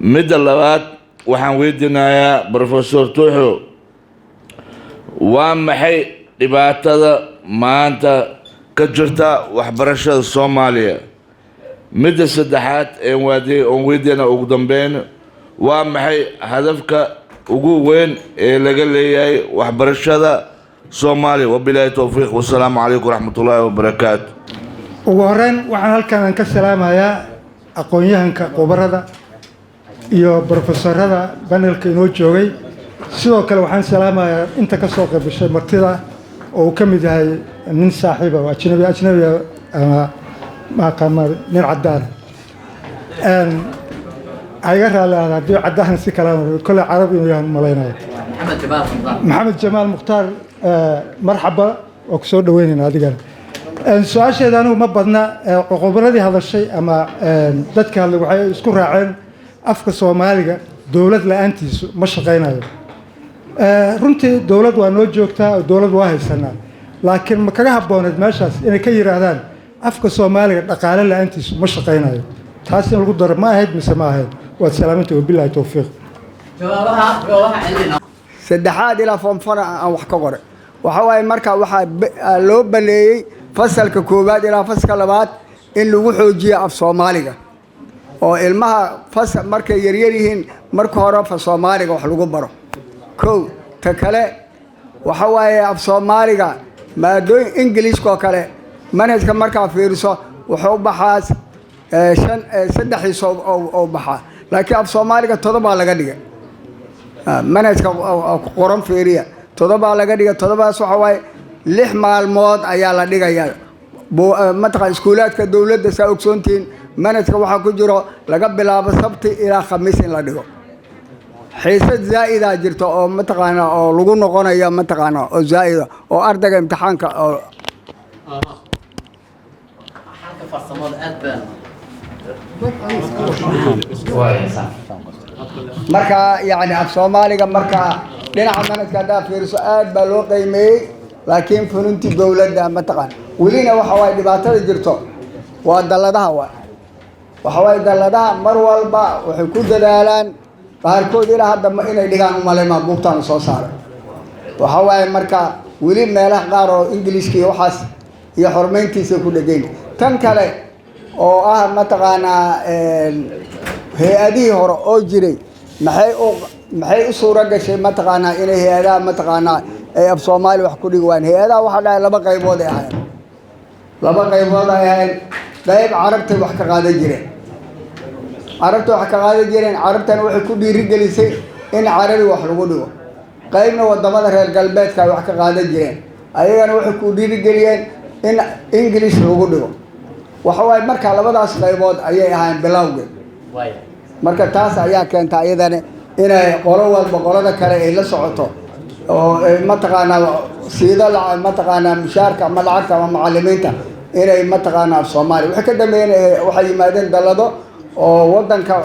Midda labaad waxaan weydiinayaa Professor Tuuxo, waa maxay dhibaatada maanta ka jirta waxbarashada Soomaaliya? Midda saddexaad een waadi oon weydiina ugu dambeyn, waa maxay hadafka ugu weyn ee laga leeyahay waxbarashada Soomaaliya? Wabilaahi towfiiq, wasalaamu calaykum waraxmatullaahi wabarakaatu. Ugu horeyn waxaan halkan aan ka salaamayaa aqoon-yahanka, khubarada iyo brofesorada panelka inoo joogay. Sidoo kale waxaan salaamayaa inta ka soo qaybgashay martida oo uu ka mid yahay nin saaxiiba oo ajnabi ama maaqaama, nin caddaan. Ha iga raalli ahaada haddii caddaan si kale, kolley Carab inuu yahan malaynaya. Maxamed Jamaal Mukhtaar, marxaba, waa ku soo dhaweynayna adigana. Su-aasheeda anigu ma badna. Khubaradii hadashay ama dadka hadlay waxay isku raaceen afka Soomaaliga dowlad la-aantiisu ma shaqaynayo. Runtii dowlad waa noo joogtaa oo dowlad waa haysanaa, laakiin ma kaga habbooneed meeshaas inay ka yidhaahdaan afka Soomaaliga dhaqaale la-aantiisu ma shaqaynayo? Taas in lagu daro ma ahayd mise ma ahayd? Waad salaaminta, wabilaahi towfiiq. Saddexaad ilaa form four aan wax ka qoray. Waxa waaye, marka waxaa loo baneeyey fasalka koowaad ilaa fasalka labaad in lagu xoojiyo af Soomaaliga, oo ilmaha fasal markay yaryar yihiin marka hore af Soomaaliga wax lagu baro. Kow ta kale waxa waaye, af Soomaaliga maadooyin Ingiliiska oo kale manhajka markaa fiiriso wuxuu baxaa shan, saddex xiiso oo baxaa, laakiin af Soomaaliga 7 laga dhigay. Manhajka qoran fiiriya, 7 laga dhigay. 7daas waxa waaye 6 maalmood ayaa la dhigayaa mataqan iskuulaadka dowladda. Saa ogsoontihiin, manhajka waxaa ku jiro laga bilaabo Sabti ilaa Khamiis in la dhigo. Xiisad zaa'idaa jirta oo mataqaana oo lagu noqonayo mataqaana oo zaa'ida oo ardayga imtixaanka oo Xalka farsamada aad baan. Marka yacni af Soomaaliga marka dhinaca manhajka haddaa fiiriso, aad baa loo qiimeeyey, laakiin fulintii dowladda mataqaan welina waxa waaye dhibaatada jirto waa dalladaha. Waay waxa waaye dalladaha mar walba waxay ku dadaalaan qaarkood ilaa hadda inay dhigaan umaleymaa buugtaanu soo saaray. Waxa waaye marka weli meelaha qaar oo Ingiliishka iyo waxaas iyo xormeyntiisa ku dhegayn. Tan kale oo ah mataqaanaa hay-adihii hore oo jiray, maxay u suura gashay mataqaanaa inay hay-adaha mataqaanaa ay af Soomaali wax ku dhigi waayeen? Hay-adaha waxaa dhahay laba qaybood ay ahaayeen, laba qaybood ay ahaayeen. Qayb Carabtay wax ka qaadan jireen, Carabta wax ka qaadan jireen, Carabtana waxay ku dhiirigelisay in Carabi wax lagu dhigo. Qaybna wadamada reer galbeedka ay wax ka qaadan jireen, ayagana waxay ku dhiirigeliyeen in English lagu dhigo. Waxa waaye marka labadaas qaybood ayay ahaayeen bilowgeed. Marka taas ayaa keenta iyadana inay qolo walba qolada kale ay la socoto oo ay mataqaanaa siida mataqaanaa mushaarka ama lacagta ama macalimiinta inay mataqaanaa af Soomaaliya. Waxay ka dambeeyeen waxay yimaadeen dallado oo wadanka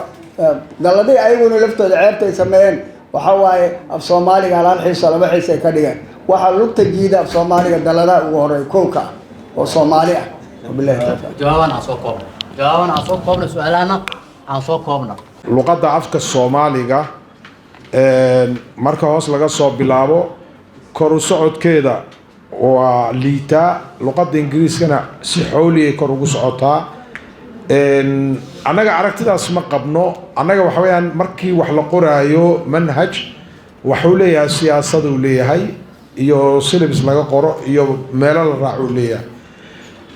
dalladihii ayaguna laftooda ceebta ay sameeyeen waxa waaye af Soomaaliga hal hal xiiso, laba xiis ay ka dhigeen. Waxaa lugta jiida af Soomaaliga dalladaha ugu horeeya kowka ah oo Soomaali ah. Wabillahi tawfiiq. Jawaaban aan soo koobno, jawaaban aan soo koobno, su-aalahana aan soo koobno. Luqadda afka Soomaaliga marka hoos laga soo bilaabo, kor u socodkeeda waa liitaa. Luqadda Ingiriiskana si xooliyay kor ugu socotaa. Annaga aragtidaas ma qabno. Annaga waxa weeyaan markii wax la qoraayo manhaj waxuu leeyahay, siyaasaduu leeyahay iyo syllabus laga qoro iyo meelo la raacuu leeyahay.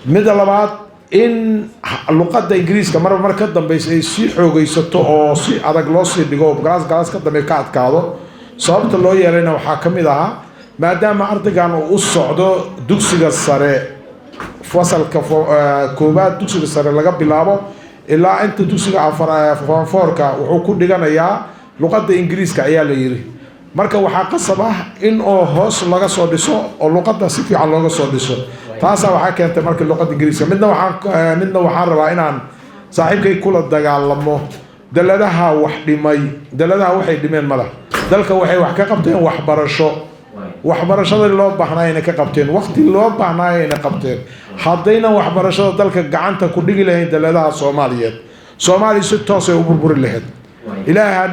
Midda labaad, in luqadda Ingiriiska marba mar ka dambeysa ay sii xoogaysato oo si adag loo sii dhigo, galaas galaas ka dambe ka adkaado, sababta loo yeelayna waxaa ka mid ahaa maadaama ardaygan uu u socdo dugsiga sare, fasalka koowaad dugsiga sare laga bilaabo ilaa inta dugsiga afar form four-ka wuxuu ku dhiganayaa luqadda Ingiriiska ayaa la yiri. Marka waxaa qasab ah in oo hoos laga soo dhiso oo luqadda si fiican looga soo dhiso. Taasaa waxaa keentay marka luqadda Ingiriiska. Midna waxaan rabaa inaan saaxiibkay kula dagaalamo. Daladaha wax dhimay, daladaha waxay dhimeen mala dalka waxay wax ka qabteen waxbarasho. Waxbarashadii loo baahnaayna ka qabteen, waqti loo baahnaayna qabteen. Haddaynan waxbarashada dalka gacanta ku dhigi lahayn daladaha Soomaaliyeed, Soomaaliya si toosay u burburi lahayd. Ilaaha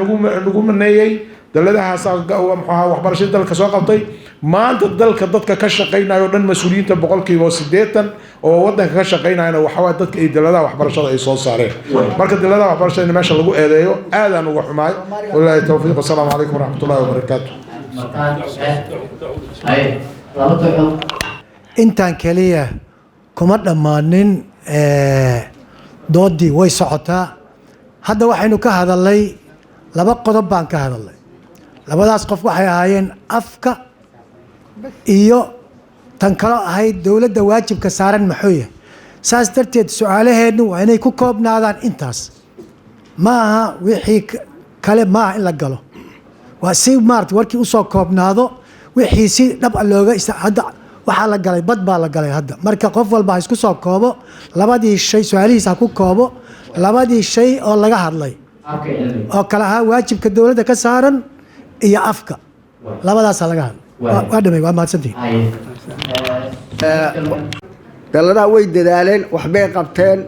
nagu maneeyey daladahaasaa muxuu ahaa waxbarashadii dalka soo qabtay. Maanta dalka dadka ka shaqaynaya o dhan, mas-uuliyiinta 80% oo wadanka ka shaqaynayana waxaa waay dadka ay daladaha waxbarashada ay soo saareen. Marka daladaha waxbarashada in meesha lagu eedeeyo aadaan uga xumaay. Walaahi towfiiq. Wasalaamu calaykum waraxmatullahi wabarakaatu. Laba duxo. Intaan keliya kuma dhammaanin, doodii way socotaa. Hadda waxaynu ka hadalnay laba qodob baan ka hadalnay. Labadaas qof waxay ahaayeen afka iyo tan kaloo ahayd dowladda waajibka saaran maxuu yahay. Saas darteed su-aalaheennu waa inay ku koobnaadaan intaas. Ma aha wixii kale, ma aha in la galo. Waa si maarata warkii usoo koobnaado wixii si dhab a looga hadda waxaa la galay, bad baa la galay hadda. Marka qof walba ha isku soo koobo labadii shay, su-aalihiisa ha ku koobo labadii shay oo laga hadlay oo kale ahaa waajibka dowladda ka saaran iyo afka. Labadaasaa laga hadlay. Waa dhamay, waa mahadsantihin. Dalladaha way dadaaleen, waxbay qabteen,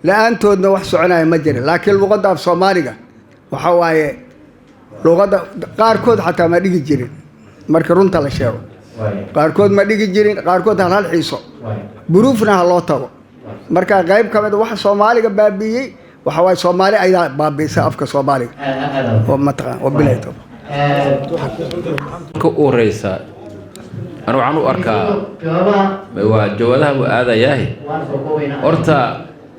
la-aantoodna wax soconaya ma jirin. Laakiin luqadda af Soomaaliga waxa waaye luqadda qaarkood xataa ma dhigi jirin. Marka runta la sheego, qaarkood ma dhigi jirin, qaarkood hal hal xiiso buruufna ha loo tago. Marka qayb ka mid waxa Soomaaliga baabi'iyey waxa waaye Soomaali ayaa baabi'isa afka Soomaaliga oo mataqaan. Wabilahi tawfiiq. Ka u horeysa anu waxaan u arkaa waa jawaadaha uu aadayaahe. Horta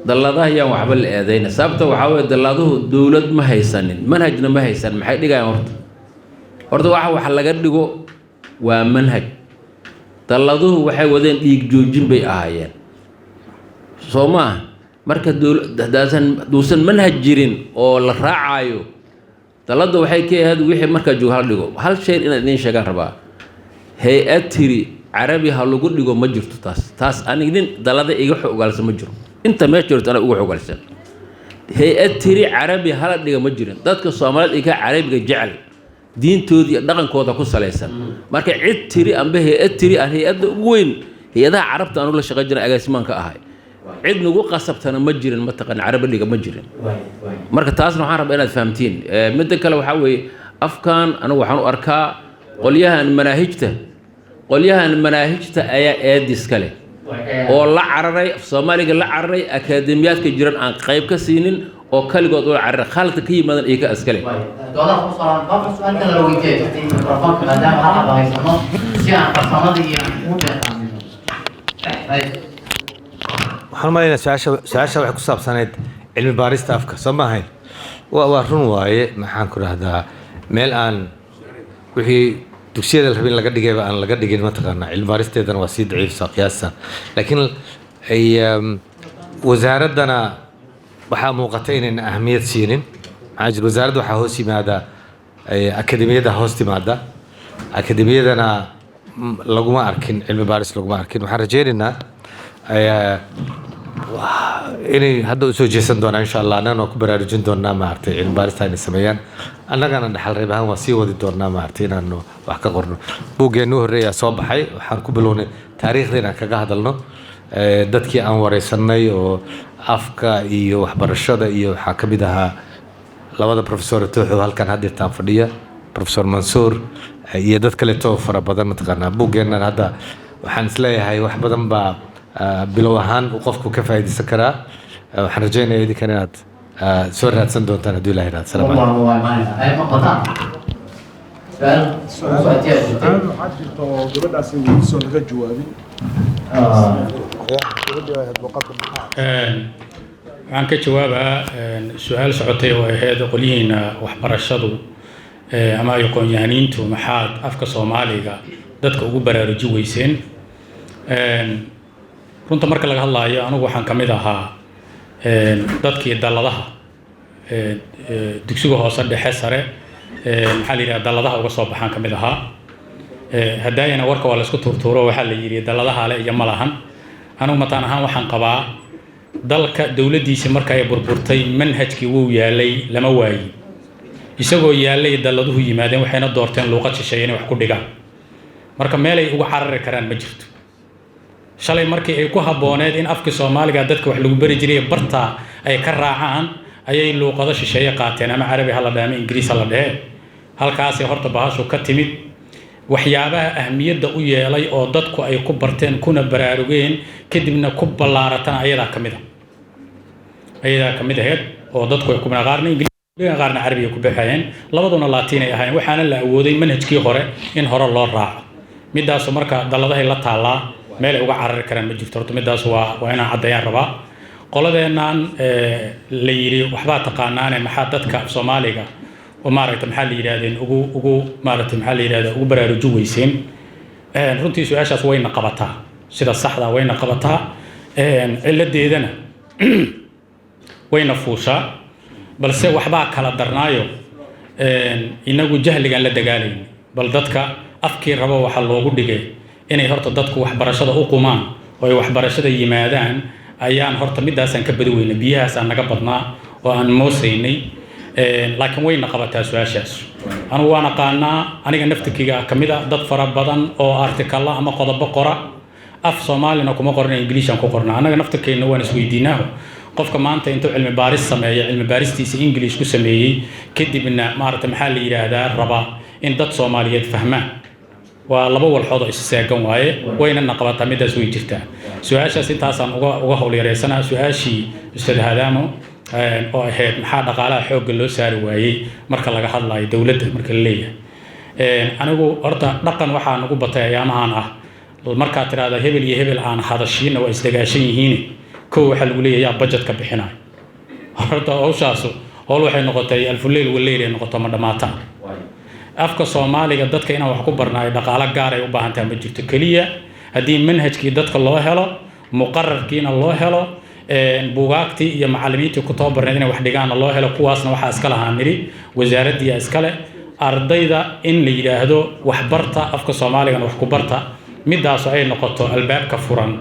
dalladaha yaan waxba la eedayna. Sababta waxaa weeye dalladuhu dowlad ma haysanin, manhajna ma haysan. Maxay dhigayaan? Horta waxa wax laga dhigo waa manhaj. Dalladuhu waxay wadeen dhiig joojin bay ahaayeen, soo maaha? Marka dowla haddaasan duusan manhaj jirin oo la raacayo. Dalladda waxay ka ahayd wixii markaa joogo hala dhigo. Hal shay inaan idiin sheegaan rabaa: hay-ad tiri Carabi ha lagu dhigo ma jirto. Taas aniga nin dallada iga xogaalsan ma jiro. Inta meesha jirto aniga uga xogaalsan, hay-ad tiri Carabi hala dhiga ma jirin. Dadka Soomaaliyeed iga Carabiga jecel, diintooda iyo dhaqankooda ku salaysan. Marka cid tiri amba hay-ad tiri aan hay-adda ugu weyn hay-adaha Carabta aanu la shaqayn jiray, agaasimaan ka ahay, cid nagu qasabtana ma jirin. Mataqaan, Carabi dhiga ma jirin. Marka taasna waxaan rabaa inaad fahamtiin. Midda kale waxaa weeye, afkan anigu waxaan u arkaa qolyahan manaahijta ayaa eedis ka leh oo la cararay af Soomaaliga, la cararay akaademiyaadka jiran aan qayb ka siinin oo kaligood ula cararay, khaladka ka yimaadan iyaga iska leh. Doodaha ku soo qofka su-aal kale la weydiiya jirtay mikrofoonka, maadaama hal haba haysano si aan farsamada iyo aan ugu beeqaamino. Waxaan u malaynayaa su-aasha waxay ku saabsanayd cilmi baarista afka, soo ma ahayn? Waa run waaye. Maxaan ku rahdaa, meel aan wixii dugsiyada la rabay in laga dhigayba aan laga dhigin, mataqaanaa, cilmi baaristeedana waa sii daciifsa qiyaastan. Laakiin ay wasaaraddana waxaa muuqata inayna ahamiyad siinin. Maxaa jira, wasaaradda waxaa hoos yimaada akademiyada hoos timaada, akademiyadana laguma arkin cilmi baaris, laguma arkin. Waxaan rajaynaynaa inay hadda usoo jeesan doonaan, insha Allah. Annagana waa ku baraarujin doonaa, maaragtay, cilmi baarista inay sameeyaan. Annagana dhaxal reeb ahaan waa sii wadi doonaa, maaragtay, inaanu wax ka qorno. Buuggeenu horreeyaa soo baxay, waxaan ku bilownay taariikhda inaan kaga hadalno. Dadkii aan wareysanay oo afka iyo waxbarashada iyo waxaa ka mid ahaa labada professor Tooxow halkan haddeertaan fadhiya, Professor Mansuur iyo dad kaleeto fara badan, mataqaanaa. Buuggeennan hadda waxaan isleeyahay wax badan baa bilow ahaan uu qofku ka faa'iidaysan karaa. Waxaan rajaynayaa idinkan inaad soo raadsan doontaan hadduu Ilaah yidhahdo. Salaam calaykum. Su-aal Waxaa jirta oo gabadhaasi weydiisoo laga jawaabin. Gabadhii ahayd luqadda maxaa? Waxaan ka jawaabaa su-aal socotay oo ahayd qolyihiina waxbarashadu ama aqoon-yahaniintu maxaad afka Soomaaliga dadka ugu baraaruji weyseen. Runta marka laga hadlaayo, anigu waxaan ka mid ahaa dadkii dalladaha dugsiga hoose, dhexe, sare, maxaa la yidhaha, dalladaha uga soo baxaan ka mid ahaa. Hadaayana warka waa la isku tuurtuuro, waxaa la yidhi dalladaha le iyo ma lahan. Anigu mataan ahaan waxaan qabaa dalka dowladdiisi marka ay burburtay manhajkii wuu yaalay, lama waayin. Isagoo yaalay dalladuhu yimaadeen, waxayna doorteen luuqad shisheeye inay wax ku dhigaan. Marka meelay uga carari karaan ma jirto. Shalay markii ay ku habbooneed in afkii Soomaaliga dadka wax lagu bari jiray bartaa ay ka raacaan ayay luuqado shisheeye qaateen, ama Carabi ha la dhahe ama Ingiriis ha la dhehe. Halkaasay horta bahashu ka timid. Waxyaabaha ahmiyadda u yeelay oo dadku ay ku barteen kuna baraarugeen kadibna ku ballaaratana ayadaa ka mid ahayd oo dadku ay ku qaarna Ingiriis, qaarna Carabiga ku baxayeen, labaduna Laatiin ay ahaayeen. Waxaana la awooday manhajkii hore in hore loo raaco midaasu. Marka dalladahay la taallaa, meel ay uga carari karaan ma jirto. Horta midaas waa inaan caddeeyaan rabaa. Qoladeennan la yidhi waxbaa taqaanaane, maxaa dadka Soomaaliga oo maaragta, maxaa la yidhahdeen, ugu maaragta, maxaa la yidhahdaa, ugu baraaruji weyseen? Runtii su-aashaas wayna qabataa, sida saxda wayna qabataa, ciladeedana wayna fuushaa, balse waxbaa kala darnaayo. Inagu jahligaan la dagaalayn, bal dadka afkii rabo waxaa loogu dhigay inay horta dadku waxbarashada u qumaan oo ay waxbarashada yimaadaan. Ayaan horta midaasaan ka badi weynay, biyahaasaan naga badnaa oo aan moosaynay. Laakiin wayna qabataa su-aashaas. Anugu waan aqaanaa, aniga naftirkayga ka mid a dad fara badan oo artikalla ama qodobo qora, af Soomaalina kuma qorna, Ingiliishaan ku qorna. Annaga naftirkeenna waan isweydiinaaho, qofka maanta intuu cilmi baaris sameeyo, cilmi baaristiisa English ku sameeyey, kadibna maaragta, maxaa la yidhaahdaa, raba in dad Soomaaliyeed fahmaan, waa laba walxood oo is seegan waaye. Wayna qabataa midaas, way jirtaa su-aashaas. Intaasaan uga howl yareysanaa. Su-aashii Ustaad Hadaamo oo ahayd maxaa dhaqaalaha xoogga loo saari waayey marka laga hadlayo dowladda, marka la leeyahay, anigu horta dhaqan waxaa nagu batay ayaamahan ah markaad tidhaahda hebel iyo hebel aan hadashiina waa isdagaashan yihiin, kow waxaa lagu leeyahay yaa budgetka bixinayo. Horta hawshaasu howl waxay noqotay alfuleyl waleyl ay noqoto, ma dhammaata. Afka Soomaaliga dadka inaan wax ku barnaayo dhaqaalo gaar ay u baahan tahay ma jirto. Keliya haddii manhajkii dadka loo helo, muqararkiina loo helo. Buugaagtii iyo macallimiintii ku tababarneed inay wax dhigaanna loo helo. Kuwaasna waxaa iska lahaa nidhi wasaaraddii iskale. Ardayda in la yidhaahdo waxbarta afka Soomaaligana wax ku barta, midaasoo ay noqoto albaabka furan.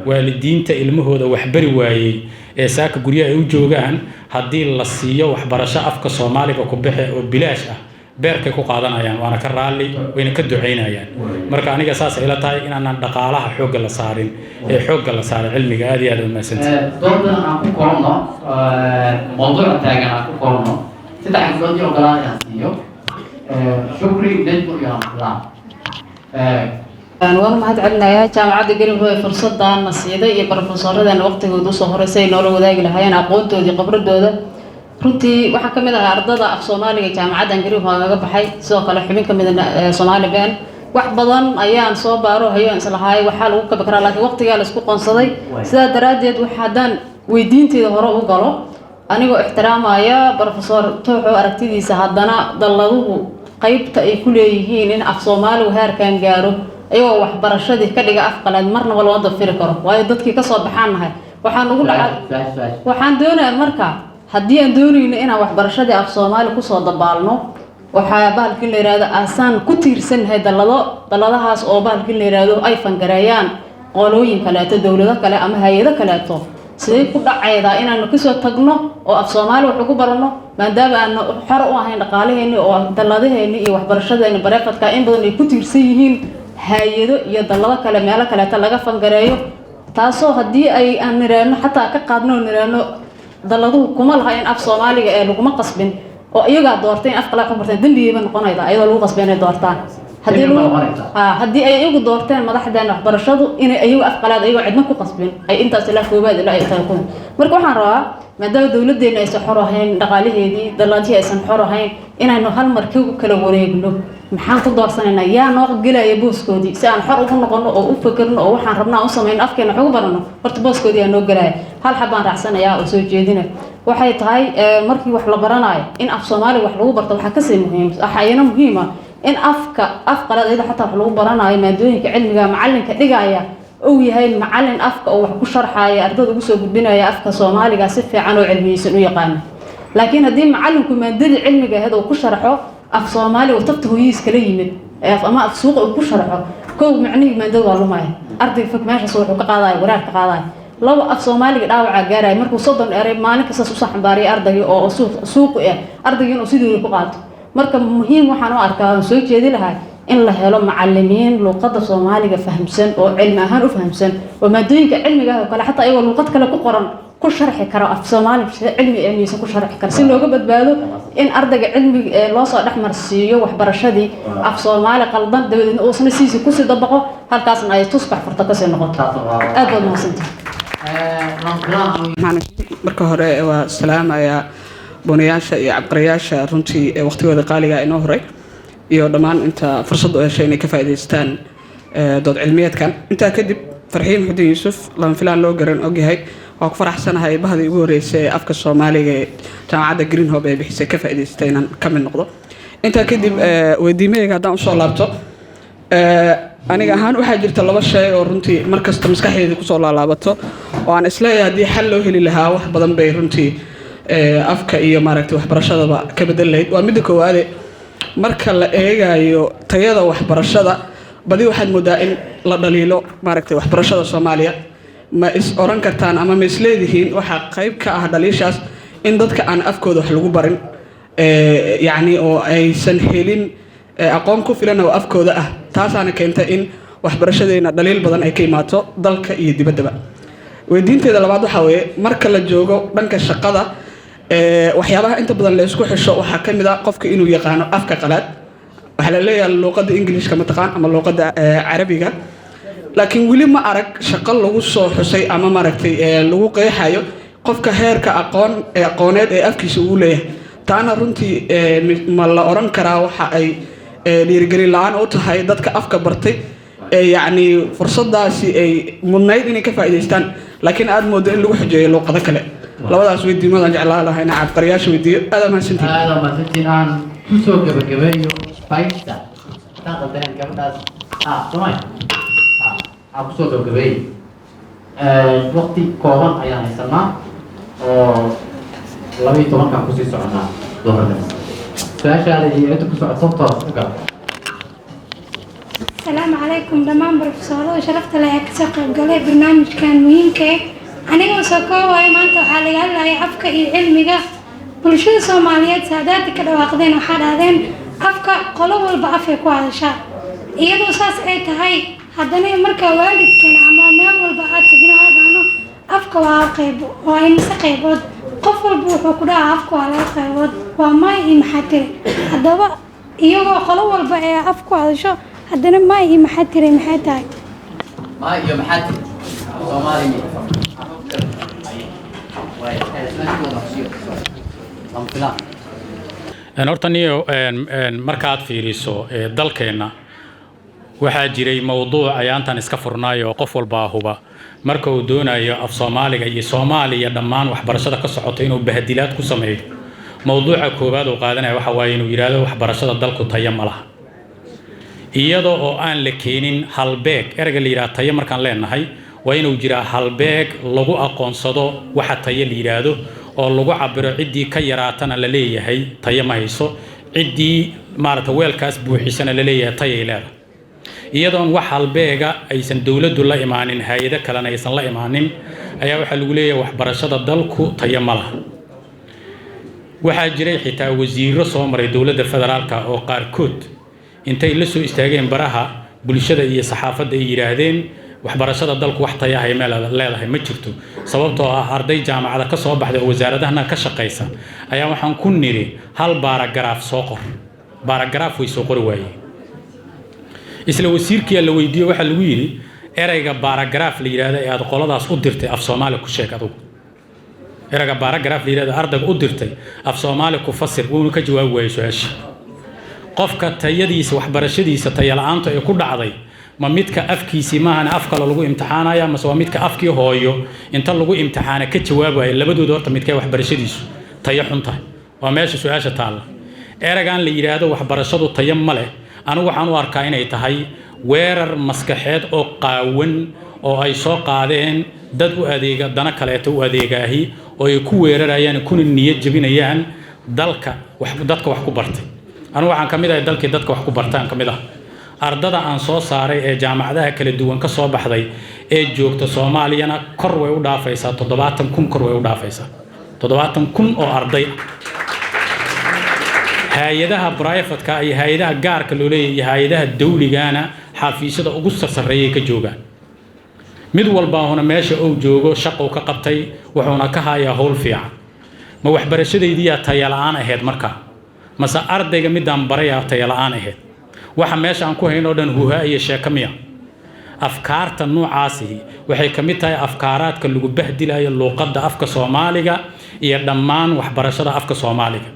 Waalidiinta ilmahooda waxbari waayey ee saaka guryaha ay u joogaan, haddii la siiyo waxbarasho afka Soomaaliga ku baxe oo bilaash ah, beerkay ku qaadanayaan, waana ka raalli, wayna ka ducaynayaan. Marka aniga saas ay ila tahay, inaanan dhaqaalaha xoogga la saarin ee xoogga la saaray cilmiga. Aad iyo aad u mahadsantahay. Doodan aan ku koobno, mawduuca taagan aan ku koobno. 3 gabdhood ii ogolaa inaan siiyo, Shukri, Nejmo iyo Hamdaan. Waan mahad celinayaa jaamacadda Greenhope ee fursadan na siiday iyo barofesoradeena waqtigooda usoo horay si ay noola wadaagi lahaayeen aqoontoodii, khibradooda. Runtii waxaan ka mid ahaa ardada af Soomaaliga jaamacaddan Greenhope kaga baxay, sidoo kale xubin ka mid ah Soomaali Been. Wax badan ayaan soo baaro hayo, islahaay waxaa lagu kabi karaa, laakiin waqtigaa la isku qoonsaday. Sidaa daraaddeed waxa haddaan weydiinteeda hore u galo, anigoo ixtiraamaya Professor Tooxo aragtidiisa, haddana dalladuhu qaybta ay ku leeyihiin in af Soomaaligu heerkan gaaro ayagoo waxbarashadii ka dhiga af qalaad, marnaba loo dafiri karo, waayo dadkii kasoo baxaan nahay. Waxaan ugu dhaca, waxaan doonayaa marka haddii aan doonayno inaan waxbarashadii af Soomaali kusoo dabaalno, waxaa bahalkii la yidhaahdo aasaan ku tiirsannahay dallado, dalladahaas oo bahalkii la yidhaahdo ay fangareeyaan qolooyin kaleeto, dowlado kale ama hay-ado kaleeto. Sidee ku dhacaydaa inaanu kasoo tagno oo af Soomaali wax ugu baranno, maadaama aanu xor u ahayn dhaqaalaheeni oo dalladaheeni iyo waxbarashadeeni bareefadka in badan ay ku tiirsan yihiin hay-ado iyo dallado kale, meelo kaleeto laga fangareeyo, taasoo haddii ay aan niraano xataa ka qaadno oo niraano dalladuhu kuma laha in af Soomaaliga ee laguma qasbin oo iyagaa doortay in af kale ku barteen, dembigayba noqonayda ayadoo lagu qasbay inay doortaan. Haddii lagu haddii ay iyagu doorteen madaxdeena waxbarashadu inay iyagu af qalaad ayagoo cidna ku qasbin ay intaas ilaa koowaad ilaa ay tahay ku. Marka waxaan rabaa, maadaama dowladdeena aysan xor ahayn dhaqaalaheedii, dalladihii aysan xor ahayn, inaynu hal mar ka kala wareegno. Maxaan ku doorsanaynaa? Yaa noo gelaya booskoodii si aan xor ugu noqono oo u fekerno oo waxaan rabnaa u samayno, afkeena wax ugu barano? Horta booskoodii yaa noo gelaya? Hal xabaan raacsanayaa oo soo jeedina waxay tahay, markii wax la baranayo in af Soomaaliga wax lagu barto waxaa kasii muhiim, waxaa iyana muhiim ah in afka af qalaad iyada xataa wax lagu baranayo maadooyinka cilmiga, macalinka dhigaya uu yahay macalin afka oo wax ku sharxaya, ardada ugu soo gudbinaya afka Soomaaliga si fiican oo cilmiyeysan u yaqaano. Laakiin haddii macalinku maadadii cilmiga ahayd uu ku sharxo af Soomaaliga uu tabta hooyihiis kala yimid ama af suuqa uu ku sharxo, kow, macnihii maadada waa lumaya, ardayga fog meeshaas wuxuu ka qaadaya waraar ka qaadaya. Labo, af Soomaaliga dhaawacaa gaaraya markuu 30 eray maalin kastaas usoo xambaariyay ardaygii oo suuqi ah, ardaygii inuu sidoodii ku qaato. Marka muhiim waxaan u arkaa oon soo jeedi lahaa in la helo macalimiin luuqadda Soomaaliga fahamsan oo cilmi ahaan u fahamsan, oo maadooyinka cilmiga ah oo kale xataa iyagoo luuqad kale ku qoran ku sharxi karo, af Soomaali cilmi cilmiyeysan ku sharxi karo, si looga badbaado in ardayga cilmiga ee loo soo dhexmarsiiyo waxbarashadii af Soomaali qaldan, dabadeedna uusna siisa kusii dabaqo, halkaasna ay tusbax furta kasii noqoto. Aad baad mahadsantahay. Marka hore waa salaamayaa bunayaasha iyo cabqariyaasha runtii ee waqtigooda qaaliga inoo horay iyo dhammaan inta fursad u heshay inay ka faa'iidaystaan dood cilmiyeedkan. Intaa kadib, Farxiin Muxudiin Yuusuf, lama filaan loo garan ogyahay, waa ku faraxsanahay bahdii ugu horreysay ee afka Soomaaliga ee jaamacadda Greenhope ee bixisay ka faa'iidaystay inaan ka mid noqdo. Intaa kadib, weydiimahayga haddaan usoo laabto, aniga ahaan waxaa jirta laba shay oo runtii markasta maskaxdayda kusoo laalaabato oo aan isleeyahay haddii xal loo heli lahaa wax badan bay runtii afka iyo maaragtay waxbarashadaba ka bedel lahayd. Waa midda koowaade, marka la eegayo tayada waxbarashada, badi waxaad moodaa in la dhaliilo maaragtay waxbarashada Soomaaliya. Ma is oran kartaan ama ma isleedihiin waxaa qayb ka ah dhaliishaas in dadka aan afkooda wax lagu barin, yacni oo aysan helin aqoon ku filan oo afkooda ah, taasaana keenta in waxbarashadeena dhaliil badan ay ka imaato dalka iyo dibaddaba? Weydiinteeda labaad waxaa weeye, marka la joogo dhanka shaqada, waxyaabaha inta badan la isku xisho waxaa ka mid ah qofka inuu yaqaano afka qalaad. Waxaa la leeyahay luuqadda Ingiliishka mataqaan ama luuqadda Carabiga, laakiin weli ma arag shaqo lagu soo xusay ama maaragtay lagu qeexayo qofka heerka aqoon ee aqooneed ee afkiisa uu leeyahay. Taana runtii ma la oran karaa waxa ay dhiirigelin la-aan u tahay dadka afka bartay ee yacni fursadaasi ay mudnayd inay ka faa'iidaystaan, laakiin aad moodo in lagu xujeeyo luuqado kale? Labadaas weydiimadaan jeclaan lahaa inaan cabqariyaasha weydiiyo. Aad aa mahadsantihiin. Aad aa mahadsantihiin. Aan kusoo gabagabeeyo Faista, haddaan qaldaneen gabadhaas, ah, soomay, ah, aan kusoo gabagabeeyo. Waqti kooban ayaan haysanaa oo 12-kan kusii soconaa duhurnimo. Su-aashaada iyo cidda ku socoto toos u gal. Asalaamu calaykum dhammaan barofesoorada sharafta leh ee kasoo qaybgalay barnaamijkan muhiimka ah. Anigoo soo koobayo, maanta waxaa laga hadlayay afka iyo cilmiga bulshada Soomaaliyeed. Saadaada ka dhawaaqdeen, waxaa dhahdeen afka qolo walba afay ku hadashaa. Iyadoo saas ay tahay, haddana markaa waalidkeena ama meel walba aad tagno oo dhahno afka waa qayb, waa imise qaybood, qof walba wuxuu ku dhahaa afka waa laba qaybood, waa maay iyo maxaa tiri. Haddaba iyagoo qolo walba ee af ku hadasho, haddana maay iyo maxaa tiri maxay tahay? Maay iyo maxaa tiri Soomaaliya. Waay, su-aashooda kusiiyo lama filaan. Horta niyo, markaad fiiriso dalkeenna waxaa jiray mowduuc ayaantan iska furnaayo oo qof walbaa huba marka uu doonayo af Soomaaliga iyo Soomaaliya dhammaan waxbarashada ka socota inuu bahdilaad ku sameeyo, mowduuca koowaad uu qaadanaya waxa waaye inuu yidhaahdo waxbarashada dalku tayo ma laha, iyadoo oo aan la keenin halbeeg. Ereyga la yidhaha tayo markaan leenahay, waa inuu jiraa halbeeg lagu aqoonsado waxa tayo la yidhaahdo oo lagu cabiro. Ciddii ka yaraatana la leeyahay tayo ma hayso, ciddii maarata weelkaas buuxisana la leeyahay tayay leedahay. Iyadoon wax halbeega aysan dowladdu la imaanin, hay-ado kalena aysan la imaanin, ayaa waxaa lagu leeyahay waxbarashada dalku tayo ma laha. Waxaa jiray xitaa wasiirro soo maray dowladda federaalka oo qaarkood intay la soo istaageen baraha bulshada iyo saxaafadda ay yidhaahdeen waxbarashada dalku wax tayo ah meel leedahay ma jirto, sababtoo ah arday jaamacada ka soo baxday oo wasaaradahana ka shaqaysa ayaa waxaan ku nidhi hal baaragaraaf soo qor. Baaragaraaf way soo qori waayeen. Isla wasiirkiyaa la weydiiye, waxaa lagu yidhi ereyga baaragaraaf la yidhaahdo ee aad qoladaas u dirtay af Soomaali ku sheeg. Adugu ereyga baaragaraaf la yidhahdo ardayga u dirtay af Soomaali ku fasir. Wuuna ka jawaabi waayey su-aashii. Qofka tayadiisa waxbarashadiisa taya la-aantu ay ku dhacday, ma midka afkiisii maahane af kale lagu imtixaanaya, mase waa midka afkii hooyo inta lagu imtixaana ka jawaabaya? Labadooda horta midkee waxbarashadiisu tayo xun tahay? Waa meesha su-aasha taalla. Ereygan la yidhaahdo waxbarashadu tayo ma leh, anigu waxaan u arkaa inay tahay weerar maskaxeed oo qaawan oo ay soo qaadeen dad u adeega dana kaleeto u adeegaahi oo ay ku weerarayaan kuna niyad jebinayaan dalka dadka wax ku bartay. Anigu waxaan ka mid ahay dalkii dadka wax ku bartaan ka mid ah. Ardada aan soo saaray ee jaamacadaha kala duwan ka soo baxday ee joogta Soomaaliyana kor way u dhaafaysaa 70,000, kor way u dhaafaysaa 70,000 oo arday. Hay-adaha private-ka iyo hay-adaha gaarka loo leeyahay iyo hay-adaha dawligana xafiisyada ugu sarsareeyay ka joogaan. Mid walbaahuna meesha uu joogo shaqou ka qabtay, wuxuuna ka hayaa howl fiican. Ma waxbarashadaydiyaa taya la-aan ahayd markaa, mase ardayga midaan barayaa taya la-aan ahayd? Waxa meesha aan ku hayno o dhan huhaa iyo sheeko miya? Afkaarta noocaasihi waxay ka mid tahay afkaaraadka lagu bahdilayo luuqadda afka Soomaaliga iyo dhammaan waxbarashada afka Soomaaliga.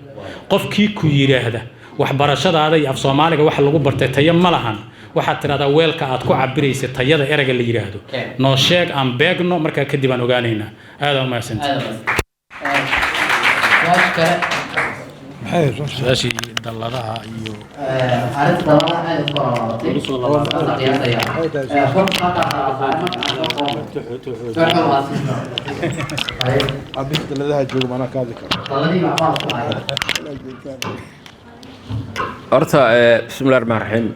Qofkii ku yidhaahda waxbarashadaada iyo af Soomaaliga waxa lagu bartay tayo ma lahan, waxaad tidhahdaa weelka aad ku cabiraysa tayada ereyga la yidhaahdo noo sheeg, aan beegno, markaa kadib aan ogaanaynaa. Aad umahadsantihi. Su-aashii dalladaha iyo arrinta dalladaha aad u korortay oo qiyaasaya Abis dalladaha joogo manaa ka hadli karo. Horta bismillahi raxmaan raxiim.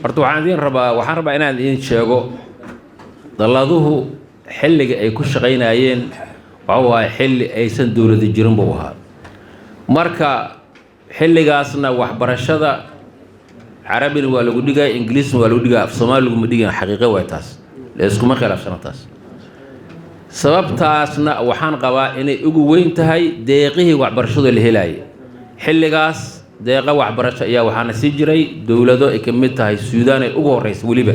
Horta waxaan idiin rabaa, waxaan rabaa inaan idiin sheego dalladuhu xilliga ay ku shaqaynayeen waxa waaye xilli aysan dowladi jirin buu ahaa. Marka xilligaasna waxbarashada carabina waa lagu dhigaya, ingiliisna waa lagu dhigaya, af Soomaali laguma dhigayn. Xaqiiqo waay taas, la iskuma khilaafsana taas. Sababtaasna waxaan qabaa inay ugu weyn tahay deeqihii waxbarashadu la helaayay xilligaas. Deeqa waxbarasho ayaa waxaana sii jiray dowlado ay ka mid tahay Suudaan ay ugu horreysa. Weliba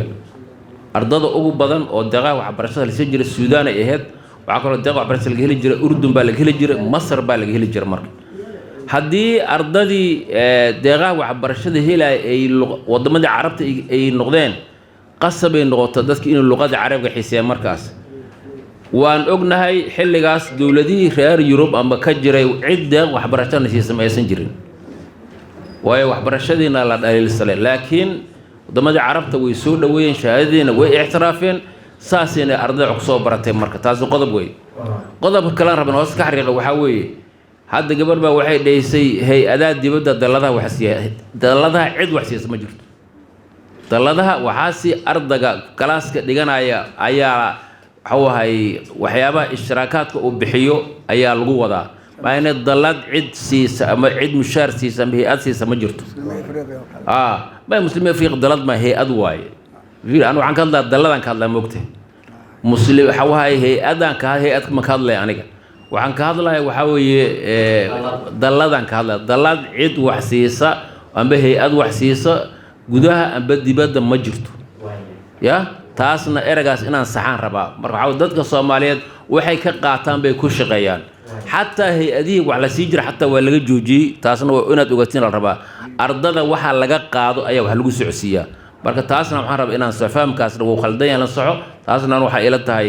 ardada ugu badan oo deeqaha waxbarashada la sii jiray Suudaan ay ahayd. Waxaa kaloo deeqa waxbarashada laga heli jiray Urdun baa laga heli jiray, Masar baa laga heli jiray. Marka haddii ardadii deeqaha waxbarashada helaya ay wadamadii carabta ay noqdeen, qasabay noqoto dadki inay luqada carabiga xiiseeyaan. Markaas waan ognahay xilligaas dowladihii reer Yurub ama ka jiray cid deeq waxbarashana siisa ma aysan jirin, waayo waxbarashadiina la dhaliilsalay. Laakiin wadamadii carabta way soo dhoweeyeen, shahaadadiina way ictiraafeen. Saasayna ardayda wax kusoo baratay. Marka taasi qodob wey. Qodobka kalean rabin hoos ka xariiqa waxaa weeye, hadda gabar baa waxay dhaysay hay-adaha dibadda dalladaha wax siiya. Dalladaha cid wax siisa ma jirto. Dalladaha waxaa si ardayga galaaska dhiganaya ayaa waxuu ahay waxyaabaha ishtiraakaadka uu bixiyo ayaa lagu wadaa. Maayna dallad cid siisa ama cid mushaar siisa ama hay-ad siisa ma jirto. Ma Muslimiin Afriiq dallad ma hay-ad waaye. Fiir, anu waxaan ka hadlaa dalladaan ka hadlaa, moogta muslim waxa waaye hay-adaan ka hay-ad ma ka hadlaya. Aniga waxaan ka hadlaya waxaa weeye dalladaan ka hadlaya. Dallad cid wax siisa amba hay-ad wax siisa gudaha amba dibadda ma jirto. Ya taasna eragaas inaan saxaan rabaa. Marka waxaa dadka Soomaaliyeed waxay ka qaataan bay ku shaqeeyaan. Xataa hay-adihii wax la sii jira xataa waa laga joojiyey. Taasna waa inaad ogaatiin la rabaa. Ardada waxa laga qaado ayaa wax lagu socodsiiyaa. Marka taasna waxaan rabaa inaan saxo, fahamkaasna wuu khaldan yahay, la soxo. Taasna waxay ila tahay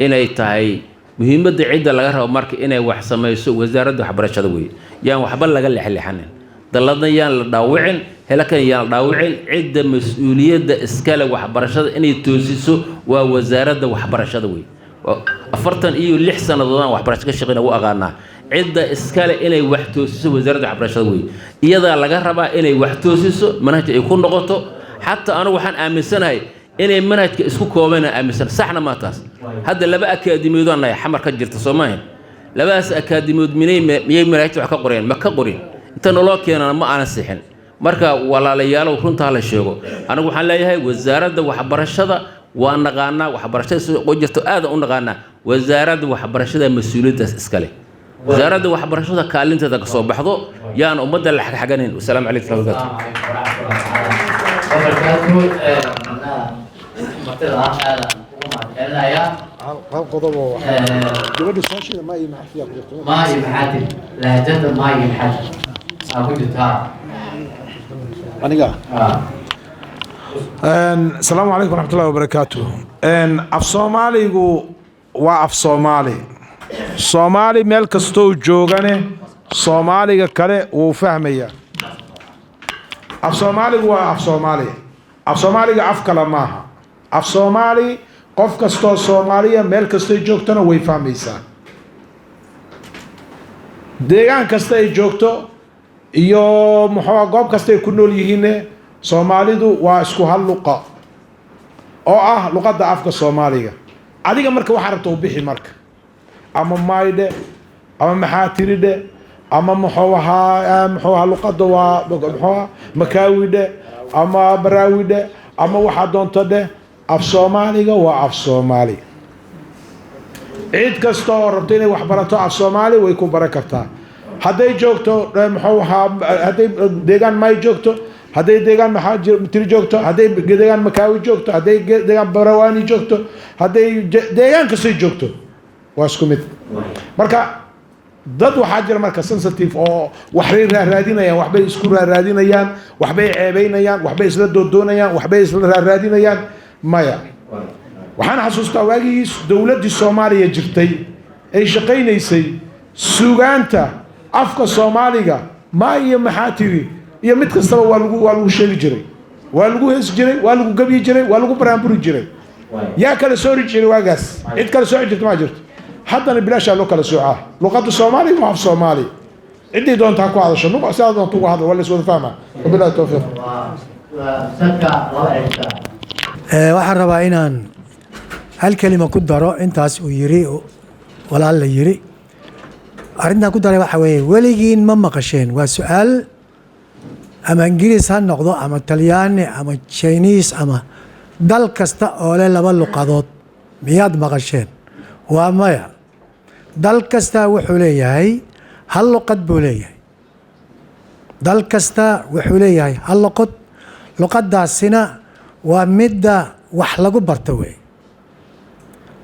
inay tahay muhiimadda cidda laga rabo marka inay wax samayso wasaaradda waxbarashada weeye. Yaan waxba laga lexlexanin, dalladna yaan la dhaawicin, helakan yaan la dhaawicin. Cidda mas-uuliyadda iskale waxbarashada inay toosiso waa wasaaradda waxbarashada weeye. 46 sannadoodaan waxbarasho ka shaqeyna u aqaanaa. Cidda iskale inay wax toosiso wasaaradda waxbarashada weeye. Iyadaa laga rabaa inay wax toosiso, manhaj ay ku noqoto. Xataa anigu waxaan aaminsanahay inay manhajka isku koobeen aan aaminsan, saxna maa taas. Hadda laba akaademiyoodaan nahay Xamar ka jirta, soo maahan? Labadaas akaademiyood minay miyay manhajta wax ka qoreen? Ma ka qorin. Inta naloo keenana ma aanan sixin. Marka walaalayaalow, runtaa la sheego. Anigu waxaan leeyahay wasaaradda waxbarashada waa naqaanaa, waxbarashada sida u jirto aadan u naqaanaa. Wasaaradda waxbarashada mas-uuliyaddaas iskale, wasaaradda waxbarashada kaalinteeda ka soo baxdo, yaan ummadda la xagxaganin. Wasalaamu calaykum warahmatullahi. Wabarakaatu. Martida ah aadaan ugu mahadcelinayaa. Hal qodob oo gabadha su'aasheeda maa iyo maxaa ku jirto? Maa iyo maxaa lahjada maa iyo maxaa aa ku jirtaa? Aniga. Asalaamu calaykum waraxmatullahi wabarakaatu. Af Soomaaligu waa af Soomaali. Soomaali meel kastou joogane Soomaaliga kale wuu fahmaya. Af Soomaaligu waa af Soomaali. Af Soomaaliga af kale maaha. Af Soomaali qof kastoo Soomaaliya meel kastoy joogtona way fahmaysaa, deegaan kasta ay joogto iyo muxuu goob kasta ay ku nool yihiinne. Soomaalidu waa isku hal luqa oo ah luqadda afka Soomaaliga. Adiga marka waxaa rabta u bixi marka, ama maydhe ama maxaa tiridhe ama muxuu ahaa luqadda waa muxuu ahaa makaawidhe ama baraawidhe ama waxaa doonto dheh. Af Soomaaliga waa af Soomaali. Cid kasta oo rabto inay wax barato af Soomaali way ku baran kartaa, hadday joogto muxuu ahaa, hadday deegaan may joogto, hadday deegaan maxaa tiri joogto, hadday deegaan makaawi joogto, hadday deegaan barawaani joogto, hadday deegaan kastoy joogto, waa isku mid. Marka dad waxaa jira marka sensitive oo waxbay raaraadinayaan, waxbay isku raaraadinayaan, waxbay ceebeynayaan, waxbay isla doodoonayaan, waxbay isla raaraadinayaan. Maya, waxaan xasuustaa waagii dowladdii Soomaaliya jirtay ay shaqaynaysay, sugaanta afka Soomaaliga maa iyo maxaa tiri iyo mid kastaba waa lagu sheegi jiray, waa lagu heesi jiray, waa lagu gebyi jiray, waa lagu baraanburi jiray. Yaa kala soori jiray waagaas? Cid kala sooci jirta maa jirto. Haddana bilaashaa loo kala soocaa. Luqadda Soomaaliga waa af Soomaali. Ciddii doonta ha ku hadasho, sidaa doonta ugu hadla, waa la is wada fahmaa. Wabillahi towfiiq. Waxaan rabaa inaan hal kelima ku daro intaas uu yiri walaal la yiri. Arrintan ku daray waxa weeye, weligiin ma maqasheen, waa su-aal, ama Ingiriis ha noqdo ama Talyaani ama Chinese ama dal kasta oo leh laba luqadood, miyaad maqasheen? Waa maya. Dal kasta wuxuu leeyahay hal luqad buu leeyahay. Dal kasta wuxuu leeyahay hal luqad. Luqadaasina waa midda wax lagu barto wey,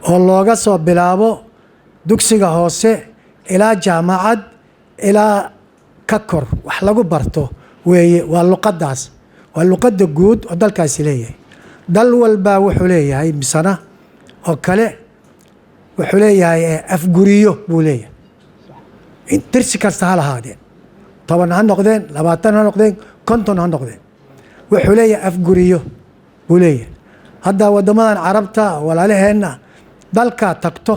oo looga soo bilaabo dugsiga hoose ilaa jaamacad ilaa ka kor wax lagu barto weeye. Waa luqadaas, waa luqadda guud oo dalkaasi leeyahay. Dal walbaa wuxuu leeyahay misana oo kale wuxuu leeyahay afguriyo buu leeyahay. Tirsi kasta ha lahaadeen, 10 ha noqdeen, 20 ha noqdeen, 50 ha noqdeen, wuxuu leeyahay afguriyo buu leeyahay. Hadda waddamadan Carabta, walaalaheenna, dalkaa tagto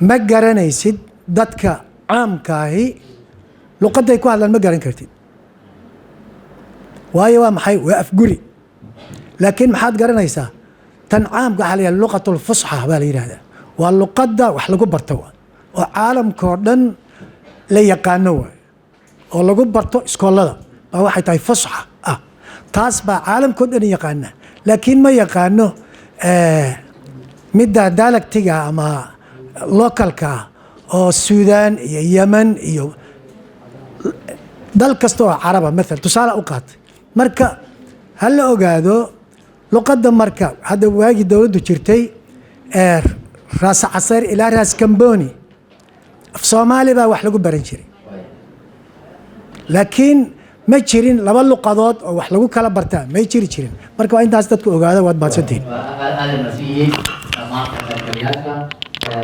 ma garanaysid dadka caamkaahi luqadday ku hadlaan, ma garan kartid. Waayo, waa maxay? Waa afguri. Laakiin maxaad garanaysaa? Tan caamka waxaa la yidhahda luqat lfusxa baa la yidhahdaa. Waa luqadda wax lagu barto wa oo caalamkoo dhan la yaqaano waay, oo lagu barto iskoolada baa waxay tahay fusxa ah. Taas baa caalamkoo dhan yaqaana, laakiin ma yaqaano midda dialectiga ama localka oo Suudaan iyo Yemen iyo dal kasta oo Caraba maala tusaale u qaatay. Marka ha la ogaado luqadda. Marka hadda waagii dowladdu jirtay, Raas Casayr ilaa Raas Kamboni af Soomaali baa wax lagu baran jiray, laakiin ma jirin laba luqadood oo wax lagu kala bartaa, may jiri jirin. Marka waa intaas dadku ogaada. Waad mahadsantihin. Aad nasiiyey dhammaan ka qaybgalayaasha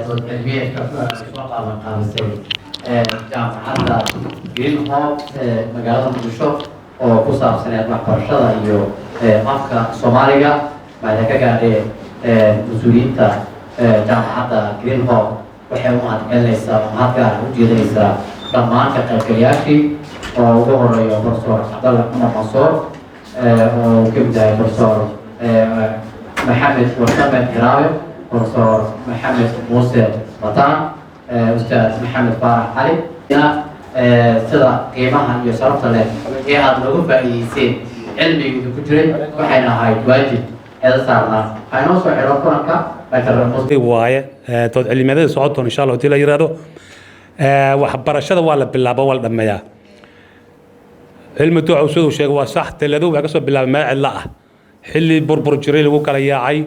dood cilmiyeedka soo qaaban qaabisay Jaamacadda Green Hope ee magaalada Muqdisho oo ku saabsaneed waxbarashada iyo afka Soomaaliga. Waxay ka gaadheen mas-uuliyiinta Jaamacadda Green Hope. Waxay u mahadcelinaysaa oo mahad gaar ah u jeedinaysaa dhammaan ka qaybgalayaashii oo ugu horeeyo Professor Cabdalla Cumar Mansoor, oo uu ka mid yahay Professor Maxamed Warsame Hiraawe, Professor Maxamed Muuse Bataan, Ustaad Maxamed Faarax Cali. Sida qiimaha iyo sharafta leh ee aada noogu faa'iideyseen cilmiga ku jiray, waxayna ahayd waajib eeda saarnaa. Waxaa inoo soo xidho kulanka Dr. Waaye dood cilmiyeedyada socon doona, insha Allah, hadii la yiraahdo. Waxbarashada waa la bilaaba, waa la dhameeyaa. Cilmi duuca siduu sheegay waa sax. Taladu waxay ka soo bilaabay meel cidla ah, xilli burbur jiray, lagu kala yaacay,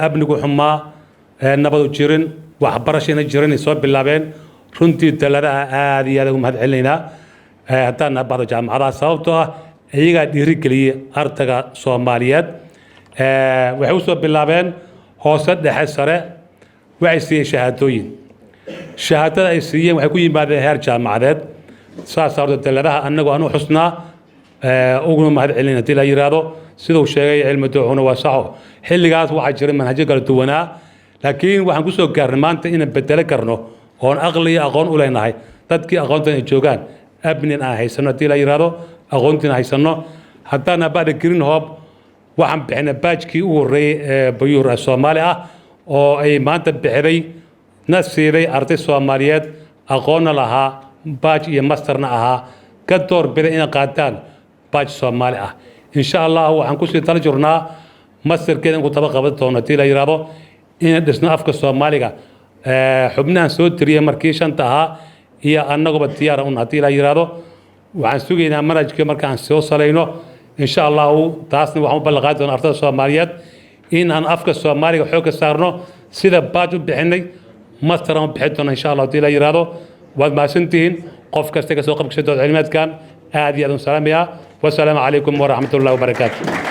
amnigu xumaa, nabadu jirin, waxbarashayna jirin ay soo bilaabeen. Runtii taladaha aad iyo aad ugu mahad celinaynaa haddaan bahdo jaamacadaha, sababtoo ah iyagaa dhiirigeliyey ardayga Soomaaliyeed. Waxay usoo bilaabeen hoose, dhexe, sare. Waxay siiyeen shahaadooyin. Shahaadada ay siiyeen waxay ku yimaadeen heer jaamacadeed. Saas horta daladaha annagu aan u xusnaa, uguna mahad celin haddii la yiraahdo. Siduu sheegay cilmi duucuna waa saxo. Xilligaas waxaa jiray manhajyo kala duwanaa, laakiin waxaan kusoo gaarnay maanta inaan bedelo karno oon aqli iyo aqoon u leenahay, dadkii aqoontan ay joogaan, abnin aan haysano haddii la yiraahdo, aqoontiin haysano. Haddaan abada Green Hope, waxaan bixinay batchkii ugu horreeyey ee pure Soomaali ah oo ay maanta bixiday na siiday arday Soomaaliyeed, aqoonna lahaa, batch iyo masterna ahaa, ka doorbiday inay qaataan batch Soomaali ah. Insha Allah waxaan kusii tala jirnaa masterkeeda in ku taba qaban doono haddii la yiraahdo, inaan dhisno afka Soomaaliga. Xubnahan soo tiriyay markii shanta ahaa iyo annaguba diyaara un haddii la yiraahdo. Waxaan sugaynaa manhajka markaan soo salayno, insha Allahu. Taasna waxaan u ballanqaadi doonaa ardada Soomaaliyeed in aan afka Soomaaliga xoog ka saarno. Sida batch u bixinay, master aan u bixin doona, insha Allah, haddii la yiraahdo. Waad mahadsantihiin. Qof kasta ka soo qabkashay dood cilmiyeedkan aad iyo aad u salaamayaa. Wasalaamu calaykum waraxmatullahi wabarakaatu.